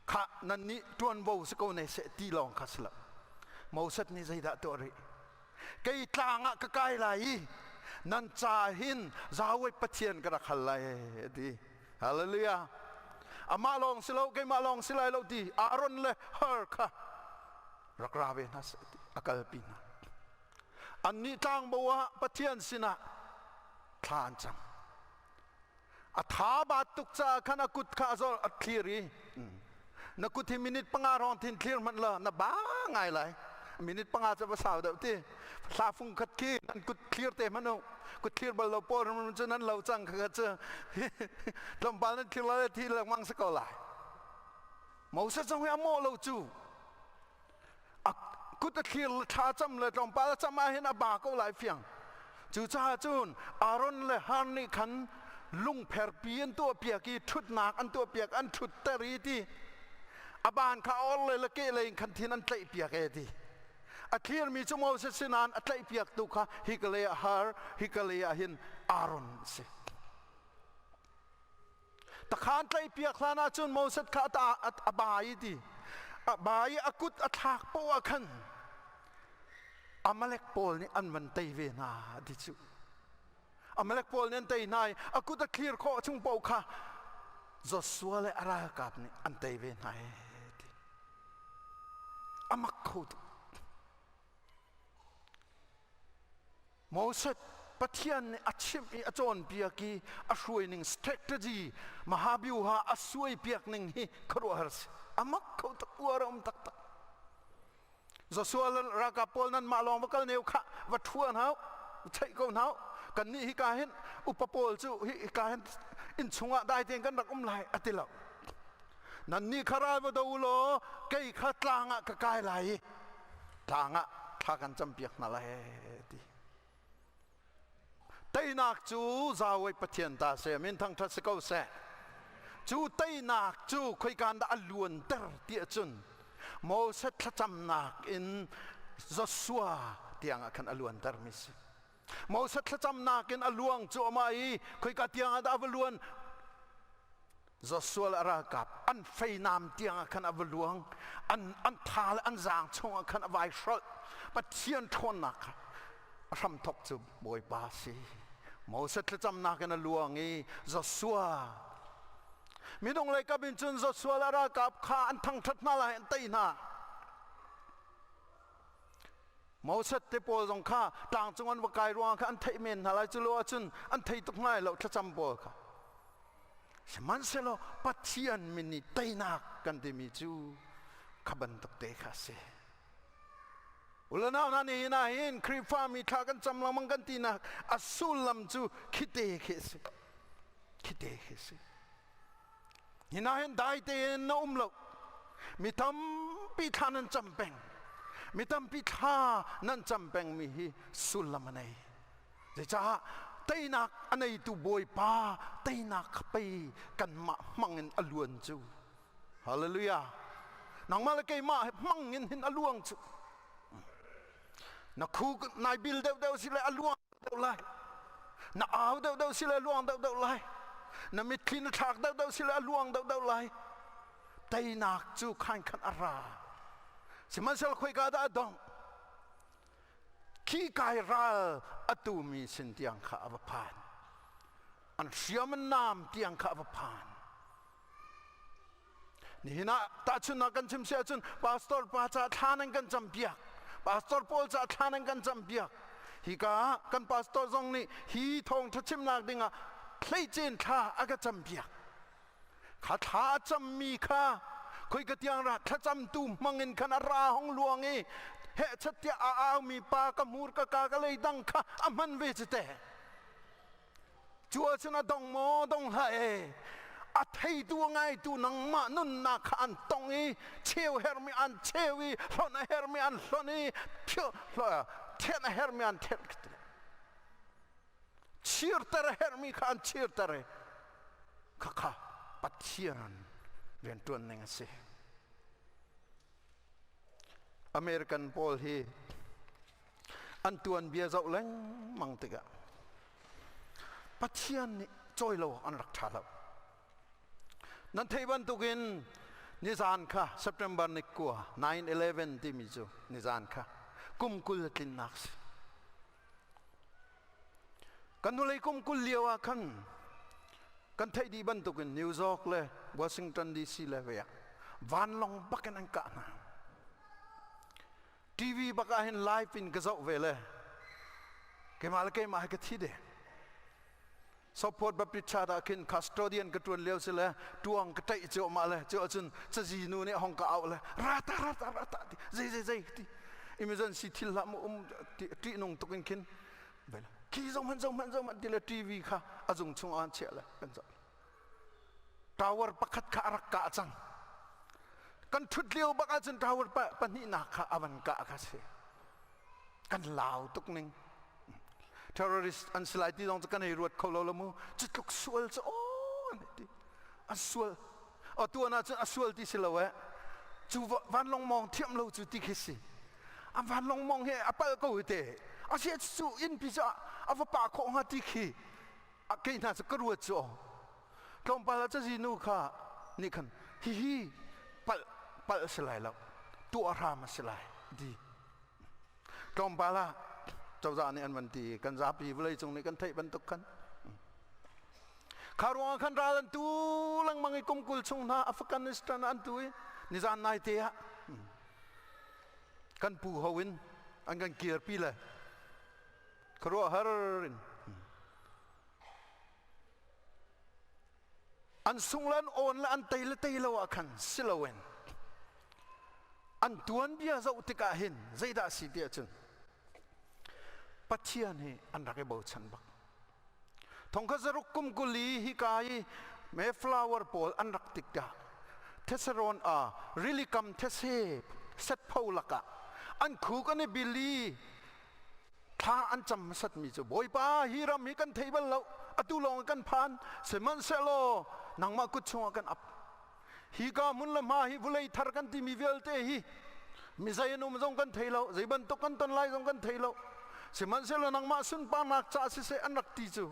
kha nan nih ṭuanvo si ko ne seh ti lawng kha si lo Moses nih zeidah tuah rih? Kei tlang ah ka kai lai i nan ca hin Yahweh Pathian ka rak hal lai ti. Hallelujah. Amah lawng si lo, keimah lawng si lai lo ti Aaron le Hur kha rak ra ve hna seh ti a kalpi hna. Annih tlangbo ah Pathian sinah thla an cam. A tha bat tuk caah khan a kut kha a zor a thlir i na kut hi minute panga hrawng thin thlir hmanh law na ba ngai lai. Minute panga cu va sau deuh ti. Hla fung khat khi nan kut thlir te hmanh u. Kut thlir bal lo pawl cu nan lo cang kha cu tlawmpal nan thlir lai thi lengmang si ko lai. Moses zong hi a mawh lo cu. A kut a thlir le thla cam le tlawmpal a cam ah hin a ba ko lai fiang. Cucaah cun Aaron le Har nih khan lungpherpi an tuahpiak i ṭhutnak an tuahpiak an ṭhutter i ti a ban kha a or le le ke lei in khan thin an tlaihpiak e ti. A thlirmi cu Moses si nain a tlaihpiaktu kha hika lei ah Har, hika lei ah hin Aaron a si. Takhan tlaihpiak hlan ahcun Moses kha a ba i ti a ba i a kut a thlak poah ah khan Amalek pawl nih an van tei ve hna ti cu. Amalek pawl nih an tei hna i a kut a thlir khawh chung paoh kha Joshua le a ralkap nih an tei ve hna e ti. A mak kho tuk. Moses Pathian nih a chimh i a cawnpiak i a hruai ning strategy mahabyuha a suaipiak ning hi khuaruahhar si. A mak kho tak uar a um taktak. Joshua ralkap pawl nan mah lawng va kal neu khah va ṭhua hna u theih ko hna u kannih hika hin upa pawl cu hika hin inn chungah dai tein kan rak um lai a ti lo nannih kha ral va do u law kei kha tlang ah ka kai lai i tlang ah thla kan campiak hna lai ti Teinak cu Yahweh Pathian ta seh, min thangṭhat si ko seh. Cu teinak cu khoikan dah a luanter ti ahcun Moses thlacamnak in Joshua tiang ah khan a luanter mi si. Moses thlacamnak in a luang cu amah i khoika tiang ah dah a va luan? Joshua le a ralkap an feinam tiang ah khan a va luang an an tha le an zaang chung ah khan a vai hrolh Pathian ṭhawnnak kha a hramthok cu Bawipa si Moses thlacamnak in a luang i Joshua minung lei kap in cun Joshua le a ralkap kha an thangṭhat hna lai an tei hna Moses te pawl zong kha tlangcung an va kai ruangah kha an theih men hna lai cu lo ahcun an thei tuk hnga lo thlacam pawl kha Sihmanhsehlaw Pathian min i teinak kan timi cu kha bantuk te kha a si. Ulanau hna nihin ah hin Khrihfami thla kan cam lengmang kan tinak a sullam cu khite khi a si. Khite khi a si. Hin ah hin dai tein na um lo. Mi tampi thla nan cam peng. Mi tampi thla nan cam pengmi hi sullam a nei. Zeicah teinak a neitu Bawipa teinak kha pei kanmah hmang in a luan cu. Hallelujah. Nangmah le keimah hmang in hin a luang cu. Na khu nai bil deuh deuh si le a luang deuh lai. Na au deuh deuh si le a luang deuh deuh lai. Na mitthli na thlak deuh deuh si le a luang deuh deuh lai. Teinak cu khan khan a ra. Sihmanhsehlaw khoika dah a dongh? Khi kai ral a tumi sin tiang kha a va phan. An hriam an nam tiang kha a va phan. Nihin ah tahchunhnak kan chim si ahcun pastor pa ca thla nan kan campiak. Pastor pawl ca thla nan kan campiak. Hika ah kan pastor zong nih hi thawngṭha chimnak dingah thleicen thla a ka campiak. Kha thla a cammi kha khoika tiang ra thlacamtu hmangin khan a ra hong luang i hehchat tiah a aumi pa ka hmur ka ka ka lei dang kha a hman ve cu teh. Cu ahcun a dong maw dong hlah e a theitu a ngaitu nangmah nunnak kha an tong i cheu hermi an cheu i hlonh a hermi an hlonh i thianh a hermi an thianh chirter a herhmi kha an chirter i khakha Pathian rianṭuan ning a si. American pawl hi an tuanbia zoh lengmang tikah Pathian nih cawi lo an rak ṭha lo. Nan theih bantukin nizan kha September ni kua 9/11 timi cu nizan kha kum 20 tlinnak si. Kan hnulei kum 20 lio ah khan kan theih dih bantukin New York le Washington DC le ve ah vanlawng bak in an kah hna. TV bak ah hin live in ka zoh ve le keimah le keimah he ka thi de. Southport Baptist Church ah khin custodian ka ṭuan lio si le tuang ka ṭaih cuahmah le cu ahcun cazi nu nih hong ka auh le rata rata rata ti zei zei zei ti emergency thil hlah mu um ṭihnung tuk in khin vel khi zoh hmanh zoh hmanh zoh hmanh ti le TV kha a zung chung ah an chiah le kan zoh tower pakhat kha a rak kah cang kan ṭhut lio bak ahcun tower pahnihnak kha a van kah kha si kan lau tuk ning terrorist an si lai ti zong cu kan hei ruat kho lo lo mu cu tluk sual cu aw an ti a sual o tuan ah cun a sual ti si lo eh cu vanlawng mawng thiam lo cu ti khi si a vanlawng mawng he a pal ko hi te a sia cu inn pi cu a va pa khawh hnga ti khi a kei hna cu ka ruat cu aw tlawmpal ah cazi nu kha nih khan hihi palh palh si lai lo tuah hram a si lai ti tlawmpal ah cozah nih an van ti kan zapi vawlei cung nih kan theih bantuk khan kha ruangah khan ral an tu lengmang i kum 20 chung hna Afghanistan an tu i nizan nai te ah kan pu ho in an kan kirpi le khuaruahhar in An sung le an awn le an tei le tei lo ah khan si loin an tuanbia zoh tikah hin zeidah a si ti ahcun Pathian hi an rak i bochan bak. Thongkhat zaruk kum 20 hika i Mayflower pawl an rak tikah Thessalon ah rili kam these setpho lakah an khuk an i bil i thla an cam hmasatmi cu Bawipa hi ram hi kan thei bal lo atu lawng kan phan sihmanhsehlaw nangmah kut chungah kan ap hi ka hmun le hma hi vulei thar kan timi vialte hi mi zei an um zong kan thei lo zei bantuk kan ton lai zong kan thei lo sihmanhsehlaw nangmah sunparnak ca siseh an rak ti cu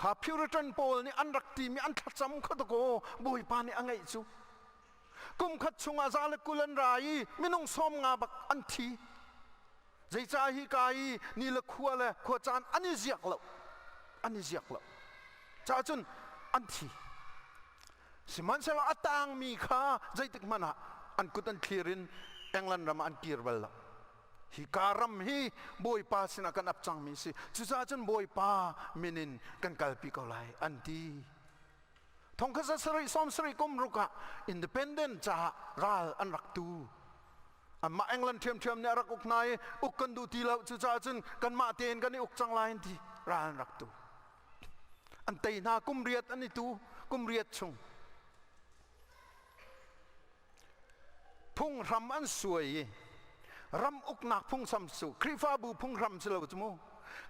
kha Puritan pawl nih an rak timi an thlacam kha dakaw Bawipa nih a ngeih cu Kum khat chungah za le 20 an ra i minung 50 bak an thi. Zeicah hi ka i ni le khua le khua caan an i ziak lo. An i ziak lo. Caah cun an thi. Sihmanhsehlaw a tangmi kha zeitik hmanh ah an kut an thlir in England ram ah an kir bal lo. Hi ka ram hi Bawipa sinah kan ap cangmi si. Cucaah cun Bawipa min in kan kalpi ko lai an ti. Thongkhat 70 70 kum ruk ah independent caah ral an rak tu. Anmah England ṭhiamṭhiam nih a rak uk hna i uk kan duh ti lo cucaah cun kanmah tein kan i uk cang lai an ti ral an rak tu. An tei hna kum riat an i tu kum riat chung. Phunghram an suai i ram uknak phunghram cu Khrihfabu phunghram si lo cu mu.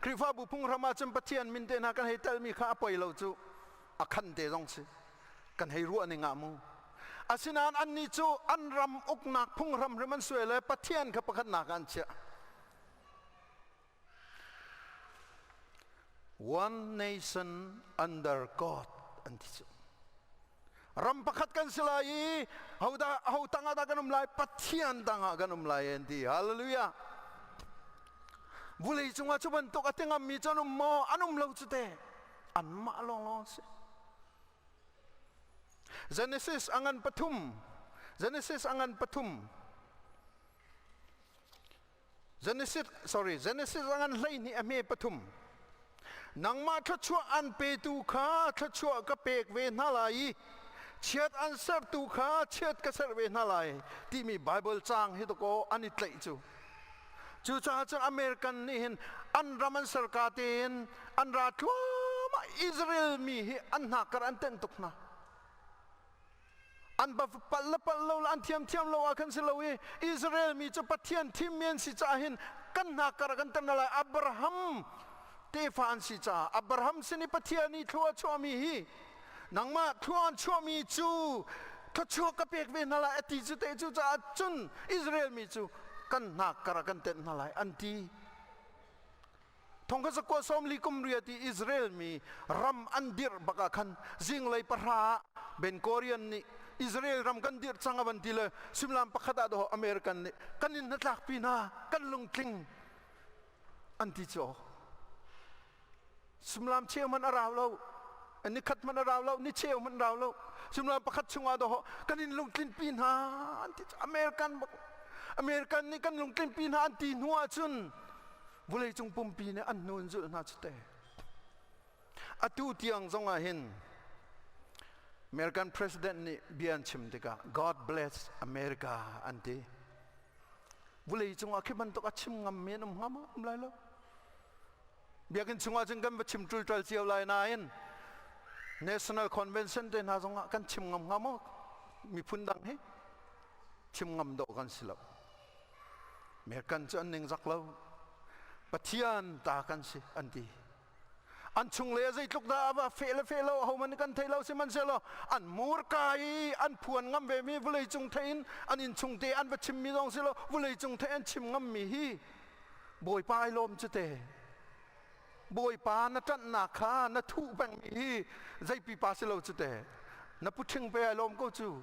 Khrihfabu phunghram ahcun Pathian min te hna kan hei telmi kha a poi lo cu a khan te zong si kan hei ruah ning ah mu. Asinain annih cu an ram uknak phunghram hrim an suai le Pathian kha pakhatnak ah an chiah. One nation under God an ti cu. Ram pakhat kan si lai i hodah ho tangah dah kan um lai Pathian tangah kan um lai an ti. Hallelujah. Vulei cungah cu bantuk a ti ngammi cu an um maw? An um lo cu te. Anmah lawnglawng si. Genesis angan pathum. Genesis angan pathum. Genesis sorry Genesis a ngan 12 a hme pathum nangmah thluachuah an petu kha thluachuah ka pek ve hna lai i chiat an sertu kha chiat ka serh ve hna lai timi Bible caang hi dakaw an i tlaih cu cucaah cun American nih hin an ram an serka tein an ra thluahmah Israel mi hi an hnakkar an tenh tuk hna An palh le palh lo le an thiam thiam lo ah khan si lo i Israel mi cu Pathian thimmi an si caah hin kan hna kar ah kan ter lai Abraham tefa an si caah Abraham sin i Pathian i thlua a chuahmi hi nangmah thlua an chuahmi cu thluachuah ka pek ve hna lai a ti cu te cu caah cun Israel mi cu kan hna kar ah kan tenh hna lai an ti. Thongkhat zakua 40 kum riat i Israel mi ram an dirh bak ah khan zinglei pahra ah Ben Gurion nih Israel ram kan dirh cang a van ti le suimilam pakhat ah dawh American nih kan in hnatlakpi hna kan lungtling an ti cu. Sumlam cheu hmanh a rau lo. Ni khat hmanh a rau lo, ni cheu hmanh rau lo. Sumlam pakhat chungah doh kan in lungtlin pi hna an ti. American bak American nih kan lungtlin pi hna an ti hnu ahcun vawleicung pumpi nih an hnu in zulh hna cu te. Atu tiang zong ah hin American President nih bia an chim tikah God bless America an ti. Vawlei cungah khi bantuk a chim ngammi an um hnga ma? Um lai lo. Biakinn chungah cun kan va chim ṭulṭal cio lai nain National Convention te hna zongah kan chim ngam hnga maw? Miphun dang hi chim ngam dawh kan si lo. American cu an ningzak lo. Pathian ta kan si an ti. An chung le zeitluk dah a va feh le feh lo ahohmanh kan thei lo sihmanhsehlaw an murka i an phuan ngam ve mi vawlei cung thei in an inn chung te an va chim mi zong si lo vawlei cung thei an chim ngam mi hi Bawipa ai lawm cu te. Bawipa na ṭanhnak kha na thuh pengmi hi zeipipa si lo cu te. Na puṭhing pe ai lawm ko cu.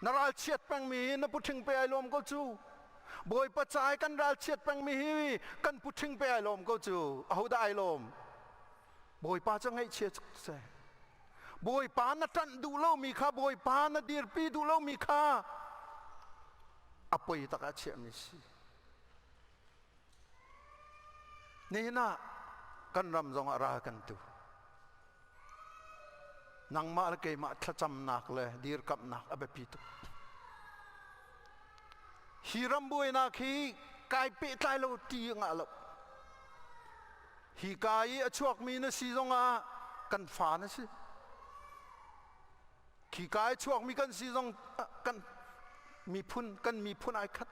Na ralchiat pengmi hi na puṭhing pe ai lawm ko cu. Bawipa ca i kan ralchiat pengmi hi kan puṭhing pe ai lawm ko cu. Ahodah ai lawm? Bawipa cu ngaihchia seh. Bawipa na ṭanh duh lomi kha Bawipa na dirpi duh lomi kha a poi tak ah chiahmi si. Nihin ah kan ram zongah ral kan tu. Nangmah le keimah thlacamnak le dirkamhnak a biapi tuk. Hi ram buainak hi kai pehtlai lo ti ngah lo. Hi ka i a chuakmi na si zongah kan fa na si. Khi ka i chuakmi kan si zong kan miphun kan miphun ai khat.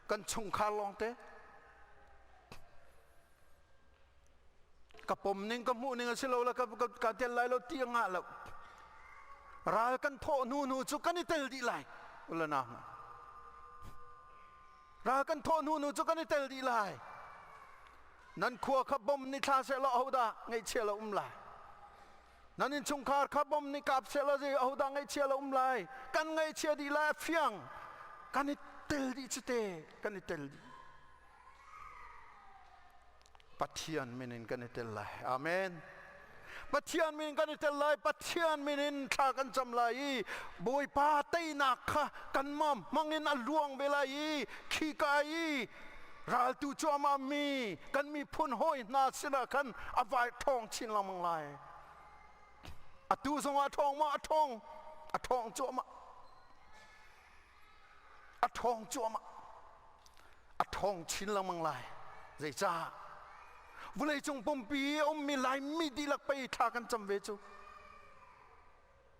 Kan chungkhar lawngte. Ka pom ning ka hmuh ning a si lo le ka, ka, ka tel lai lo ti a ngah lo. Ral kan thawh hnu hnu cu kan i tel dih lai. Ulana. Ral kan thawh hnu hnu cu kan i tel dih lai. Nan khua kha bom ni thla seh law ahodah ngaihchia lo um lai. Nan innchungkhar kha bom nih kap seh law zei ahodah ngaihchia lo um lai. Kan ngaihchia dih lai a fiang. Kan i tel dih cu te. Kan i tel dih. Pathian min in kan i tel lai. Amen. Pathian min kan i tel lai. Pathian min in thla kan cam lai i Bawipa teinak kha kanmah hmang in a luang ve lai i khika i raltu cuahmah mi kan miphun hawi hna sinah khan a vai ṭhawng chin lengmang lai. Atu zongah a ṭhawng maw? A ṭhawng. A ṭhawng cuahmah. A ṭhawng cuahmah. A ṭhawng chin lengmang lai. Zeicah? Vawleicung pumpi i a ummi Laimi dihlak pei thla kan cam ve cu.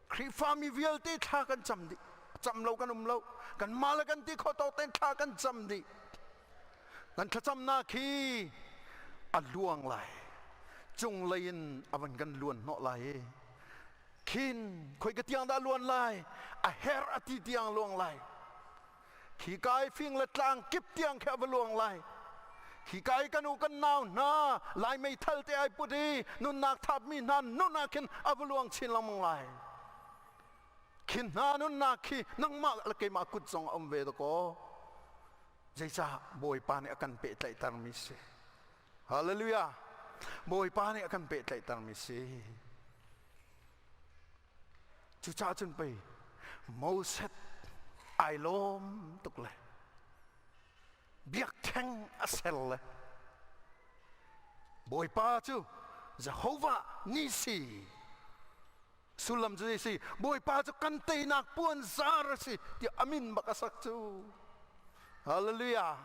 Khrihfami vialte thla kan cam dih. Cam lo kan um lo. Kanmah le kan ti khawh tawk tein thla kan cam dih. Kan thlacamnak hi a luang lai. Cunglei in a van kan luan hnawh lai i khin khoi ka tiang dah luan lai a her a ti tiang luang lai khi kai fing le tlang kip tiang khi a va luang lai khi kai kan u kan nau hna lai meithal te ai put i nunnak thapmi hna nun ah khin a va luang chin lengmang lai khin hna nunnak khi nangmah le keimah kut zong a um ve dakaw zeicah bawipa nih a kan pehtlaihtermi si Hallelujah bawipa nih a kan pehtlaihtermi si Cucaah cun pei Moses ai lawm tuk le biakṭheng a ser le Bawipa cu Jehovah Nisi sullam cu si Bawipa cu kan teinak puanzar a si tiah a min bak a sak cu Hallelujah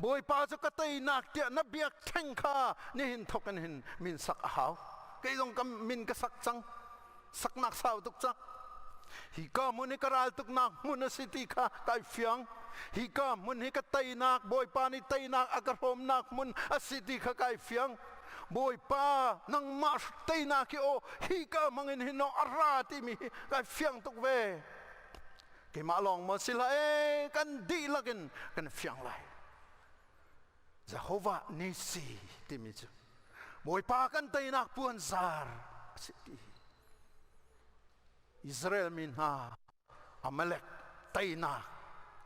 Bawipa cu ka teinak tiah na biakṭheng kha nihin thawk in hin min sak a hau. Kei zong ka min ka sak cang. Saknak sau tuk cang. Hi ka hmun hi ka ral tuknak hmun a si ti kha kai fiang. Hi ka hmun hi ka teinak Bawipa nih teinak a ka hrawmnak hmun a si ti kha kai fiang. Bawipa nangmah teinak hi aw hi ka hmang in hin aw a ra timi hi kai fiang tuk ve. Keimah lawng maw si hlah ee kan dihlak in kan fiang lai. Jehovah Nisi timi cu Bawipa kan teinak puanzar a si ti. Israel mi hna Amalek teinak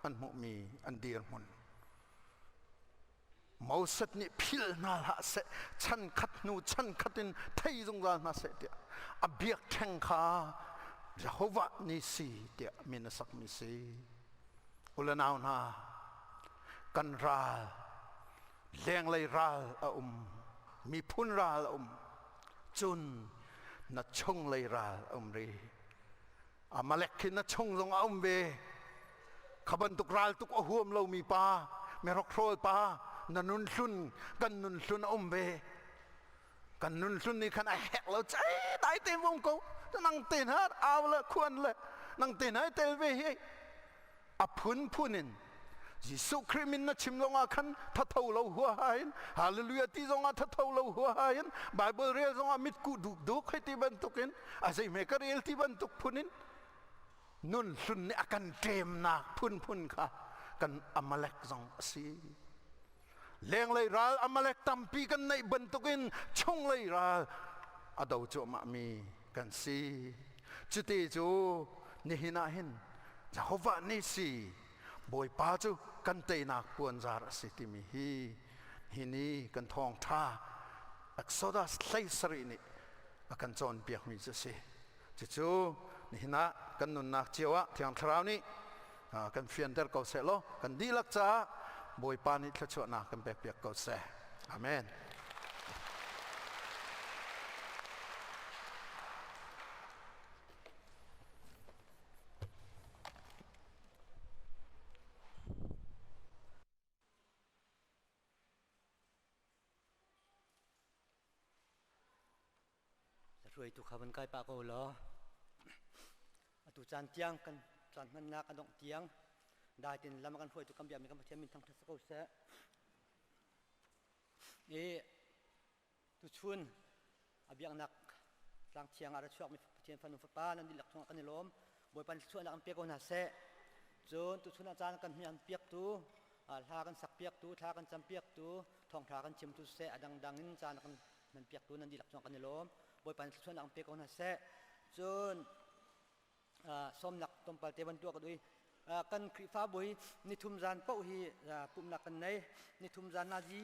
an hmuhmi an dirhmun. Moses nih philh hna hlah seh, chan khat hnu chan khat in thei zungzal hna seh tiah a biakṭheng kha Jehovah Nisi tiah min a sakmi si. U le nau hna, kan ral, lenglei ral a um, miphun ral a um, cun na chunglei ral a um rih. Amalek khi na chung zong a um ve. Kha bantuk ral tuk a huam lomi pa, mirokhrawl pa, na nun hlun, kan nun hlun a um ve. Kan nun hlun nih khan a hek lo cai dai te um ko. Nang te hna au le khuan le nang te hna tel ve hi. A phunphun in Jesuh Khrih min na chim zongah khan thatho lo huaha in hallelujah ti zongah thatho lo huaha in Bible rel zongah mitkuh dukduk hei ti bantukin a zeihme ka rel ti bantuk phun in nun hlun nih a kan ṭemnak phunphun kha kan Amalek zong a si. Lenglei ral Amalek tampi kan neih bantukin chunglei ral a do cuahmahmi kan si. Cuti cu nihin ah hin Jehovah Nisi Bawipa cu kan teinak puanzar a si timi hi hi ni kan thawngṭha Exodus 17 nih a kan cawnpiakmi cu a si. Cucu nihin ah kan nunnak cio ah Thiang Thlarau nih kan fianter ko seh law kan dihlak caah Bawipa nih thluachuahnak kan pekpiak ko seh. Amen. Hruaitu kha van kai pah ko law atu caan tiang kan caan hmannak a dongh tiang dai tin lam kan hruaitu kan biakmi kan Pathian min thangṭhat si ko seh. I tuchun a biaknak tlang thiang ah ra chuakmi Pathian fanu fapa nan dihlak chungah kan i lawm. Bawipa nih thluachuahnak an pe ko hna seh. Cun tuchun ah caan kan hmian piaktu, hla kan sak piaktu, thla kan cam piaktu, thawngṭha kan chimtu seh, a dangdang in caan kan hman piaktu nan dihlak chungah kan i lawm. Bawipa nih thluachuahnak an pe ko hna seh. Cun sawmnak tlawmpal te van tuah ka duh i kan Khrihfabu hi nithum zan paoh hi pumhnak kan nei. Nithum zan nazi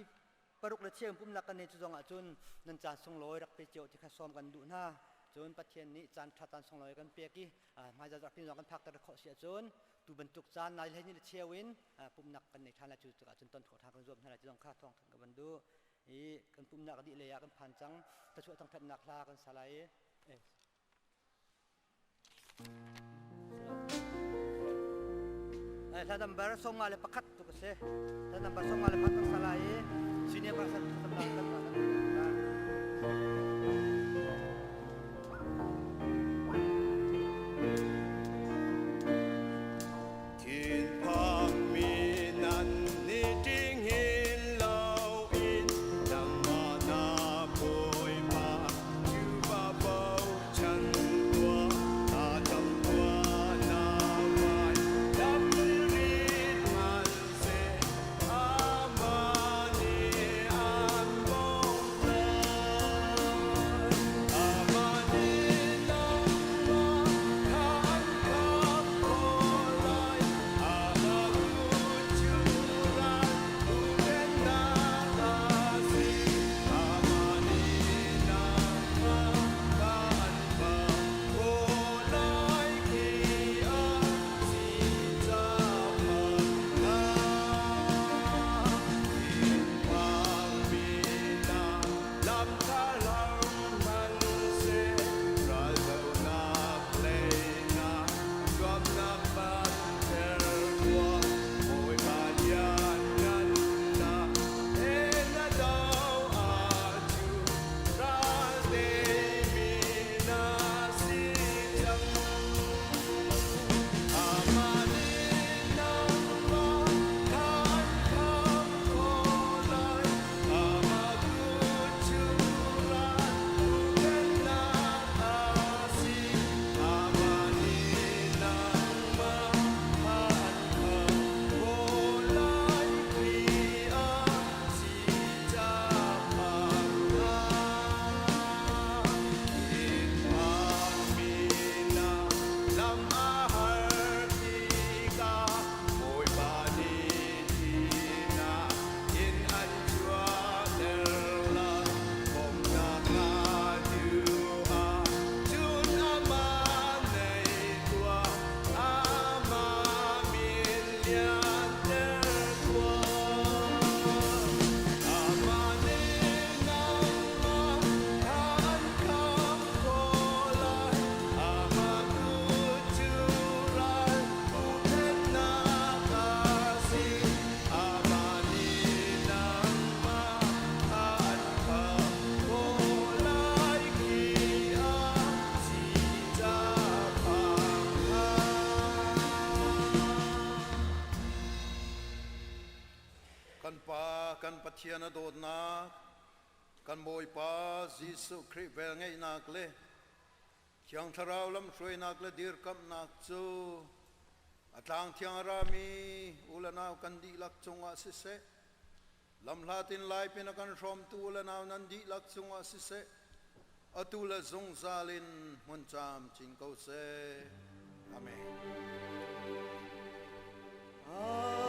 paruk le cheu pumnak kan nei cu zong ahcun nan caan sunglawi rak pe cio ti kha sawm kan duh hna. Cun Pathian nih caan ṭha caan sunglawi kan pek i hmaizah zarh pin zong kan phakter khawh si ahcun tu bantuk caan nai hlei ni le cheu in pumnak kan nei ṭhan lai cu tikah cun ton khawh ṭhan kan zuam hna lai ti zong kha thawng kan van duh i kan pumnak dih lei ah kan phan cang thluachuah thangṭhatnak hla kan sa lai i Hla number 51 tu ka si. Hla number 51 kan sa lai i senior pastor kan kan kan Thinphangmi nan ni ṭing hin loin nangmah na Bawipa cu bochan tuah ta tam tuah na vai lam rit hmanhseh amah nih an bawmh lai. Kan Pa kan Pathian a dawtnak, kan Bawipa Jesuh Khrih velngeihnak le Thiang Thlarau lamhruainak le dirkamhnak cu a tlang thiang a rami u le nau kan dihlak cungah siseh, lamhlat in laipin a kan hrawmtu u le nau nan dihlak cungah siseh, atu le zungzal in hmun camcin ko seh. Amen. Amen.